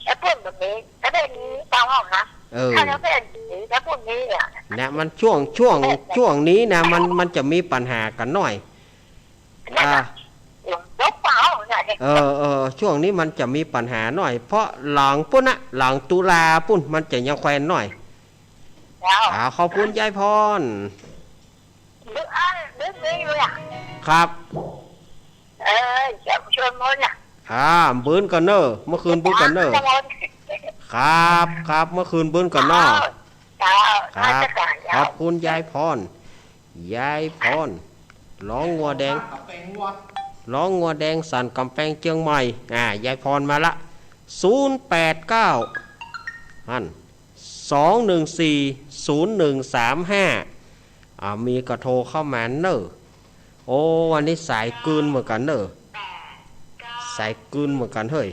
ไอ้ปุ้นบ่มี ประเภทนี้ ฟ้าห้องนะ เออ ถ้าประเภทนี้ ถ้าปุ้นนี้อะ เนี่ย มันช่วง ช่วง ช่วงนี้นะ มัน มันจะมีปัญหากั๋นหน่อย นั่นน่ะ อ่า ยกเป๋าน่ะเนี่ย เออ เออ ช่วงนี้มันจะมีปัญหาหน่อย เพราะหลังปุ้นน่ะ หลังตุลาปุ้น มันจะยังแควนหน่อย เจ้า อ่า ขอบคุณยายพร นึก อ่ะ นึกไม่อยู่อ่ะ ครับ เออ จะชวนมนต์น่ะ อ่า มื้นก่อนเน่อ เมื่อคืนมื้นก่อนเน่อ ครับ ครับ เมื่อคืนมื้นก่อนเนาะ เจ้า ครับ เจ้า ขอบคุณยายพร ยายพร ร้องงัวแดง ร้องงัวแดงสันก๋ำแปงเจียงใหม่ อ่า ยายพรมาละ ศูนย์แปดเก้า หั้น สองหนึ่งสี่ ศูนย์หนึ่งสามห้า อ่า มีก็โทรเข้ามาเน่อ โอ้ วันนี้สายกืนเหมือนกั๋นเน่อ สายกืนเหมือนกั๋นเฮ้ย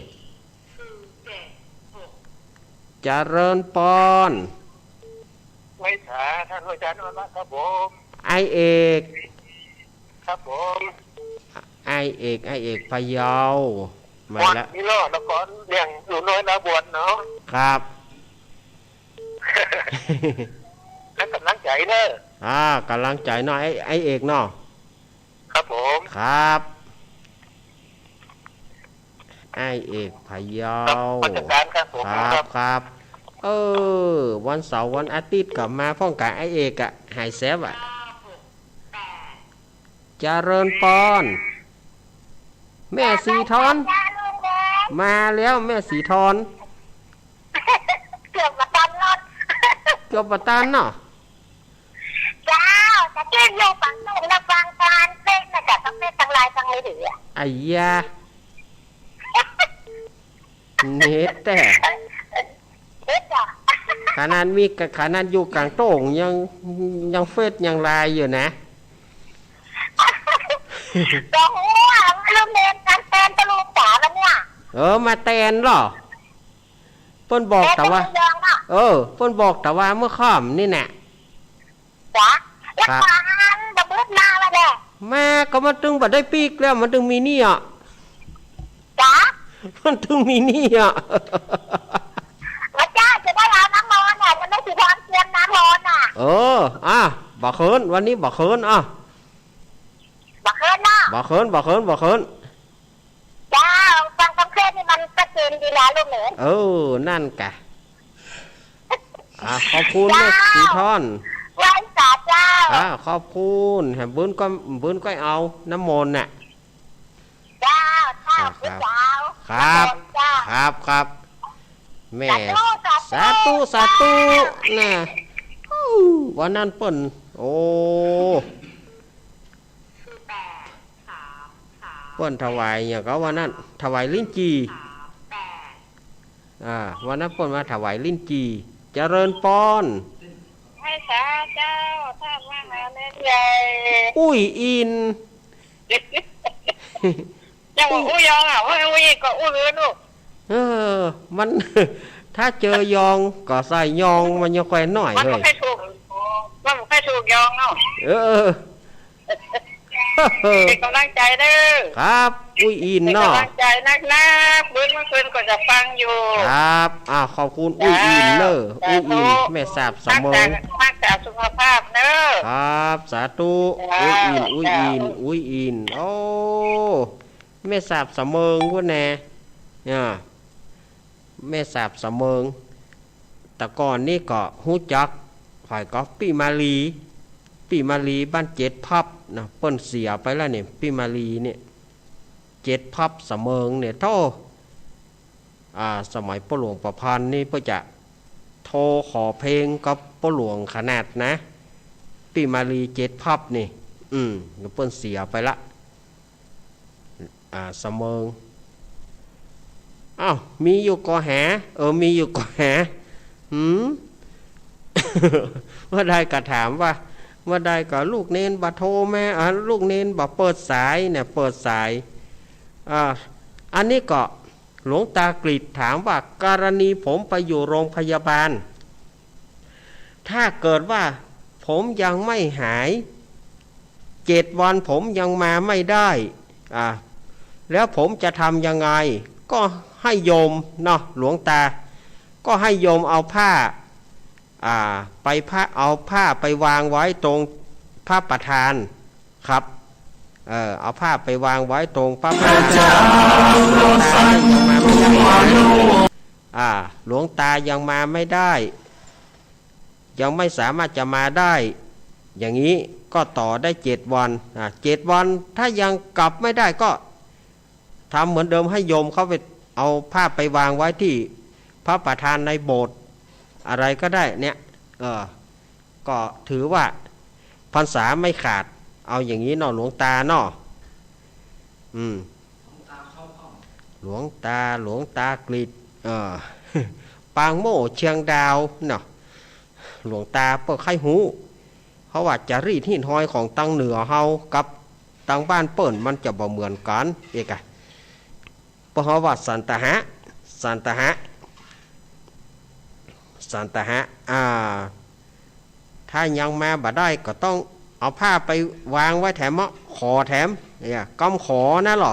เจริญปอน ไหว้สาท่านอาจ๋ารย์อนุรักษ์ครับผม อ้ายเอก ครับผม อ้ายเอก อ้ายเอกพะเยา มาละ นี่เนาะ นครเลี้ยงหนูน้อยนาบวนเนาะ ครับ ให้ก๋ำลังใจ๋เน่อ อ่า ก๋ำลังใจ๋เนาะ อ้าย อ้ายเอกเนาะ ครับผม ครับ อ้ายเอกพะเยา ครับ ราชการครับผม ครับ ครับ ครับ เออ วันเสาร์วันอาทิตย์ก็มาพ่องกับอ้ายเอกอะ หายแซบอะ เจริญปอน แม่สีทอน มาแล้วแม่สีทอน เกือบบ่ตันรถ เกือบบ่ตันเนาะ เจ้า ตะกี้อยู่ปากช่องนะ ฟังตอนเต้นนะจ๊ะ ต้องเต้นทั้งไลน์ทั้งมือถืออะ อ้ายยา เน็ตแต๊ เน็ตจ้ะ ขนาดมี ขนาดอยู่ก๋างโต้งยัง ยังเฟซยังไลน์อยู่นะ ก็ฮู้ว่าลูกเณรมาแตนตะลุงจ๋าวันเนี่ย เออ มาแตนเหรอ เปิ้นบอก แตนตะลุง ตะวา ยองเนาะ เออ เปิ้นบอกตะวาเมื่อค่ำนี่แหละ จ๊ะ แล้ว ครับ ปานบ่บึดมาแล้วแหละ มาก็มันตึงบ่ได้ปิ๊กแล้ว มันตึงมีหนี้อ่ะ จ๊ะ มันตึงมีหนี้อ่ะ แล้วเจ้าจะได้เอาน้ำมนต์น่ะ จะได้สิพร้อมเตรียมน้ำมนต์น่ะ เออ อ่ะ บ่เคิน วันนี้บ่เคิน อ่ะ บ่เคินเนาะ บ่เคิน บ่เคิน บ่เคิน เจ้า ฟังกำเพลงนี่มันกระเจินดีนะลูกเหลน เออ นั่นกะ อ่า ขอบคุณ เจ้า แม่ศรีทอน ไหว้สาเจ้า อ่า ขอบคุณ แหม เปิ้นก็ เปิ้นก็เอาน้ำมนต์น่ะ เจ้า เจ้า ครับ เจ้า ครับ น้ำมนต์เจ้า ครับ ครับ แม่ สาธุ สาธุ สาธุ สาธุ เจ้า น่ะ อู้ วันนั้นเปิ้น โอ้ เปิ้นถวายหยังก็วันนั้น ถวายลิ้นจี่ อ่า วันนั้นเปิ้นมาถวายลิ้นจี่ เจริญปอน ไหว้สาเจ้า ท่านมหาเล็กใหญ่ อุ้ยอิน เจ้าว่าอู้ยองอ่ะ ว่าอู้อีกก็อู้เลยลูก เออ มัน ถ้าเจอยองก็ใส่ยอง มันยังค่อยหน้อย มันบ่ เฮ้ย ค่อยถูก มันบ่ค่อยถูกยองเนาะ เออ เป็นกำลังใจเด้อ ครับ อุ้ยอิน เป็น เนาะ กำลังใจนักๆ เบิ่งเมื่อคืนก็จะฟังอยู่ ครับ อ่า ขอบคุณ เจ้า อุ้ยอินเนอะ สาธุ อุ้ยอิน แม่สาบเสมิง รักษา รักษาสุขภาพเนอะ ครับ สาธุ เจ้า อุ้ยอิน อุ้ยอิน เจ้า อุ้ยอิน โอ้ แม่สาบเสมิงพุ้นแน่ อ่า แม่สาบเสมิง แต่ก่อนนี่ก็ฮู้จัก ใผก็ปี้มาลี ปี้มาลีบ้านเจ็ดพับนะ เปิ้นเสียไปแล้วเนี่ย ปี้มาลีเนี่ย เจ็ดพับเสมิงเนี่ย โธ่ อ่า สมัยป้อหลวงประพันธ์นี่เปิ้นจะโทรขอเพลงกับป้อหลวงขนาดนะ ปี้มาลีเจ็ดพับนี่ อืม เปิ้นเสียไปละ อ่า เสมิง อ้าว มีอยู่ก่อแห เออ มีอยู่ก่อแห หืม เมื่อใดก็ถามว่า เมื่อใดก็ลูกเณรบ่โทรมา อ่า ลูกเณรบ่เปิดสายเนี่ย เปิดสาย อ่า อันนี้ก็หลวงตากฤษถามว่า กรณีผมไปอยู่โรงพยาบาล ถ้าเกิดว่าผมยังไม่หาย เจ็ดวันผมยังมาไม่ได้ อ่า แล้วผมจะทำยังไง ก็ให้โยมเนาะ หลวงตา ก็ให้โยมเอาผ้า อ่า ไปผ้า เอาผ้าไปวางไว้ตรงพระประธานครับ เออ เอาผ้าไปวางไว้ตรงพระประธาน หลวงตายังมาไม่ได้ อ่า หลวงตายังมาไม่ได้ ยังไม่สามารถจะมาได้ อย่างนี้ก็ต่อได้เจ็ดวัน อ่า เจ็ดวัน ถ้ายังกลับไม่ได้ก็ทำเหมือนเดิม ให้โยมเข้าไปเอาผ้าไปวางไว้ที่พระประธานในโบสถ์อะไรก็ได้เนี่ย เออ ก็ถือว่าพรรษาไม่ขาด เอาอย่างนี้เนาะ หลวงตาเนาะ อืม หลวงตา หลวงตากฤษ เออ ปางโม่เชียงดาวเนาะ หลวงตาเปิ้นใค่ฮู้ เพราะว่าจารีตหิ้นห้อยของตังเหนือเฮากับตังบ้านเปิ้นมันจะบ่เหมือนกั๋น เอกอะ เปิ้นฮ้องว่าสันตะหะ สันตะหะ สันตะหะ อ่า ถ้ายังมาบ่ได้ก็ต้องเอาผ้าไปวางไว้แถมเนาะ ขอแถม เนี่ย กำขอนะเหรอ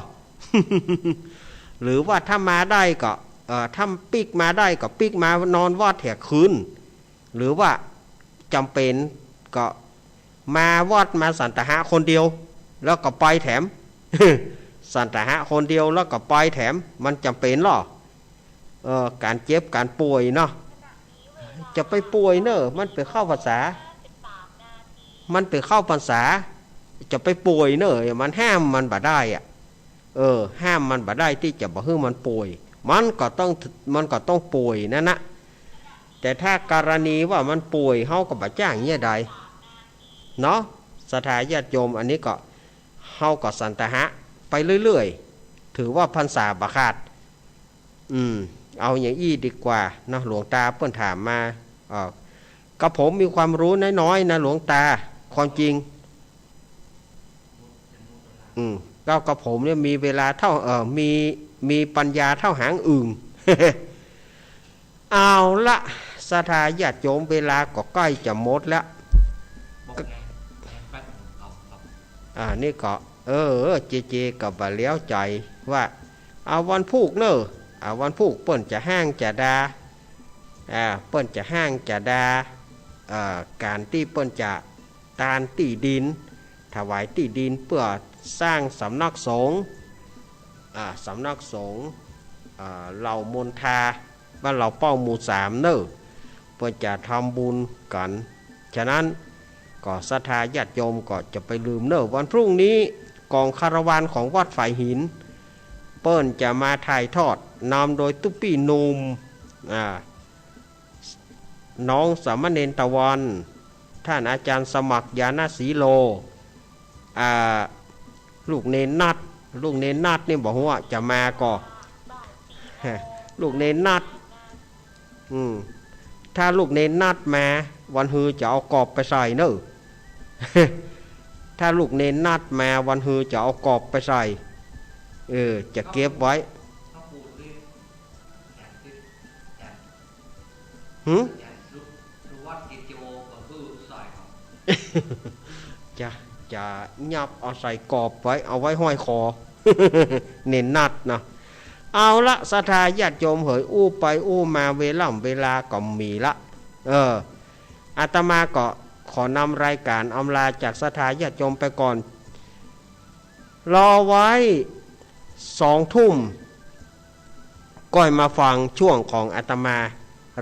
หรือว่าถ้ามาได้ก็ เอ่อ ถ้าปิ๊กมาได้ก็ปิ๊กมานอนวัดแถมคืน หรือว่าจ๋ำเป๋นก็มาวัดมาสันตะหะคนเดียว แล้วก็ไปแถม สันตะหะคนเดียวแล้วก็ไปแถม มันจ๋ำเป๋นเหรอ เอ่อ ก๋านเจ็บก๋านป่วยเนาะ จะไปป่วยเน่อ มันเป๋นเข้าพรรษา มันเป๋นเข้าพรรษา จะไปป่วยเน่อ มันห้ามมันบ่ได้อะ เออ ห้ามมันบ่ได้ตี้จะบ่หื้อมันป่วย มันก็ต้อง มันก็ต้องป่วยนั่นนะ แต่ถ้ากรณีว่ามันป่วย เฮาก็บ่จ้างเยียะใด เนาะ ศรัทธาญาติโยม อันนี้ก็ เฮาก็สันตะหะไปเรื่อยๆ ถือว่าพรรษาบ่ขาด อืม เอาอย่างอี้ดีกว่าเนาะ หลวงตาเปิ้นถามมา อ่า กระผมมีความรู้น้อยๆ นะหลวงตา ความจริง อืม ก็กระผมเนี่ยมีเวลาเท่า เอ่อ มี มีปัญญาเท่าหางอึ่ง เอาละ ศรัทธาญาติโยม เวลาก็ใกล้จะหมดแล้ว อ่า นี่ก็ เออ เจเจก็บ่าเลี้ยวใจ๋ว่า เอาวันพูกเน่อ เอาวันพูกเปิ้นจะฮ้างจะด่า อ่า เปิ้นจะฮ้างจะด่า เอ่อ ก๋านตี้เปิ้นจะตานตี้ดิน ถวายตี้ดินเปื้อสร้างสำนักสงฆ์ อ่า สำนักสงฆ์ อ่า เหล่ามนทา บ้านเหล่าเป้าหมู่สามเน่อ เปิ้นจะทำบุญกั๋น ฉะนั้นก็ศรัทธาญาติโยมก็จะไปลืมเน่อ วันพรุ่งนี้กองคาราวานของวัดฝายหิน เปิ้นจะมาถ่ายทอด นำโดยตุ๊ปี้หนุ่ม อ่า น้องสามเณรตะวัน ท่านอาจารย์สมัคร ญาณศรีโล อ่า ลูกเณรนัด ลูกเณรนัดนี่บ่ฮู้ว่าจะมาก่อ ลูกเณรนัด อืม ถ้าลูกเณรนัดมา วันฮือจะเอากอบไปใส่เน่อ ถ้าลูกเณรนัดมา วันฮือจะเอากอบไปใส่ เออ จะเก็บไว้ หืม จะ จะยับเอาใส่กอบไว้ เอาไว้ห้อยคอ เณรนัดนะ เอาละ ศรัทธาญาติโยมเหย อู้ไปอู้มา เวล่ำเวลาก็มีละ เออ อาตมาก็ขอนำรายการอำลาจากศรัทธาญาติโยมไปก่อน รอไว้สองทุ่ม ก้อยมาฟังช่วงของอาตมา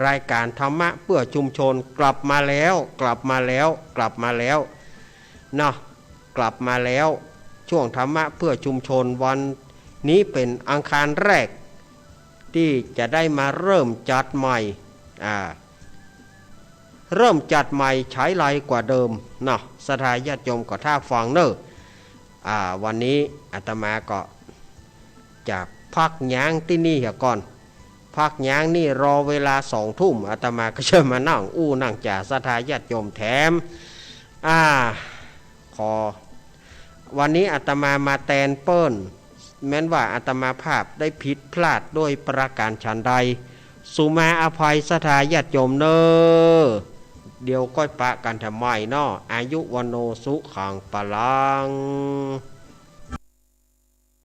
รายการธรรมะเพื่อชุมชน กลับมาแล้ว กลับมาแล้ว กลับมาแล้ว เนาะ กลับมาแล้ว ช่วงธรรมะเพื่อชุมชน วันนี้เป๋นอังคารแรก ตี้จะได้มาเริ่มจัดใหม่ อ่า เริ่มจัดใหม่ฉายไลกว่าเดิมเนาะ ศรัทธาญาติโยมก็ท่าฟังเน่อ อ่า วันนี้อาตมาก็จะพักยั้งตี้นี่เหียก่อน พักยั้งนี่รอเวลาสองทุ่ม อาตมาก็จะมานั่งอู้นั่งจ๋าศรัทธาญาติโยมแถม อ่า ขอ วันนี้อาตมามาแตนเปิ้น แม้นว่าอาตมาภาพได้ผิดพลาดด้วยประการฉันใด สุมาอภัยศรัทธาญาติโยมเน่อ เดี๋ยวก้อยปะกั๋นแถมใหม่เนาะ อายุวัณโณสุขังพลัง